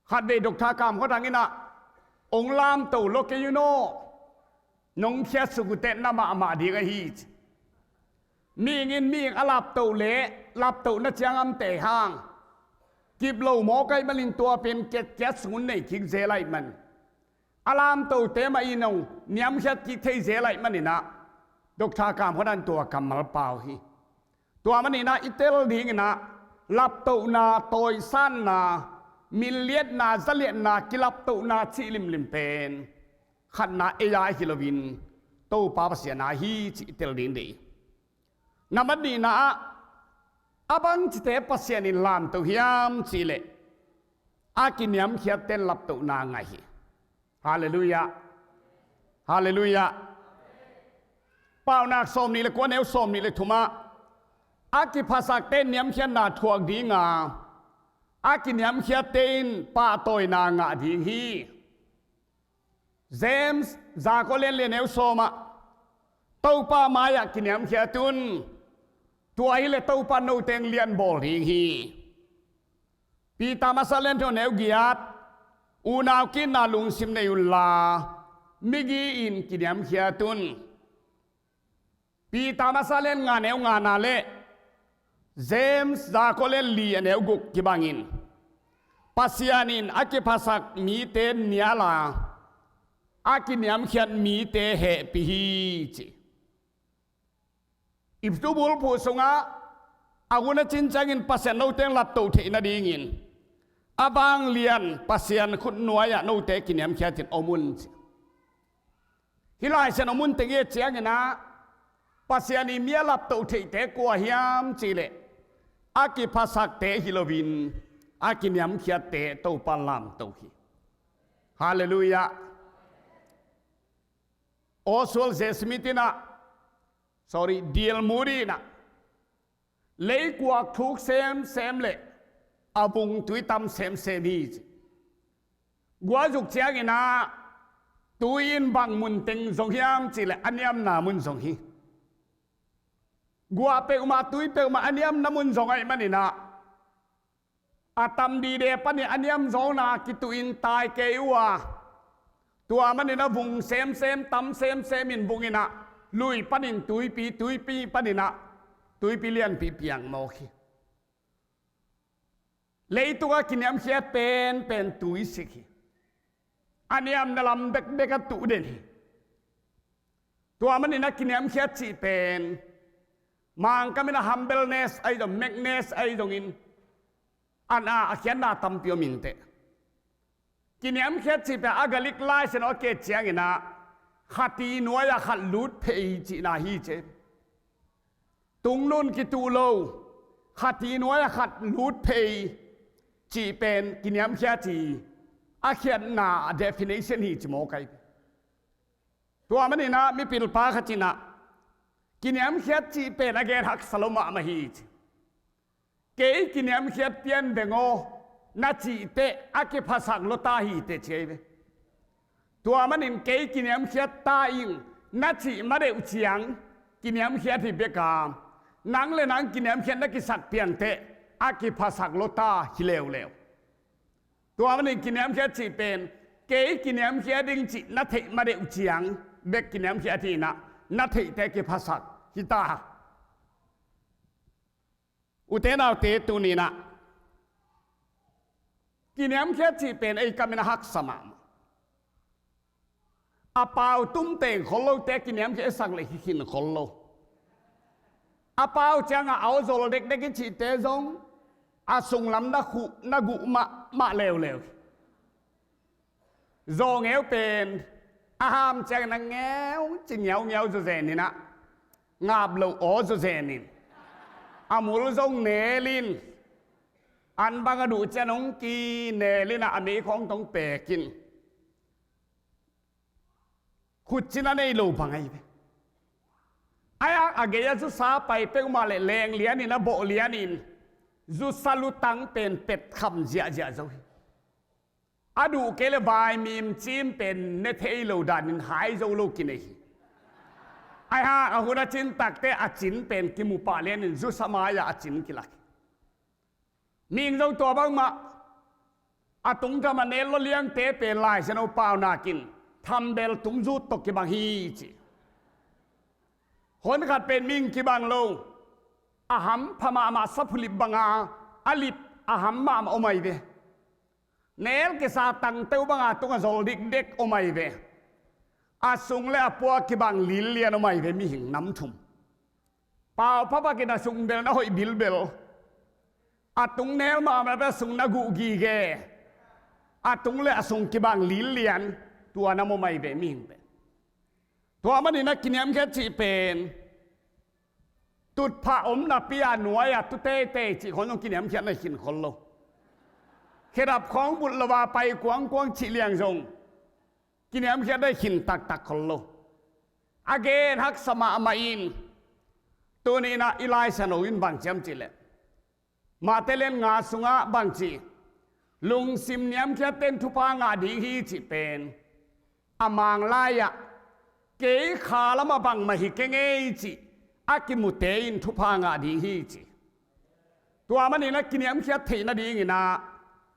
Khatvei Doctor Kam Khua Thang in ah, hong lamto lo kei un aw, nong khiatsuk uh teh na mahmah ding ahi ci. Mihing in mihing a laptoh leh laptohna ciang a om teh hang, kip lo mawk ahih manin tua pen kiatkiat sung nei kik zel ahih man, a lamtote mah in hong niamkhiat kik thei zel ahih manin ah Doctor Kam Khua Thang in tua kammal pau hi. Tua manin ah i tel dingin ah laptohna, tawisanna, minliatna, zaliatna, kilaptohna cih limlim pen khatna ei aa hi loin Topa Pasian aa hi cih i tel ding deih. Nambat nihna ah, a bangcite Pasian in lamto hiam cih leh a kiniamkhiatte in laptohna ngah hi. Halleluiah. Halleluiah. Paunak sawm nih le kua, neu sawm nih le thum ah, A kiphasakte niamkhiatna thuak dinga, a kiniamkhiatte in pahtawina ngah ding hi. James zakawlen lianeu sawmah, Topa mai-ah kiniamkhiat un. Tua hileh Topa noteng lianbawl ding hi. Peter masa lianeu giat, unau kitna lungsim nei unla, migi-in kiniamkhiat un. Peter masa lian nga neu ngana le James zakawlen li a neu guk kibangin, Pasian in a kiphasak mite niala, a kiniamkhiat mite hehpih hi ci. I tu bulphuh sungah a hun a cin ciangin Pasian noteng laptoh theih nadingin a vanglian Pasian khut nuai-ah note kiniamkhiatin om un ci. Hih Lai Siangtho mun teng i et cianginah Pasian i mi a laptoh theihte kua hiam cihleh a kiphasakte hi loin a kiniamkhiatte Topa lamto hi. Halleluiah. Oswald J. Smith inah, sorry, D L Moody inah, leikuak thuk semsem le a vung tui tam semsem hi ci. Guah zuk cianginah tui in bang mun teng zong hiam cihleh a niamna mun zong hi. Guah peuhmah, tui peuhmah a niamna mun zong ahih maninah a tam dide panin a niamzawngna kituhin tai kei uh a, tua manin a vung semsem, tam semsem in vung inah lui panin tuipi, tuipi paninah tuipi lianpi piang mawk hi. Leitungah kiniamkhiat penpen tuisik hi. A niamna lam bekbek a tuh den hi. Tua manin a kiniamkhiat cih pen Mangkam in a humbleness ahi zong, meekness ahi zongin, a na a khiatna tampi om inteh. Kiniamkhiat cih pen a Galik Lai Siangtho a ki-et cianginah khati nuai-ah khat lut phei cihna hi ci. Tungnun kituh lo, khati nuai-ah khat lut phei cih pen kiniamkhiat cih a khiatna a definition hi ci mawk ahi. Tua maninah mipilpa khat inah kiniamkhiat cih pen a gen haksa lo mahmah hi ci. Kei kiniamkhiat pian veng aw na cih teh a kiphasak lua ta hi teh ci ahi ve. Tua manin kei kiniamkhiat ta ing na cih ma deuh ciang kiniamkhiat hi bek a, nang le nang kiniamkhiat na kisak pian teh a kiphasak lua ta hi leuleu. Tua manin kiniamkhiat cih pen kei kiniamkhiat ding cih na theih ma deuh ciang bek kiniamkhiat hi inah na theihte kiphasak hi ta. Ute naute, tuni inah kiniamkhiat cih pen ei kam in a haksa mahmah. A pau tum teng khol lote kiniamkhiat i sak leh hi khin khol lo. A pau ciangah a aw zol dekdek i cihte zong a sunglam na khuh na guh mahmah leuleu hi. Zawngeu pen a ham ciangin a ngeu ci ngiaungiau zawzen inah ngap loh aw zawzen in a mul zong nel in an bang a duh ciang hong kinel inah a mei khawng tawh hong pek in khutcin a nei lo bang ahi ve. A, a gei a zusa pai peuhmah le leng lianin a bawh lianin zusa lutang pen petkham ziahziah zo hi. A duh kei le vaimim cim pen ne thei lo danin hai zo lo kinei hi. Ahi hang a hun a cin takte a cin pen kimu pah lianin zusa mai-ah a cin kilak hi. Mihing zong tua bangmah a tungtham a nel lua liangte pen Lai Siangtho paunakin thambel tungzut tawh kibang hi ci. Hon khat pen mihing kibang lo, a hampha mahmah saphulip banga a lip a ham mahmah om ahi ve. Nel kisa tangteu banga tung a zol dikdek om ahi ve. A sung le a pua kibang lillian om ahi ve, mihing nam thum. Pau phapakin a sung bel na hoih bilbel. A tung nel mahmah bel a sung na guh gige. A tung le a sung kibang lillian tua nam om ahi ve, mihing pen. Tua manin a kiniamkhiat cih pen tutphah om napi-a nuai-a tu teitei cih khawng zong kiniamkhiat na hi khin khol lo. Khedap khawng bulh lo a pai kuangkuang cih liang zong kiniamkhiat na hi khin taktak khol lo. A gen haksa mahmah in Tuni-in ah i Lai Siangtho in bang ci hiam cih leh, Matthai lian nga sungah bang ci, lungsim niamkhiatte in thupha ngah ding hi cih pen, a Mang lai-ah, kei kha lamah bangmah hi keng ei cih a kimute in thupha ngah ding hi ci. Tua manin a kiniamkhiat theih nadingin ah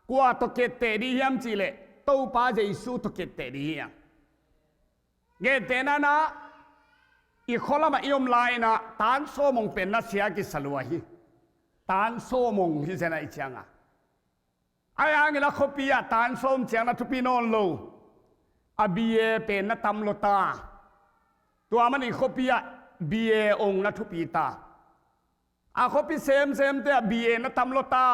kua tawh kietteh ding hiam cih leh Topa Jesu tawh kietteh ding hi a. Gentehna-in ah, i khua lamah i om lai-in ah tan sawm hong pen nasia kisa lua hi. Tan sawm hong hi zen a i ciang a. Ahi hangin a khuapi ah tan sawm ciang na thupi nawn lo. A B A pen na tam lua ta. Tua manin khuapi ah B A hong na thupi ta. A khuapi semsemte ah B A na tam lua ta.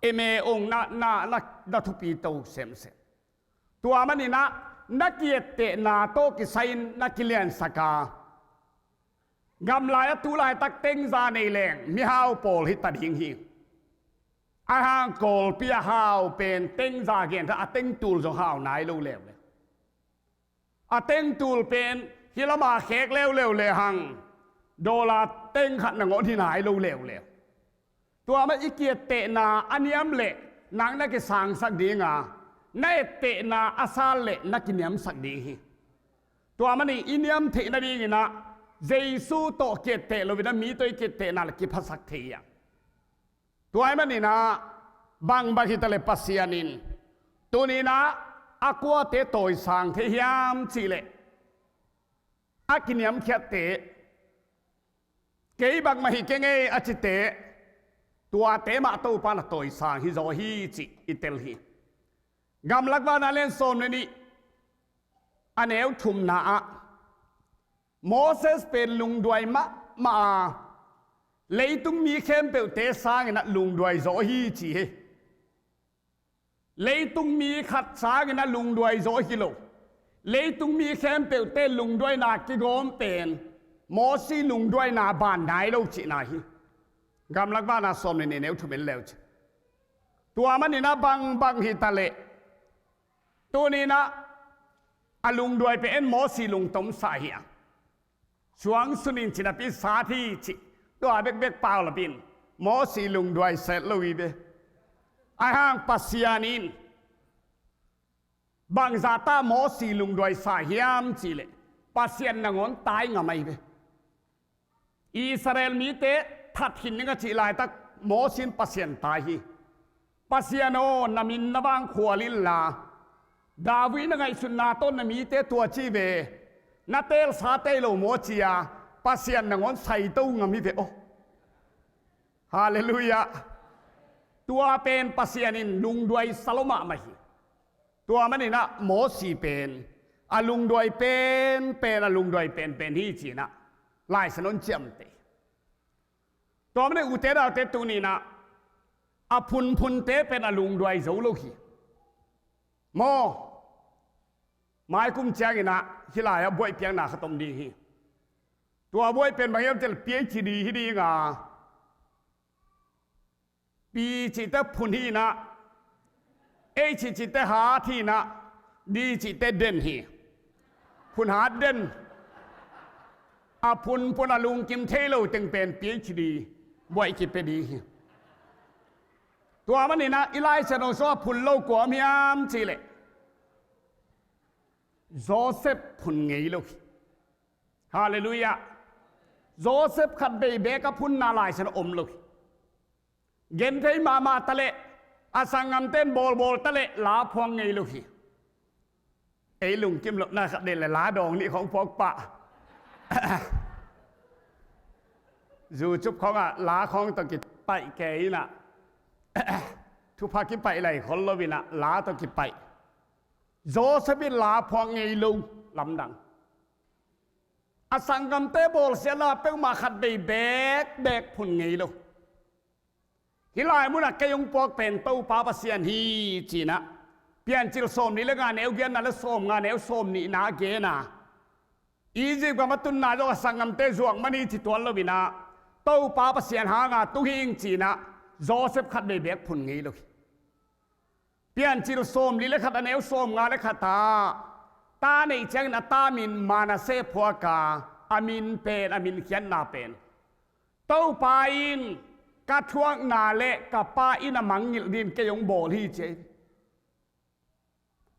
M A hong na, na, na, na thupi to semsem. Tua manin ah na kiettehna tawh kisai-in na kiliansak a, gamlai ah tu laitak tengza nei leng mihau pawl hi ta ding hi. Ahi hang Kawlpi ah hau pen tengza gen kha a tengtul zong hau nai lo leuleu. A tengtul pen hih lamah khek leuleu lehang dollar teng khat nangawn hi nai lo leuleu. Tua mah i kiettehna a niam leh nang na kisangsak ding a, na ettehna a sal leh na kiniamsak ding hi. Tua manin i niam theih nadingin ah Jesu tawh kietteh loin ah mi tawh i kiettehna leh kiphasak thei hi a. Tua ahih manin ah bangbang hi ta leh Pasian in tuni-in ah a kuate tawisang thei hiam cih leh, a kiniamkhiatte, kei bangmah hi keng ei a cite, tuate mah Topa in a tawisang hi zaw hi cih i tel hi. Gamlak Vakna lian sawm leh nih, a neu thumna ah, Moses pen lungduai mahmah a, leitung mi khempeuhte sangin ah lungduai zaw hi ci hi. Leitung mi khat sangin ah lungduai zaw hi lo. Leitung mi khempeuhte lungduaina kigawm pen Mosi lungduaina ban nai lo cihna hi. Gamlak Vakna sawm leh nih, neu thum en le uh ci. Tua manin ah bangbang hi ta leh, tuni-in ah a lungduai pen Mosi lungtom sa hi a. Suang sun in ci napi sat hi cih, tua bekbek paulap in Mosi lungduai sa het lo hi ve. Ahi hang Pasian in bangzah ta Mosi lungduai sa hiam cih leh, Pasian nangawn tai ngam ahi ve. Israel mite that khin ding a cih laitak Mosi in Pasian tai hi. Pasian aw, na min na vang khual inla, David na ngaihsutna tawh na mite tua ci ve, na teelsa tei lo maw ci-a, Pasian nangawn saito ngam hi ve aw. Halleluiah. Tua pen Pasian in lungduai sa lo mahmah hi. Tua manin ah Mosi pen a lungduai penpen, a lungduai penpen hi ci-in ah Lai Siangtho in ciamteh. Tua manin ute naute, tuni-in ah a phunphunte pen a lungduai zo lo hi. Maw, maikum ciangin ah hih lai-ah buaih piakna khat om ding hi. Tua buaih pen bang hiam cih leh PhD hi ding a, P cihte phun hi-in ah, H cihte hat hi-in ah, D cihte den hi. Phun hat den. A phunphun a lungkim thei lo teng pen PhD buaih kipia ding hi. Tua manin ah i Lai Siangtho sungah phun lo kua om hiam cih leh, Joseph phun ngei lo hi. Halleluiah. Joseph khat bei beek a phunna Lai Siangtho om lo hi. Genthei mahmah ta leh, a sanggamte in bawlbawl ta leh la phuang ngei lo hi. Ei lungkim lohna khat deih leh la dawng nih khawng phuak pah. Zu cup khawngah la khawng tawh kipaih kei in ah, thupha kipaih lai khol lo in ah la tawh kipaih. Joseph in la phuak ngei lo, lamdang. A sanggamte bawlsiatna peuhmah khat bei beekbeek phun ngei lo. Hih lai munah kei hong puak pen Topa Pasian hi ci-in ah Piancil sawmli le nga neu giatna le sawmnga neu sawmnihna a gen a, Egypt gam a tunna zong a sanggamte zuak man hi ci tuan lo-in ah, Topa Pasian hanga tung hing ci-in ah Joseph khat bei beek phun ngei lo hi. Piancil sawmli le khat a neu sawmnga le khat ah, ta neih ciangin a ta min Manasseh phuak a, a min pen, a min khiatna pen Topa in ka thuakna le ka Pa in a mangngilh dingin kei hong bawl hi, ci hi.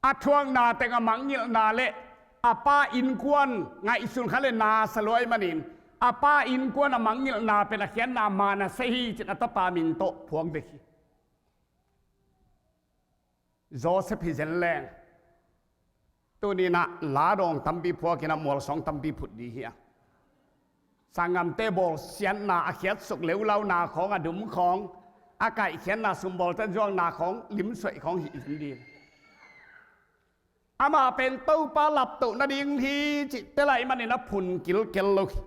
A thuakna teng a mangngilhna le a Pa innkuan ngaihsun kha le na sa lua ahih manin, a Pa innkuan a mangngilhna pen a khiatna man a sa hi, ci-in a tapa min tawh phuak bek hi. Joseph hi zen leng, tuni-in ah la dawng tampi phuakin ah mualsawng tampi phut ding hi a. Sanggamte bawlsiatna, a khiatsuk leulauna khawng, a dum khawng, a kaihkhiatna, sumbawlte zuakna khawng, limsuaih khawng hi in ding. Amah pen Topa laptoh nading hi cih tel ahih manin a phun kilkel lo hi.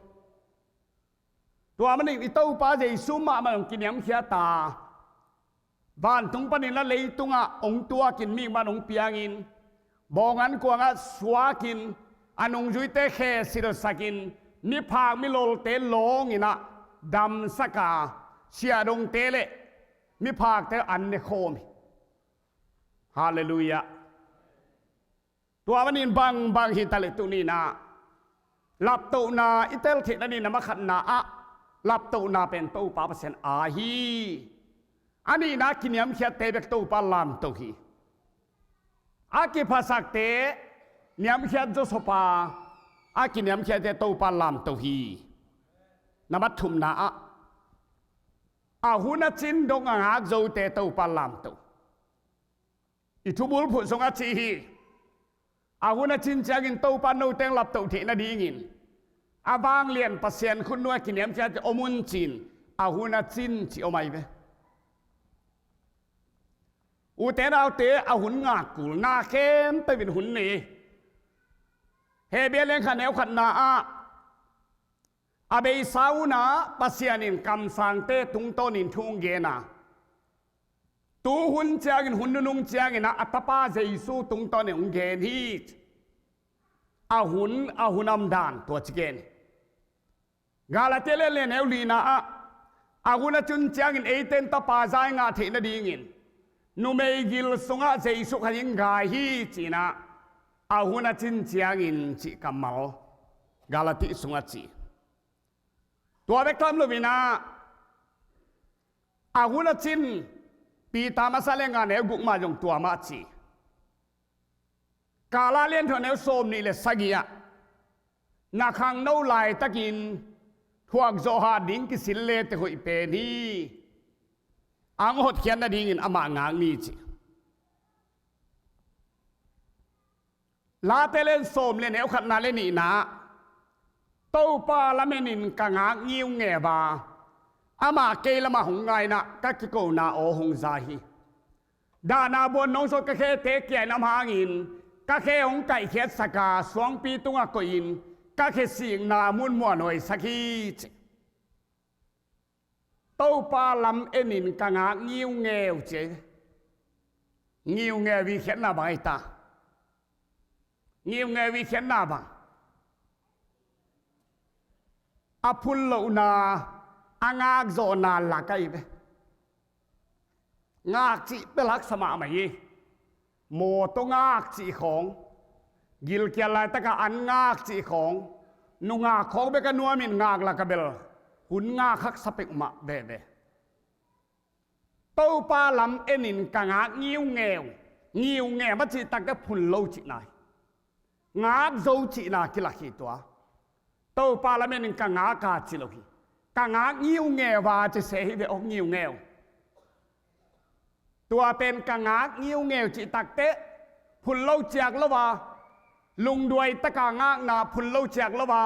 Tua manin i Topa Jesu mahmah hong kiniamkhiat a, vantung panin a leitungah hong tuakin, mi mah hong piangin, bawng ankuangah suakin, a nungzuite khe silhsakin, miphak milolte lawngin ah damsak a, siahdongte le miphakte an ne khawm hi. Halleluiah. Tua manin bangbang hi ta leh tuni-in ah laptohna i tel theih nading, a khatna ah laptohna pen Topa Pasian aa hi. A nihna ah kiniamkhiatte bek Topa lamto hi. A kiphasakte niamkhiat zawsop a, a kiniamkhiatte Topa lamto hi. Na thumna ah a hun a cin dong a ngak zote Topa lamto. I thubulphuh sungah ci hi. A hun a cin ciangin Topa note hong laptoh theih nadingin a vanglian Pasian khutnuai kiniamkhiat om un ci-in a hun a cin cih om ahi ve. Ute naute, a hun ngak kul, na khempeuh in hun nei. Hebru lian khat, neu khatna ah a beisa hunah Pasian in kamsangte tungtawnin thu hong gen a, tu hun ciangin, hun nunung ciangin ah a Tapa Jesu tungtawnin hong gen hi. A hun, a hun a omdan tua ci gen hi. Galatia lian li, neu lina ah a hun a cin ciangin eite in Tapa zai ngah theih nadingin numei gil sungah Jesu khat in gai hi, ci-in ah a hun a cin ciangin cih kammal Galati sungah ci. Tua bek tham loin ah a hun a cin, Peter masa lian nga, neu guk mah zong tua mah ci. Kala lian thum, neu sawmnih le sagih ah na khangno laitakin thuak zawh hat ding kisil le teh hoih pen hi. A hong hotkhiat nadingin amah ngak ni, ci. Late lian sawm le neu khatna le nihna ah Topa lamenin ka ngak ngiungeu a, amah kei lamah hong nga-in ah ka kikona aw hong za hi. Dahna buan nong sawt ka khete kia-in om hangin ka khe hong kaihkhiatsak a, suangpi tungah koihin ka khe sikna mun muanhuaisak hi, ci. Topa lam enin ka ngak ngiungeu, ci. Ngiungeu i khiatna bang ahi ta? Ngiungeu i khiatna bang? A phun lohna, a ngak zawhna lak ahi ve. Ngak cih pia haksa mahmah hi. Mawtaw ngak cih khawng, gilkial laitaka an ngak cih khawng, nungak khawng bek a nuamin ngak laka bel hun ngak haksa peuhmah veve. Topa lam enin ka ngak ngiungeu. Ngiungeu a cih takte phun lo cihna hi. Ngak zo cihna kilak hi tua. Topa lam enin ka ngak a ci lo hi. Ka ngak ngiungeu a ci se hi ve aw, ngiungeu. Tua pen ka ngak ngiungeu cih takte phun lo ciak lo a, lungduai taka ngakna phun lo ciak lo a,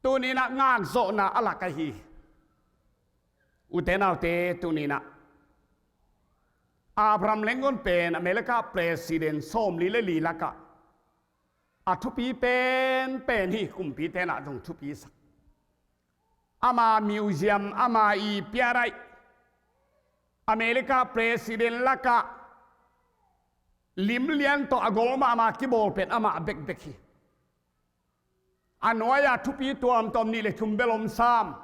tuni-in ah ngak zawhna a lak ahi hi. Ute naute, tuni-in ah Abraham Lincoln pen America president sawmli le li lakah a thupi penpen hi, kumpite in ah zong thupisak. Ama museum, ama i piaraih, America president lakah lim lian tawh a gol mahmah kibawl pen amah bekbek hi. A nuai-a thupi tuamtuam nih le thum bel om sam.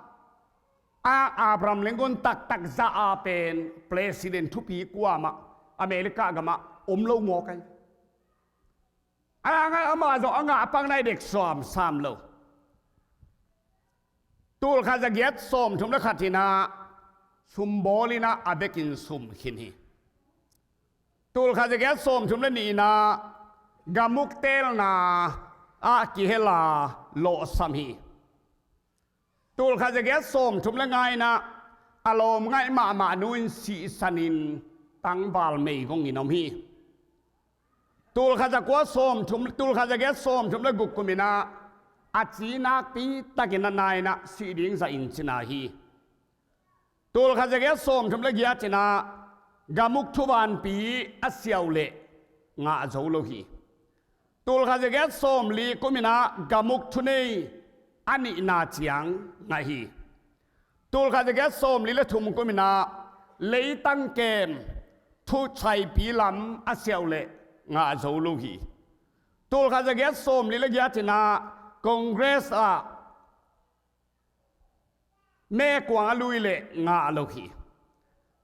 A Abraham Lincoln taktak zah a pen president thupi kuamah America gamah om lo mawk ahi. A ngai amah zong a ngah a pang nai dek suam sam lo. Tulkhat zagiat sawmthum le khat in ah sumbawl in ah a bekin sum khin hi. Tulkhat zagiat sawmthum le nih in ah gamuk teelna ah kihel a lawhsam hi. Tulkhat zagiat sawmthum le nga in ah a lawmngaih mahmah nu in sihsan in tangval meigong in om hi. Tulkhat zakua sawmthum, tulkhat zagiat sawmthum le guk kum in ah a ci nakpi takin a na in ah sih ding zahin cina hi. Tulkhat zagiat sawmthum le giat in ah gamuk thuvanpi a siau leh ngah zo lo hi. Tulkhat zagiat sawmli kum in ah gamuk thunei a nihna ciang ngah hi. Tulkhat zagiat sawmli le thum kum in ah leitang kem thuthaipi lam a siau leh ngah zo lo hi. Tulkhat zagiat sawmli le giat in ah Congress ah mekuang a lui leh ngah lo hi.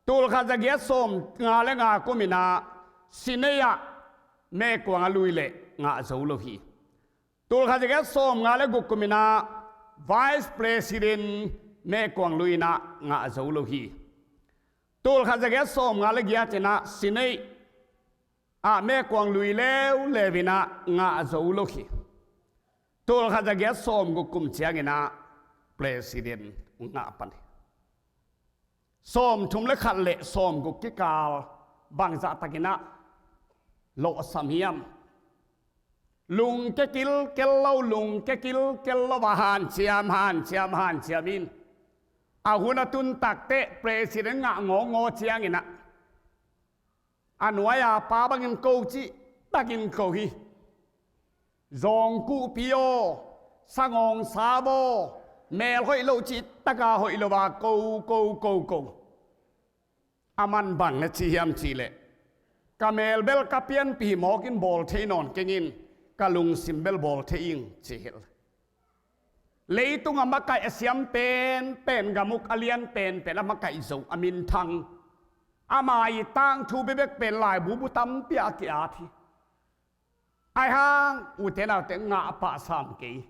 Tulkhat zagiat sawmnga le nga kum in ah Senate ah mekuang a lui leh ngah zo lo hi. Tulkhat zagiat sawmnga le guk kum in ah Vice President mekuang lui in ah ngah zo lo hi. Tulkhat zagiat sawmnga le giat in ah Senate ah mekuang lui leuleu in ah ngah zo lo hi. Tulkhat zagiat sawmguk kum ciang in ah President ngah pan hi. Sawmthum le khat le sawmguk kikal bangzah takin ah lawhsam hiam? Lungke kilkel lo, lungke kilkel lo a hanciam, hanciam, hanciam in a hun a tun takteh President ngah ngawngawng ciang in ah a nuai-a pa bangin ko cih takin ko hi. Zawngkuhpi aw, sangawngsa aw, mel hoih lo cih taka hoih lo a ko, ko, ko, ko. A man bang na ci hiam cih leh ka mel bel ka pianpih mawkin bawl thei nawn keng in, ka lungsim bel bawl thei ing ci hi. Leitung a makaih a siam penpen, gamuk a lian penpen a makaih zo a minthang, ama i tangthu bekbek pen laibu bu tampi a ki-at hi. Ahi hang ute naute ngah pah sam kei.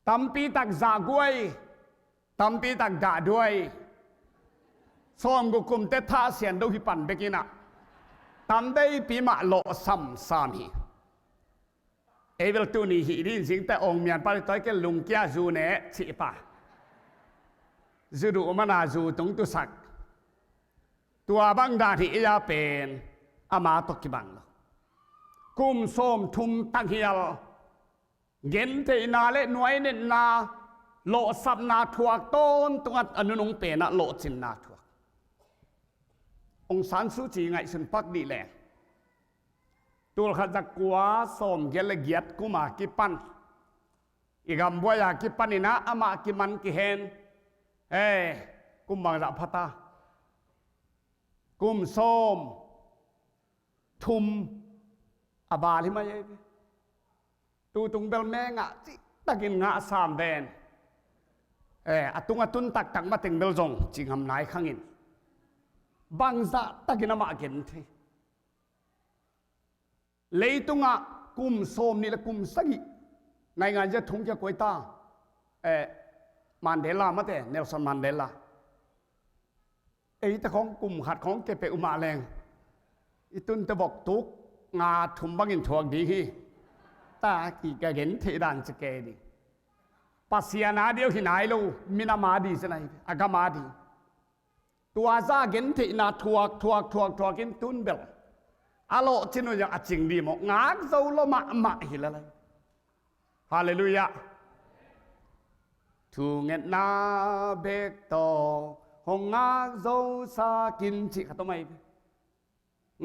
Tampi tak zahguai, tampi tak dahduai. Sawmguk kumte thahsian do hi pan bek in ah tamveipi mah lawhsam sam hi. Ei bel tuni hih ding zingte awng mian pali tawi ken lungkia zu ne cih pa. Zu duh mana zu tung tusak. Tua bang dan hih ei a pen ama tawh kibang lo. Kum sawmthum tanghial gentheihna le nuainetna, lawhsapna thuak tawntung a, a nunung pen ah lawhcinna thuak. Aung San Suu Kyi ngaihsun pak dih leng tulkhat zakua sawmgiat le giat kum a kipan, i gambuai a kipan in ah amah kiman kihen. He, kum bangzah pha ta? Kum sawm thum a bal hi mai ei ve. Tutung bel me ngah cih takin ngah sam ven. Eh, a tung a tun taktak mateng bel zong ci ngam nai khang in. Bangzah takin amah gen thei. Leitungah kum sawmnih le kum sagih ngaingai zia thung kia koi ta. Eh, Mandela mate, Nelson Mandela. Eite khawng kum khat khawng kepeh uh mah leng i tunte vok tuk nga thum bangin thuak ding hi. Ta ki ka gen theih dan ci kei ding. Pasian a ding uh hi nai lo, minam a ding ci nai, a gam a ding. Tua za gentheihna thuak, thuak, thuak, thuak in tun bel a lawhcin uh zong a cing ding maw, ngak zo lo mahmah hi lel lai. Halleluiah. Thungetna bek tawh hong ngak zo sa kin cih khat om ahi ve.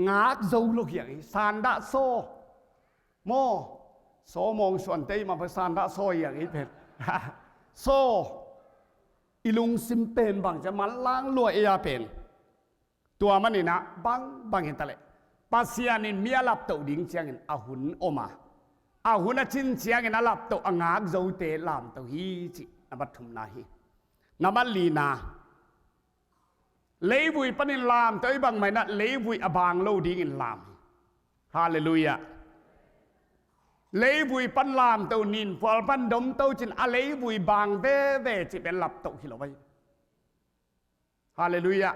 Ngak zo lo hiang hi, sandah saw. Maw, saw mawng suante i mah pen sandah saw hiang hi pen. Saw. I lungsim pen bang ciang manlang lua ei a pen. Tua manin ah bangbang hi taleh Pasian in mi a laptoh ding ciangin a hun om a, a hun a cin ciangin a laptoh a ngak zote lamto hi cih na bat thumna hi. Na bat lina, leivui panin lamto i bangmah in ah leivui a bang lo dingin lam hi. Halleluiah. Leivui pan lamto, ninphual pan domto cin a leivui bang veve cih pen laptoh hi lo ahi. Halleluiah.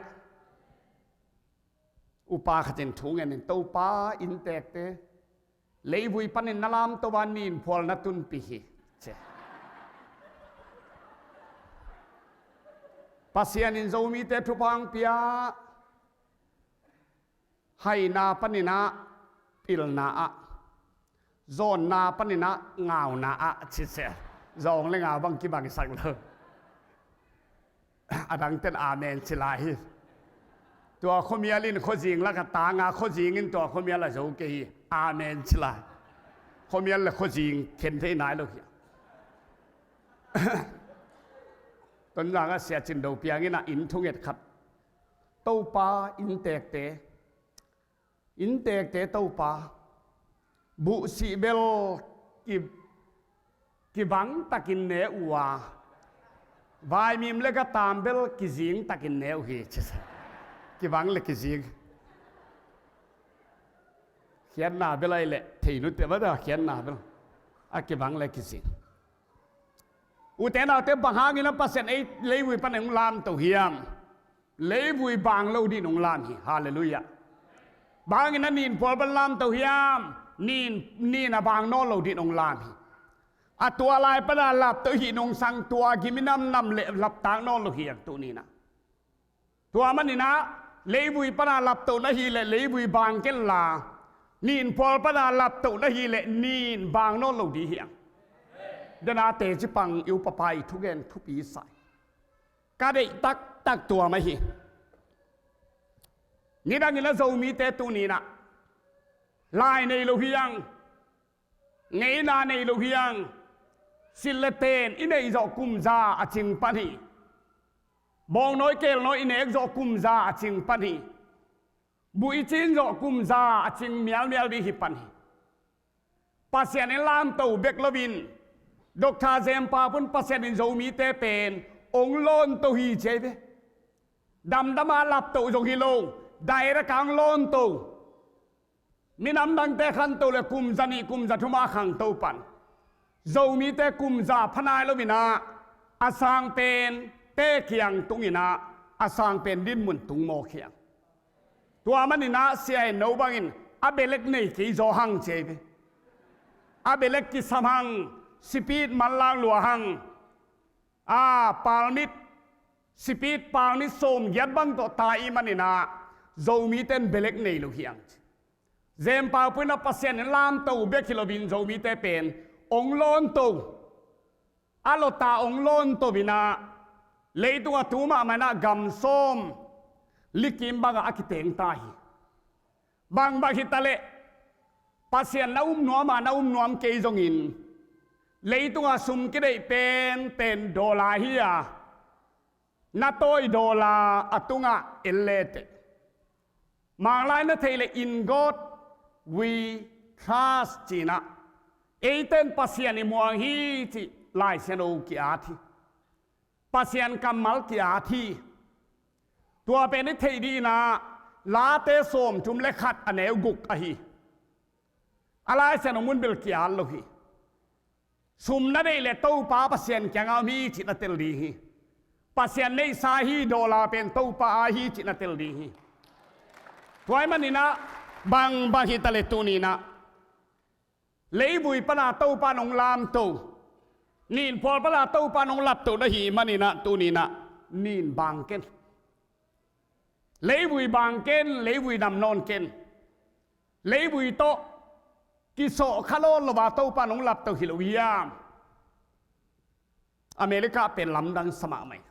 Upa khat in thu ngenin, "Topa, inntekte leivui panin na lamto a, ninphual na tunpih hi," ci. Pasian in Zomite thupha hong pia, haina panin ah, pilna ah, zawnna panin ah, ngauna ah, ci se. Zawng le ngau bang kibangsak lo. A dangten amen ci lai hi. Tua khuamial in khuazing lak a tang a, khuazing in tua khuamial a zo kei hi. Amen ci lai. Khuamial le khuazing khen thei nai lo hi. Tonzang ah Sia Cin Do Piang in ah inn thunget khat, "Topa, inntekte, inntekte Topa, buhsih bel ki, kivang takin ne uh a, vaimim le gataam bel kizing takin ne uh hi," ci se. Kivang le kizing. Khiatna bel ahih leh thei nute bada khiatna bel. A kivang le kizing. Ute naute, bang hangin a Pasian ei leivui pan hong lamto hiam? Leivui bang lo dingin hong lam hi. Halleluiah. Bang hangin a ninphual pan lamto hiam? Nin, nin a bang nawn lo dingin hong lam hi. A tua lai pan a laptoh hih nungsang tua gim i namnam le laptak nawn lo hi hang tuni-in ah. Tua manin ah, leivui pan a laptoh na hih leh leivui bang ken la, ninphual pan a laptoh na hih leh nin bang nawn lo ding hi hang. Dena teci pang i upapa i thugen thupi sa hi. Ka deih taktak tua mah hi. Nidangin a Zomite tuni-in ah, lai nei lo hi hang. Ngeina nei lo hi hang. Silh le ten i neih zawh kum za a cing pan hi. Bawngnawi kelnawi i nek zawh kum za a cing pan hi. Buh i cin zawh kum za a cing mialmial ding hi pan hi. Pasian in lamto bek loin, Doctor Zempa pun Pasian in Zomite pen hong lawnto hi ci hi ve. Damdam a laptoh zong hi lo, direct a hong lawnto. Minam dangte khanto le kum za nih kum za thum a khangto pan, Zomite kum za pha nai loin ah, a sang pente kiang tung in ah, a sang pen dinmun tung mawk hi hang. Tua manin ah Sia In No bangin a belek nei kei zaw hang ci hi ve. A belek kisam hang, speed manlang lua hang. A permit, speed permit sawmgiat bang tawh tai manin ah, Zomite in belek nei lo hi hang ci. Zempa pun ah Pasian in lamto bek hi loin Zomite pen hong lawnto. A lawta hong lawnto in ah, leitung a tu mahmah in ah gam sawm likim bangah a kiteng ta hi. Bangbang hi ta leh, Pasian na um nuam a na um nuam kei zongin, leitung a sum kideih penpen dollar hi a, na tawi dollar a tungah en leteh, Manglai na theih leh "In God we trust" ci-in ah, eite in Pasian i muang hi cih Lai Siangtho ki-at hi. Pasian kammal ki-at hi. Tua pen i theih dingin ah, Late sawmthum le khat a neu guk ahi. A Lai Siangtho mun bel ki-at lo hi. Sum na deih leh Topa Pasian kiangah om hi cih na tel ding hi. Pasian neihsa hi, dollar pen Topa aa hi cih na tel ding hi. Tua ahih manin ah, bangbang hi ta leh tuni-in ah, leivui pan a Topa in hong lamto, ninphual pan a Topa in hong lapto na hih manin ah tuni-in ah, nin bang ken. Leivui bang ken, leivui nam nawn ken. Leivui tawh kisawh kha nawn lo a Topa in hong lapto hi lo hiam? America pen lamdang sa mahmah hi.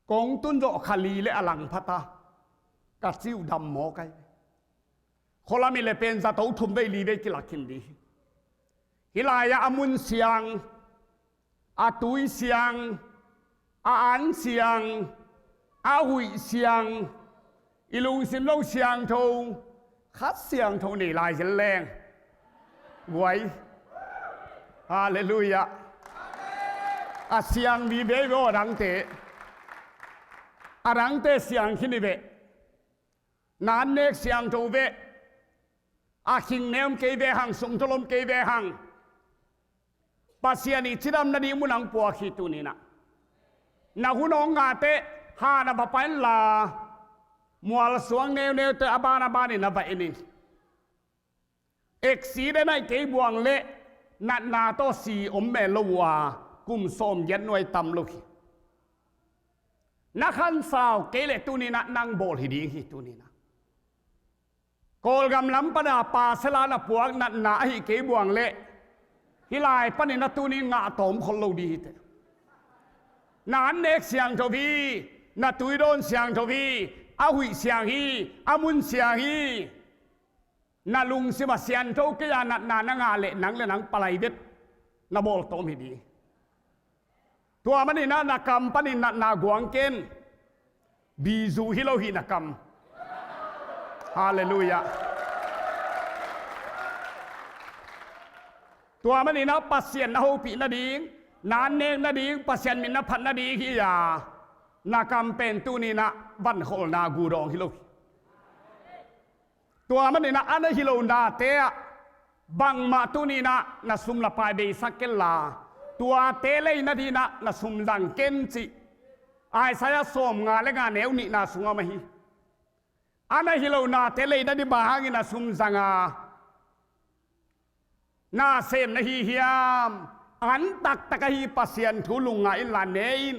Kong tun zawh kha li le a lang pha ta, ka ciu dam mawk ai. Khualam hi leh pen zato thum vei li vei kilak khin ding hi. Hih lai-ah a mun siang, a tui siang, a an siang, a huih siang, i lungsim lo siangtho khat siangtho nei lai zel leng. Guai. Halleluiah. A siang vive ve aw, a dangte. A dangte siang khin hi ve. Na annek siangtho ve. A khing ne om kei ve hang, sungthu om kei ve hang. Pasian i cidam nading mun ah hong puak hi tuni-in ah. Na hun hong ngah teh, han ah va pai inla, mualsuang neuneu teh a ban a banin na va en in. Accident ah i kei buang leh, natna tawh si om mel lo uh a, kum sawmgiat nuai tam lo hi. Na khansau kei leh tuni-in ah nang bawl hi ding hi tuni-in ah. Kawlgam lam pana pasal a na puak natna ahi kei buang leh, hih lai panin ah tuni-in ngah tawm khol lo ding hi teh. Na annek siangtho hi, na tuidawn siangtho hi, a huih siang hi, a mun siang hi. Na lungsim ah siangtho kei a natna na ngah leh nang le nang palai vet na bawl tawm hi ding. Tua manin ah na kam panin natna guang ken. Bizu hi lo hi na kam. Halleluiah. Tua manin ah Pasian na hopih nading, na annek nading, Pasian min na phat nading hi a, na kam pen tuni-in ah vankholhna gudawng hi lo hi. Tua manin ah a na hi lo nate ah bangmah tuni-in ah na sum le pai beisak kei inla, tuate lei nading ah na sum zang ken cih Isaiah sawmnga le nga neu nihna sungah om ahi. A na hi lo nate lei nading bang hangin na sum zang a, na sem na hi hiam? An taktak ahi Pasian thu lungngai inla ne in,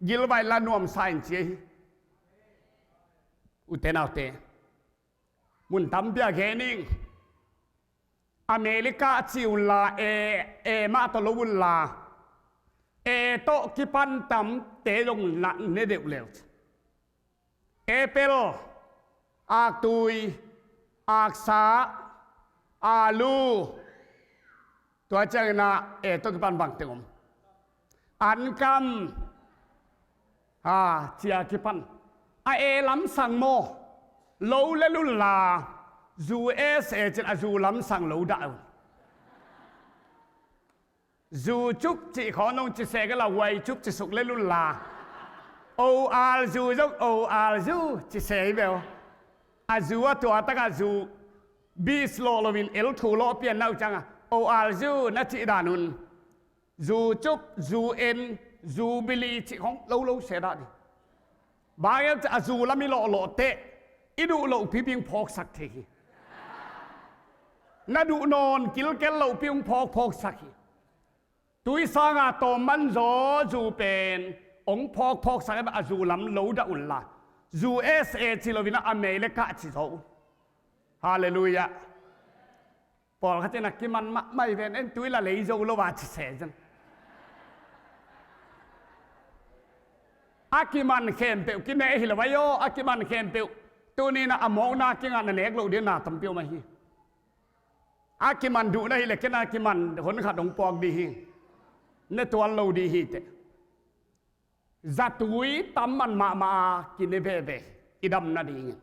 gilvai inla nuamsa in ci ahi. Ute naute, mun tampi a gen ing. America ci unla, e, e mah tawh lo unla, e tawh kipan tamte zong na ne deuh lel. Apple, aktui, aksa, alu, tua ciangin ah e tawh kipan bangteng om? Ankam, ha, ci a kipan. A e lamsang maw? Lo lel unla, zu e se cin a zu lamsang lo dah un. Zu cup cih khawng nong ci se kei la, huai cup ci suk lel unla. O al zu zong, o al zu ci se hi bel. A zu a tua takah zu bis lawh loin el thu lawh pian na uh ciangah, o al zu na cih dan un. Zu cup, zu en, zu bili cih khawng lo lo se dah ding. Bang hiam cih a zu lam i lawhlawh teh, i duh lohpi bing phawksak thei hi. Na duh nawn kilkel lohpi hong phawkphawksak hi. Tui sanga tawm manzaw zu pen hong phawkphawksak hi, a zu lam lo dah unla. U S A ci loin a America ci zaw un. Halleluiah. Pawlkhat in a kiman mahmah hi ven, en tui la lei zo lo a ci se cin. A kiman khempeuh kine hi lo a hi aw, a kiman khempeuh tuni-in a mawkna kingah na nek loh ding na tampi om ahi. A kiman duh na hi leh ken a kiman hon khat hong puak ding hi. Ne tuan lo ding hi teh. Zatui tam man mahmah a kine veve i dam nadingin.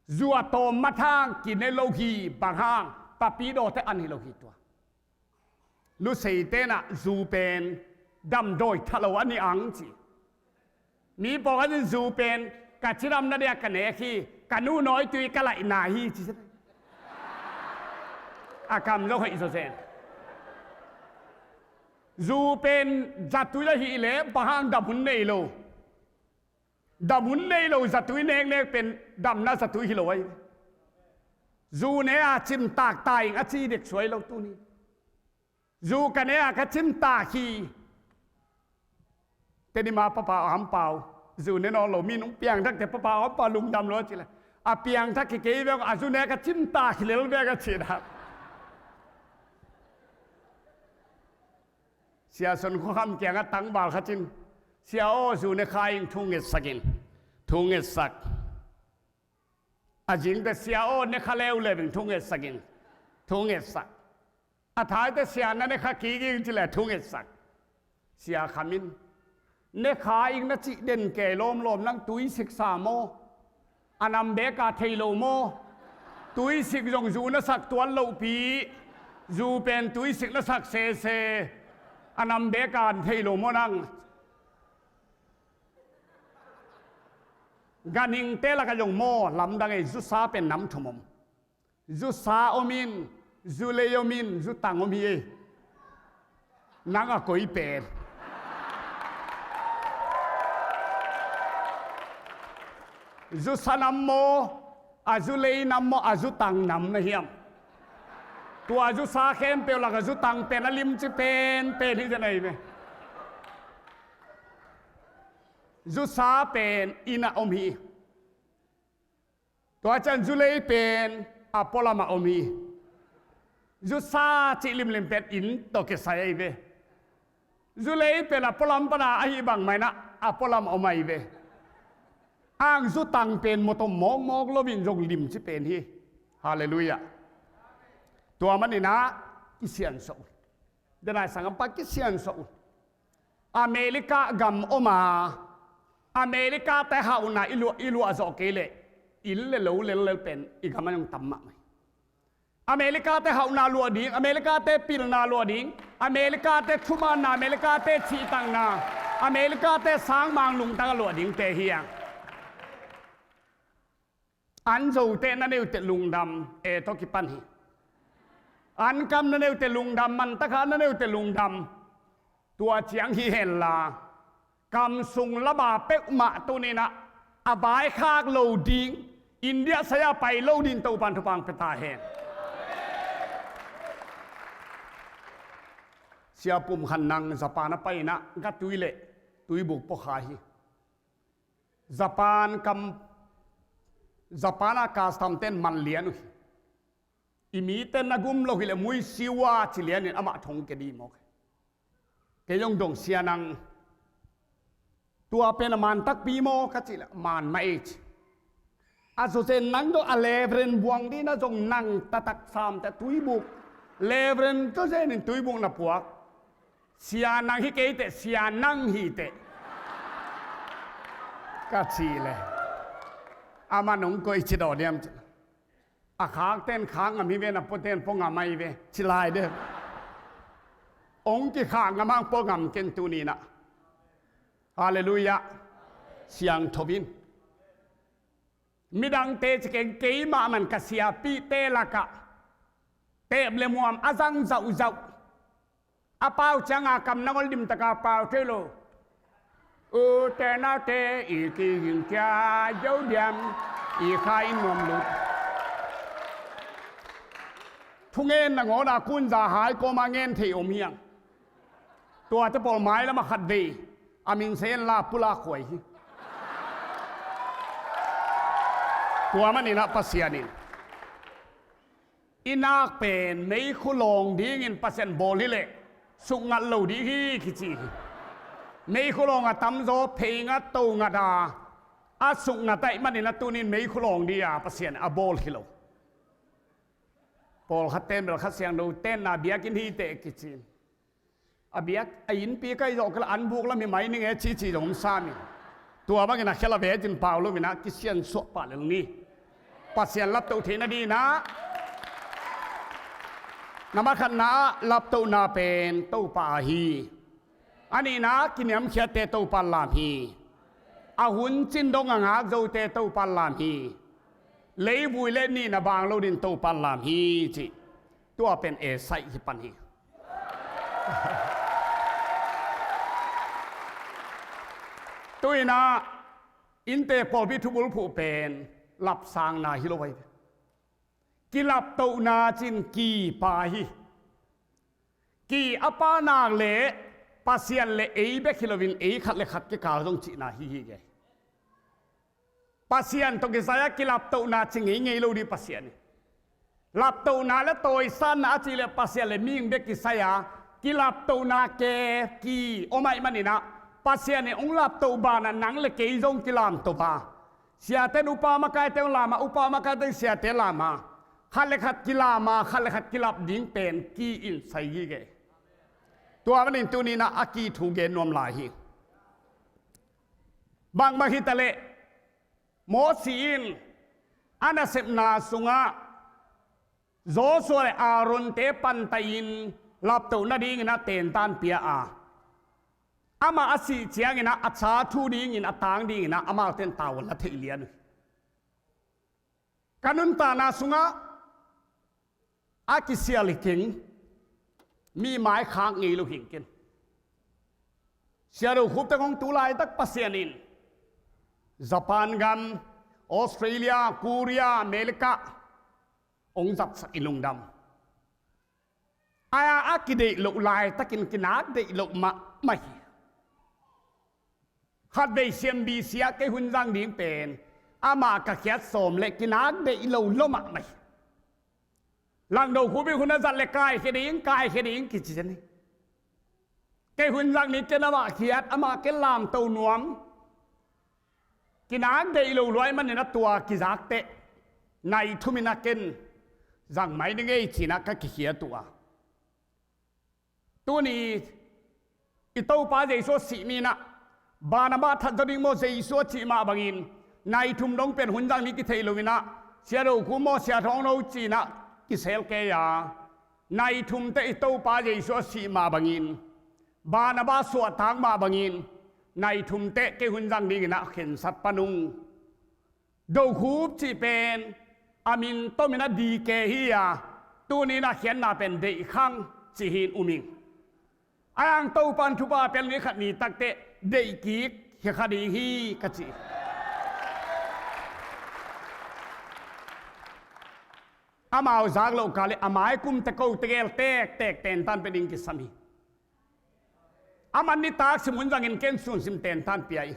Zu a tawm mathang kine lo hi, bang hang, papidawte an hi lo hi tua. Luseite in ah zu pen damdawi tha lo a ni ang ci. Mi pawlkhat in zu pen ka cidam nading a ka nek hi, ka nu nawitui ka laihna hi ci. A kam zo hoih zawzen. Zu pen zatui la hi leh bang hang dam hun nei lo. Dam hun nei lo zatui neknek pen damna zatui hi lo ahi. Zu ne a cimtak ta ing a ci dek suai lo tuni. Zu ka ne a ka cimtak hi. Tedim a papa ampau zu ne nawn lo, mi nung piangthak teh papa ampau lungdam lo a ci leh, a piangthak hi kei veng a zu ne a ka cimtak hi lel veng a ci dan. Sia Sun Khua Kham kiangah tangval khat in, Sia aw, zu ne kha ing, thu ngetsak in. Thu ngetsak. A zing teh, Sia aw, ne kha leuleu ing, thu ngetsak in. Thu ngetsak. A thai teh, Sia na ne kha kik ing ci leh thu ngetsak. Sia kham in, ne kha ing na cih den kei lawmlawm, nang tuisik sa maw? A nam beek a thei lo maw? Tuisik zong zu na sak tuan lohpi. Zu pen tuisik na sak sese. A nam beek a thei lo maw nang? Ganhingte lakah zong maw, lamdang ei, zusa pen nam thum om. Zusa om in, zulei om in, zutang om hi ei. Nang a koi pen? Zusa nam maw, a zulei nam maw, a zutang nam na hiam? Tua zusa khempeuh lak a zutang pen a limci pen pen hi zen ahi ve. Zusa pen inn ah om hi. Tua ciang zulei pen a pualam ah om hi. Zusa cih limlim pen inn tawh kisai ahi ve. Zulei pen a pualam pana ahi bang mah in ah a pualam ah om ahi ve. Ang zutang pen mawtaw mawkmawk loin zong limci pen hi. Halleluiah. Tua manin ah kisiansuah un. Denai sanggampa kisiansuah un. America gam om a, America te hauhna i luah, i luah zawh kei leh inn le lo lellel pen i gam ah zong tam mahmah hi. America te hauhna luah ding, America te pilna luah ding, America te thumanna, America te cihtakna, America te sangmang lungtang a luah dingte hi hang. An Zote na neute lungdam, e tawh kipan hi. An kam na neute lungdam, Mantak kha na neute lungdam. Tua ciang hi henla, kam sung lama peuhmah tuni-in ah a vaikhak lo ding, India sai-a pai lo ding Topan thupha pia ta hen. Sia Pum Khan Nang Japan a pai-in ah gatui le tuibuk puakhia hi. Japan kam, Japan a custom ten man lian uh hi. I mite na gum lo hileh muisi ua ci lianin amah thong kia dih mawk hi. Kei zong dong, Sia Nang, tua pen a man takpi maw ka cih leh man mah ei ci. A zawzen nang dong a leveren buang dih na zong nang taktak samte tuibuk, leveren zawzenin tuibuk na puak. Sia Nang hi kei teh, Sia Nang hi teh ka cih leh, amah nong koih ci daw diam ci. A khakten khak ngam hi ve, na puaten pua ngam ahi ve ci lai de. Ong kikhak ngam ang pua ngam ken tuni-in ah. Halleluiah. Siangtho in. Midangte ci keng, keimah man ka siapihte lakah teep le muam a zang zauhzauh. A pau cianga kam nangol dimtaka pau thei lo. Ute naute i kiging kia zo diam, i kha in nuam lut. Thungen nangawn a kunza hai kawma ngen thei om hiang. Tuate pawl mailam a khat vei a min sen la pula khuai hi. Tua manin ah Pasian in i nak pen meikhu lawng dingin Pasian bawl hileh sukngat lo ding hi kici hi. Meikhu lawng a tamzaw phei ngat, to ngat a, a sukngat ahih manin a tunin meikhu lawng ding a Pasian a bawl hi lo. Pawlkhat ten bel Kha Siangtho tenna biakinn hi teh kici. A biak a innpi kai zawh kei la an buk lam hi mai ning e cici zong om sam hi. Tua bangin a khel a ve cin pau loin ah kisiansuah pah lel ni. Pasian laptoh theihna dingin ah, na makhatna ah laptohna pen Topa ahi. A nihna ah kiniamkhiatte Topa lam hi. A hun cin dong a ngak zote Topa lam hi. Leivui le nihna vang lo ding Topa lam hi ci. Tua pen e saih hi pan hi. Tu-in ah innte pawlpi thubulphuh pen lapsangna hi lo ahi. Kilaptohna cin ki pa hi. Ki a pa nak leh Pasian le ei bek hi loin ei khat le khat kikal zong cihna hi hi ke. Pasian tawh kisai-a kilaptohna ci ngeingei lo ding Pasian hi. Laptohna le tawisatna a cih leh Pasian le mihing bek kisai-a kilaptohna ke ki om ahih manin ah Pasian in hong laptoh banah nang le kei zong kilamto a. Siate in upa makaite hong lam a, upa makaite in siate lam a. Khat le khat kilam a, khat le khat kilap ding pen ki in sai gige. Tua manin tuni-in ah a ki thu gen nuam lai hi. Bangbang hitaleh Mosi in a nasepna sungah Joshua le Aaron-te pantah in laptoh nadingin a tentan pia a, amah a sih ciangin ah a cha thu dingin a tang dingin ah amaute in tavuan la thei lian uh hi. Ka nuntakna sungah A kisial hi keng, mi mai khak ngei lo hi keng. Sia Do Khup teng hong tu laitak Pasian in Japan gam, Australia, Korea, America hong zatsak i lungdam. A, a kideih loh laitakin kinak deih loh mahmah hi. Khatvei siam bisiah kei hun zang ding pen amah ka khiat sawm le kinak deih lo lo mahmah hi. Lang Do Khup in hun a zat le kaikhia ding, kaikhia ding kici zen hi. Kei hun zang ding ken amah khiat, amah ken lamto nuam. Kinak deih lo luai manin a tua kizak teh nai thum in a ken zang mai ding ei ci-in a ka kikhiat uh a. Tuni i Topa Jesu a sih ni-in ah, Barnabas that zaw ding maw Jesu a cih mah bangin, nai thum dong pen hun zang ni kithei lo-in ah, Sia Do Khup maw Sia Thawng No ci-in ah kisel kei a, nai thum teh i Topa Jesu a sih mah bangin, Barnabas suahtak mah bangin, nai thum teh kei hun zang dingin ah khensat pan ung. Do Khup cih pen a min tom in a D K hi a, tuni-in a khiatna pen Deih Khang cih hi-in um ing. A hang Topa in thupha pia ni khat ni tak teh deih kik hi kha ding hi ka ci. Amau zak loh kal le a mai kum teh ko tegel tektek tentan pia ding kisam hi. Aman nitak sim hun zangin ken sun sim tentan pia hi.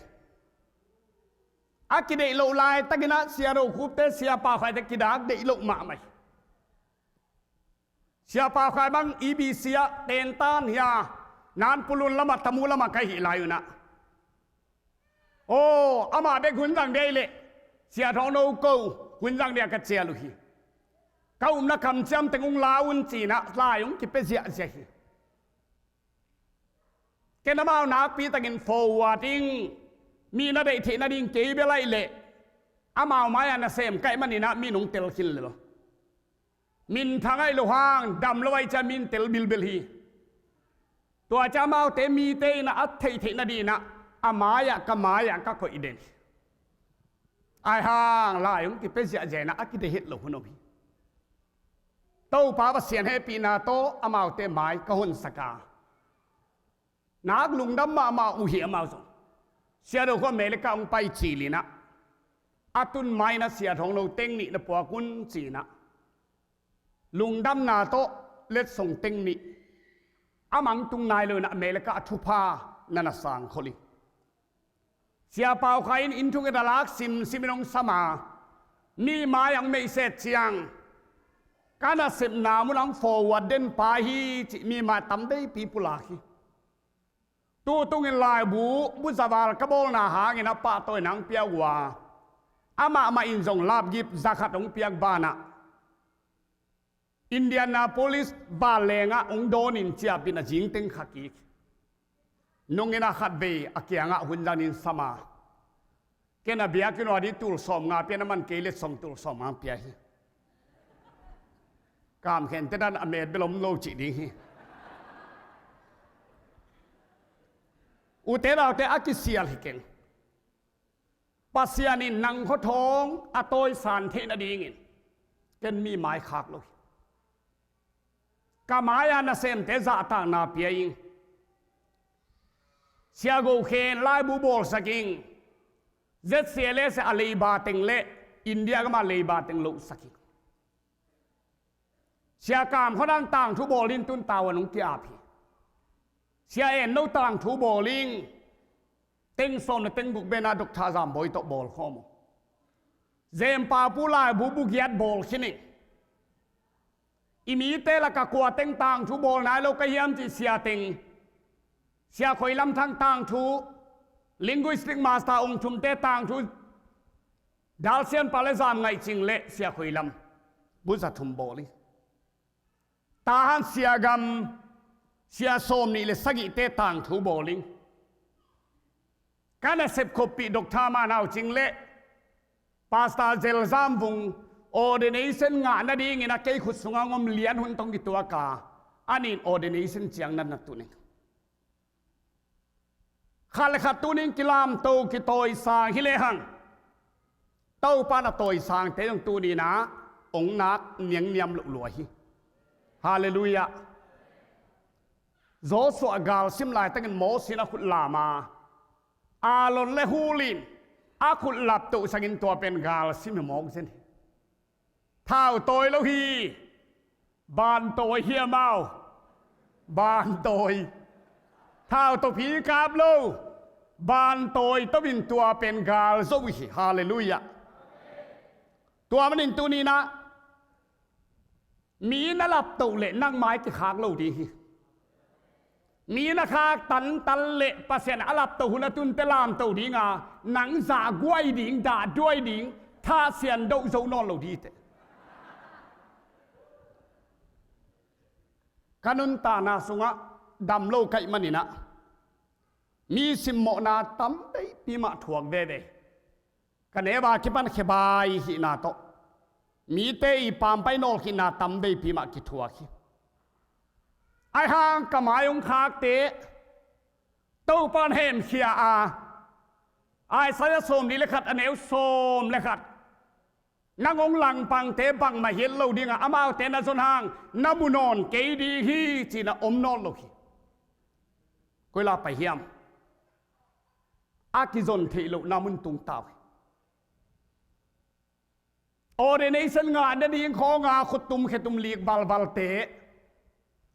A kideih loh laitakin ah Sia Do Khup te, Sia Pau Khai te kinak deih loh mahmah hi. Sia Pau Khai bang E B C ah tentan hi a, Nan Pulun lamah, Tamu lamah ka hih lai un ah, aw, amah bek hun zang ding leh Sia Thawng No ko hun zang ding a ka cial uh hi. Ka upna kamciam teng hong la un ci-in ah lai hong kipia ziahziah hi. Ken amau nakpi takin forward ing, mi na deih theih nading kei bel ahih leh amau mai-ah nasem ka hih manin ah mi nong tel khin lel. Minthang ahih loh hang dam lo ahih ciang min tel bilbel hi. Tua ciang amaute mite in ah a theih theih nadingin ah a mai-ah, ka mai-ah ka koih den hi. Ahi hang lai hong kipia ziahziah in ah a kideih het loh hun om hi. Topa Pasian hehpihna tawh amaute mai ka honsak a, nak lungdam mahmah uh hi amau zong. Sia Do Khup America hong pai cil in ah, a tun ma-in ah Sia Thawng No teng nih na puak un ci-in ah, lungdamna tawh letsong teng nih a mang tung nai lo-in ah America a thupha na na sangkhol hi. Sia Pau Khai in inn thungen a lak simsim in hong sam a, mi mai-ah hong meihset ciang, ka nasepna mun-ah hong forward den pa hi cih mi mai-ah tam veipi pulak hi. Tu tungin laibu bu za val ka bawlna hangin a pahtawina hong pia uh a, amah mah in zong lapgip za khat hong piak banah Indianapolis vanlengah hong dawnin ciapin a zing teng kha kik. Nungin a khatvei a kiangah hun zangin sam a, ken a biakinn uah ding tul sawmnga pia, na man kei leh sawm tul sawmnga pia hi. Kamkhente dan a met bel om lo cih ding hi. Ute naute, a kisial hi keng. Pasian in nang khua thawng a tawisan theih nadingin ken mi mai khak lo hi. Ka mai-a nasemte zahtakna pia ing. Sia Go Khen laibu bawlsak ing. Z C L S a leiba teng le India gam a leiba teng lohsak ing. Sia Kam Khua Dang tangthu bawl in, tun tavuan hong ki-ap hi. Sia En No tangthu bawl ing. Teng sawm le teng guk benah Doctor Zam Bawi tawh bawl khawm uh. Zem Pa Pu laibu bu giat bawl khin ing. I mite lakah kua teng tangthu bawl nai lo ka hiam cih sia teng, Sia Khoi Lam Thang tangthu, linguistic master Ong Thum te tangthu, Dal Sian Pa le Zam Ngaih Cing le Sia Khoi Lam bu za thum bawl hi. Tahan Sia Gam, Sia Sawm Nih le sagihte tangthu bawl ing. Ka nasep khoppih Doctor Ma Nau Cing le Pastor Zel Zam Vung ordination ngah nadingin a kei khut sungah hong om lian hun tawh kituak a, a nih in ordination ciang na na tun ing. Khat le khat tuni-in kilamto, kitawisang hi lehang, Topa in a tawisangte zong tuni-in ah hong nak niangniam loh lua hi. Halleluiah. Joshua galsim laitakin Moses in a khut lam a, Aaron le Hur in a khut laptoh sangin tua pen galsim hi mawk zen hi. Thau tawi lo hi. Ban tawi hiam au? Ban tawi. Thau tawh pi kap lo. Ban tawi tawh in tua pen gal zo hi. Halleluiah. Tua manin tuni-in ah mi na laptoh leh nang mai kikhak lo ding hi. Mi na khak tantan leh Pasian a laptoh hun a tunte lamtoh ding a, nang zahguai ding, dahduai ding, thasian doh zo nawn lo ding hi teh. Ka nuntakna sungah dam lo ka hih manin ah mi simmawhna tam veipi mah thuak veve. Ka neu a kipan khebai hihna tawh mite i pampai nawlkhinna tam veipi mah kithuak hi. Ahi hang ka mai hong khakte Topa'n hemkhia a, Isaiah sawmli le khat a neu sawm le khat, nang hong langpangte bangmah hi lo ding a, amaute na zon hang na mu nawn kei ding hi, ci-in a om nawn lo hi. Koi la pai hiam? A kizon theih lohna mun tung ta uh hi. Ordination ngah nading khawng a khuttum khetum lik valvalte,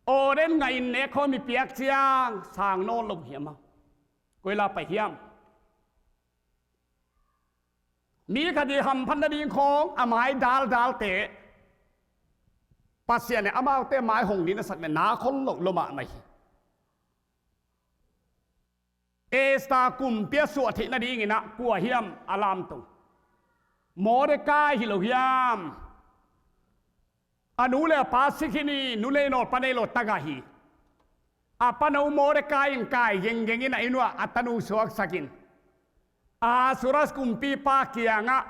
orden ngah in nek khawng i piak ciang sang nawn lo hiam a? Koi la pai hiam? Mi khat i hamphat nading khawng a mai daldalte, Pasian in amaute mai hong ding na sak leh na khol loh lua mahmah hi. Esther kumpi a suah theih nadingin ah kua hiam a lamto? Mordecai hi lo hiam? A nu le a pa si khin hi, nu nei nawn pa nei lo tagah hi. A pano Mordecai in kai genggeng in a inn uah a tanu suaksak in, Ahasuerus kumpipa kiangah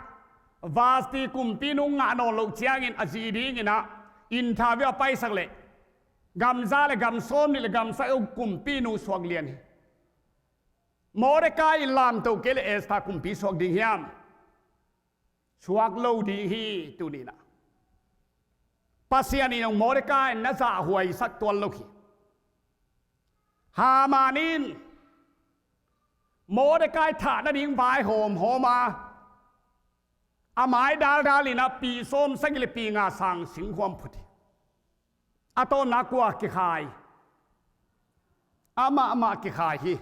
Vashti kumpinu ngah nawn loh ciangin a zi dingin ah interview a paisak leh gam za le gam sawmnih le gam sagih kumpinu suak lian hi. Mordecai in lamto kei leh Esther kumpi suak ding hiam? Suak lo ding hi. Tuni-in ah Pasian in hong Mordecai na zahhuaisak tuan lo hi. Haman in Mordecai thah nading vai hawmhawm a, a mai daldal in ah pi sawmsagih le pi nga sang singkhuam phut hi. A tawpna kua kikhai? Amah mah kikhai hi.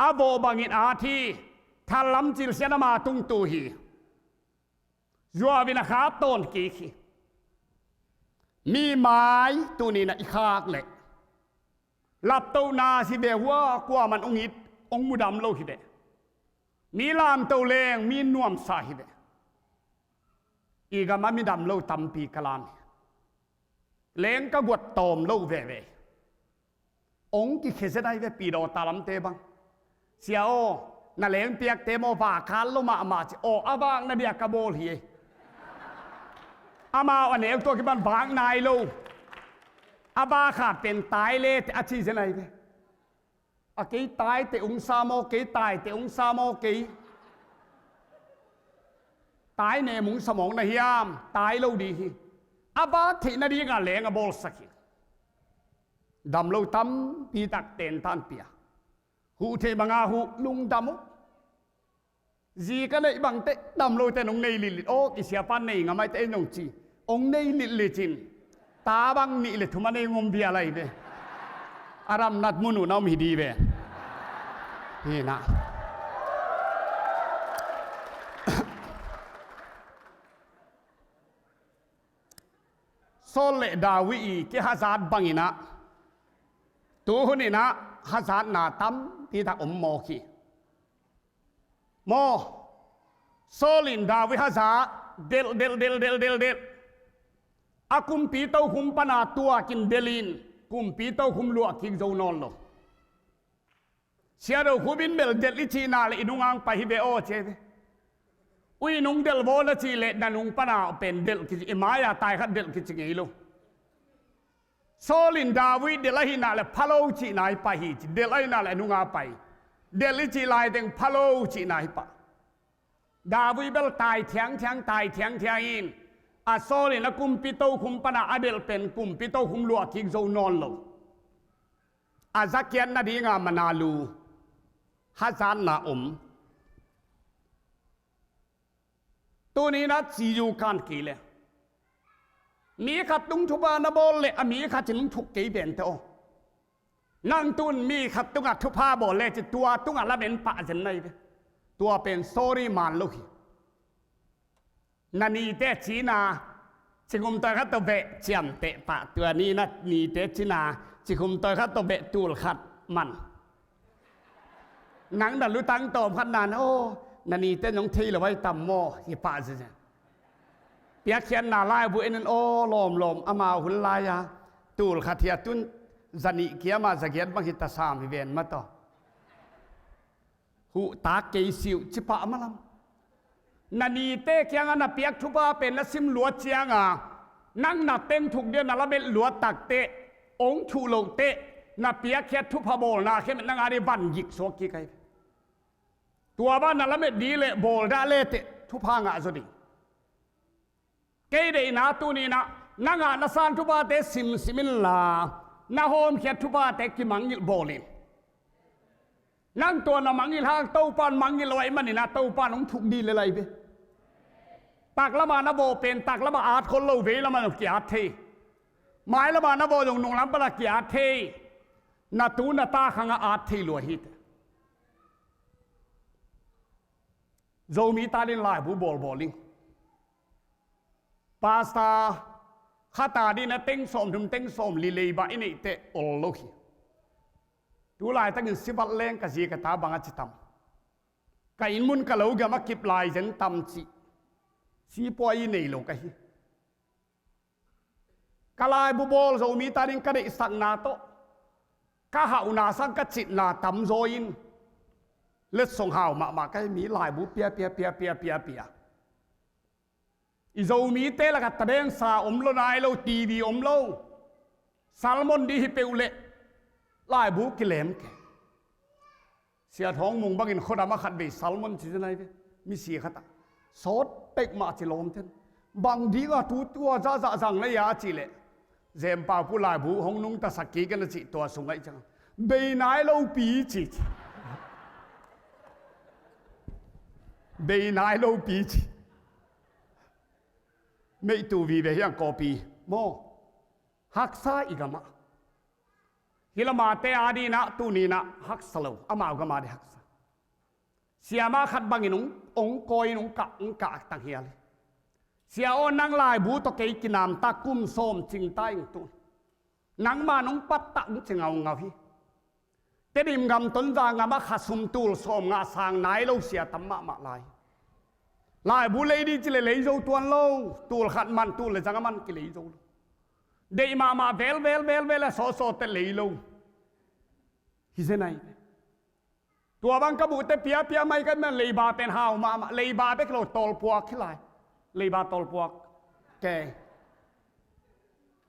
A vawh bangin a thi, thallam cilsian ama tungtu hi. Zuau in a khap tawn kik hi. Mi mai tuni-in ah i khak leh laptohna hi ve, hua kuaman hong it, hong mudam lo hi ve. Mi lamto leng mi nuamsa hi ve. I gam ah mi dam lo tampi ka lam hi. Leng ka guat tawm lo veve. Hong kikhia zen ahi ve, pi daw talamte bang. Sia aw, na leng piakte maw vak khat lo mahmah ci. Aw, a vak na dia ka bawl hi. Amau a neu tua kipan vak nai lo. A vak khat pen tai le teh a ci zen ahi ve. A kei taite ungsa maw, kei taite ungsa maw, kei tai nem ungsa mawk na hiam, tai lo ding hi. A vak theih nading a leng a bawlsak hi. Dam lo tampi tak tentan pia. Huh theih banga huh, lungdam uh. Zi ka neih bangte dam lote nong nei litlit. Aw, i siapa nei ngam aite ei nong ci. Hong nei litlit cin. Ta bang nih le thum a nei ngom bia lai ve. A ramnat mun uh na om hi di ve. Hi na. Saul le David i kihazat bangin ah, tu hunin ah hazatna tampi tak om mawk hi. Maw, Saul in David haza, delh, delh, delh, delh, delh, delh. A kumpi tokhum pana tuakin delhin, kumpi tokhum luah kik zo nawn lo. Sia Do Khup in bel delh i cihna le i nung hang pai hi ve aw ci ve. Ui nung delh vaw na cih leh na nung pana pen delh kici, i mai-a tai khat delh kici ngei lo. Saul in David delh ahihna le pha lo cihna hi pai hi ci, delh ahihna le a nunga pai. Delh i cih laiteng pha lo cihna hi pah. David bel tai thiangthiang, tai thiangthiang in A Saul in a kumpi tokhum pana a delh pen kumpi tokhum luah kik zo nawn lo. A zakiat nadinga mana lu hazatna om. Tuni-in a ciyu kan kei le mi khat tung thupha na bawl le a mi khat in hong thuk kei vente aw. Nang tun mi khat tungah thupha bawl le ci tua tungah lamen pah zen nai ve. Tua pen sorry man lo hi. Na nite cina cikhum tawi khat tawh beh ciamteh pah, tua ni na nite cina cikhum tawi khat tawh beh tul khat man. Nang na lutang tawm khat nan aw, na nite nong thei lo ai tam maw hi pah zia. Piakkhiatna laibu en in aw lawmlawm amau hun lai-a tul khat hi a tun zanih kiama zagiat bang hi ta sam hi ven ma tawh. Huh tak kei siuh ci pah malam. Na nite kiangah na piak thupha pen na sim luat cianga nang na teng thuk dia na lamet luat takteh ong thuh lohteh na piakkhiat thupha bawlna khem nang a dih van gik suak kik ai. Tua ban na lamet dih le bawl dah leteh thupha ngah zaw ding. Kei deihna tuni-in ah nang a na san thuphate simsim inla na hawmkhiat thuphate kimangngilh bawl in. Nang tua na mangngilh hang Topan mangngilh lo ahih manin ah Topan hong thuk dih le lai ve. Taklama na vawh pen taklama at khol lo, veilama zong ki-at thei. Mailama na vawh zong nunglam pana ki-at thei. Na tu na ta khangah at thei lua hi teh. Zomi ta ding laibu bawlbawl ding. Pastor khat a ding na teng sawmthum teng sawmli leiba i neih teh ol lo hi. Tu laitakin sivat leng ka zi ka ta bang a ci tam. Ka inn mun ka lo gam a kip lai zen tam cih sipuai i nei lo ka hi. Ka laibu bawl Zomi ta ding ka deihsakna tawh ka hauhna sang ka citna tamzaw in letsong hau mahmah ka hi. Mi laibu pia pia pia pia pia pia. I Zomite lakah tadensa om lo nai lo, TV om lo. Sermon dih hi peuh leh laibu kilem kei. Sia Thawng Mung bangin khuadam a khat vei sermon ci zen ai ve. Misi khatah sawt pek mah ci lawmten bang dinga tu tua zahzah zang na ia a cih leh Zempau pu laibu hong nungtasak kik in a cih tua sungah i ciang bei nai lopi ci ci. Bei nai lopi ci. Meihtu vive hiang kawpi maw? Haksa i gamah. Hi lamate a dinah tuninah haksa lo, amau gama dih haksa. Siama khat bangin ong, ong kawi in ong kah, ong kah tang hial hi. Sia aw, nang laibu tawh kei kinamta kum sawm cingta ing tun. Nangma nong pattah ong ci ngaungau hi. Tedim gam Tonzang gamah khasum tul sawm ngah sang nai lo sia tam mahmah lai. Laibu lei dih ci le lei zo tuan lo, tul khat man tul le zanga man kilei zo lo. Deih mahmah vel vel vel vel a sawsawte lei lo. Hi zenai. Tua bang ka buhte piapia mai ka man leiba pen hau mahmah, leiba bek lo tawlpuak hi lai. Leiba tawlpuak. Kei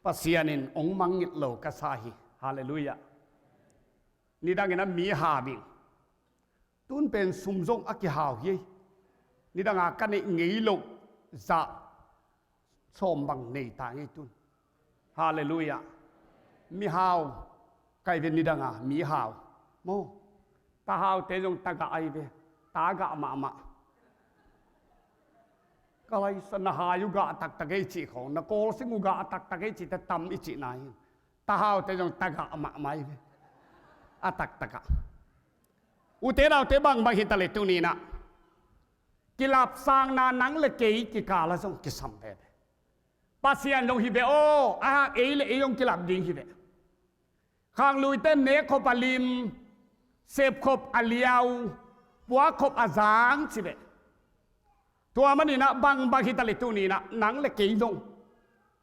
Pasian in ong mangngilh lo ka sa hi. Halleluiah. Nidangin a mi ha bing. Tun pen sum zong a kihau hi. Nidanga ka neih ngei lo zah sawm bang nei ta ngei tun. Halleluiah. Mihau kai ve nidanga mihau. Maw? Tahaute zong tagah ai ve. Tagah mahmah. Ka laisa na hai uh gah taktak ei cih khawng, na kawlsing uh gah taktak ei cih te tam i cih na hi. Tahaute zong tagah mahmah ai ve. A taktakah. Ute naute bangbang hita le tuninah kilapsangna nang le kei kikala zong kisam veve. Pasian zong hi ve aw, a hak ei le ei zong kilap ding hi ve. Khangluite nekkhop a lim, sepkhop a liau, puakkhop a zang ci ve. Tua maninah bangbang hita le tuninah nang le kei zong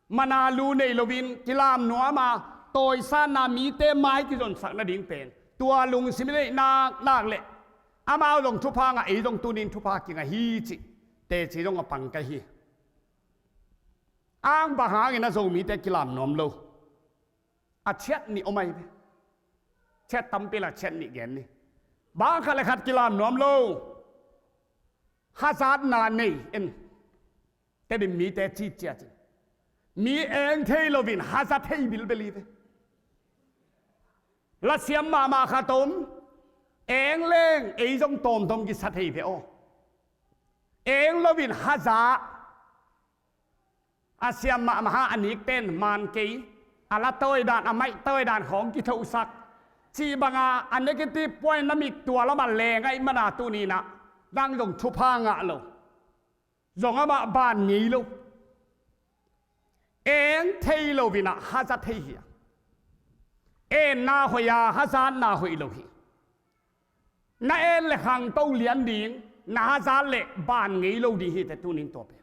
mana lu nei loin kilam nuama tawisanna mite mai kizonsak nading pen tua lungsim i neih naknak le amau zong thupha ngah, ei zong tunin thupha kingah hi cih teci zong a pang ka hi. Ang bang hangin a Zomite kilam nuam lo? A chiat nih om ai ve. Chiat tampi la chiat nih gen ni. Bang khat le khat kilam nuam lo? Hazatna nei en. Tedim mite cih ciat cin. Mi eng thei loin haza thei bilbel hi ve. Lasiam mahmah khat om, eng leng ei zong tawmtawm kisa thei ve aw. Eng loin haza a siam mahmah a, a nikten man kei, a la tawi dan, a maih tawi dan khawng kithosak cih banga a negative point na mit tua lamah leng ahih mana tuni-in ah nang zong thupha ngah lo. Zong amah ban ngei lo. Eng thei loin ah haza thei hi a. Enna hoih a, hazatna hoih lo hi. Na en le khangto lian ding, na hazat le ban ngei lo ding hi teh tuni-in tua pen.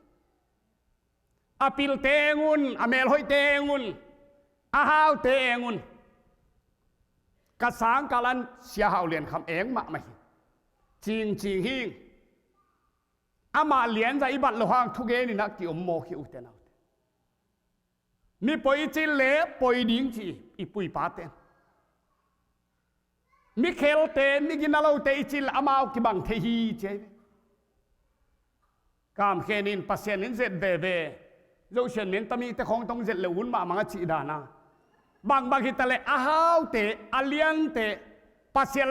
A pilte eng un, a melhoihte eng un, a haute eng un. Ka sangkah lan Sia Hau Lian Kham eng mahmah hi. Cingcing hing. Amah lianza i bat loh hang thugen in ah ki-om mawk hi, ute naute. Mi poi i cih le poi ding ci i pu i paten. Mi khelte, mi ginalote i cih le amau kibang thei hi ci hi. Kam khen in, Pasian in zet veve. Zosian min tamite khawng tawh zet le un mahmah a cih dan a. Bangbang hi ta le a haute, a liante, Pasian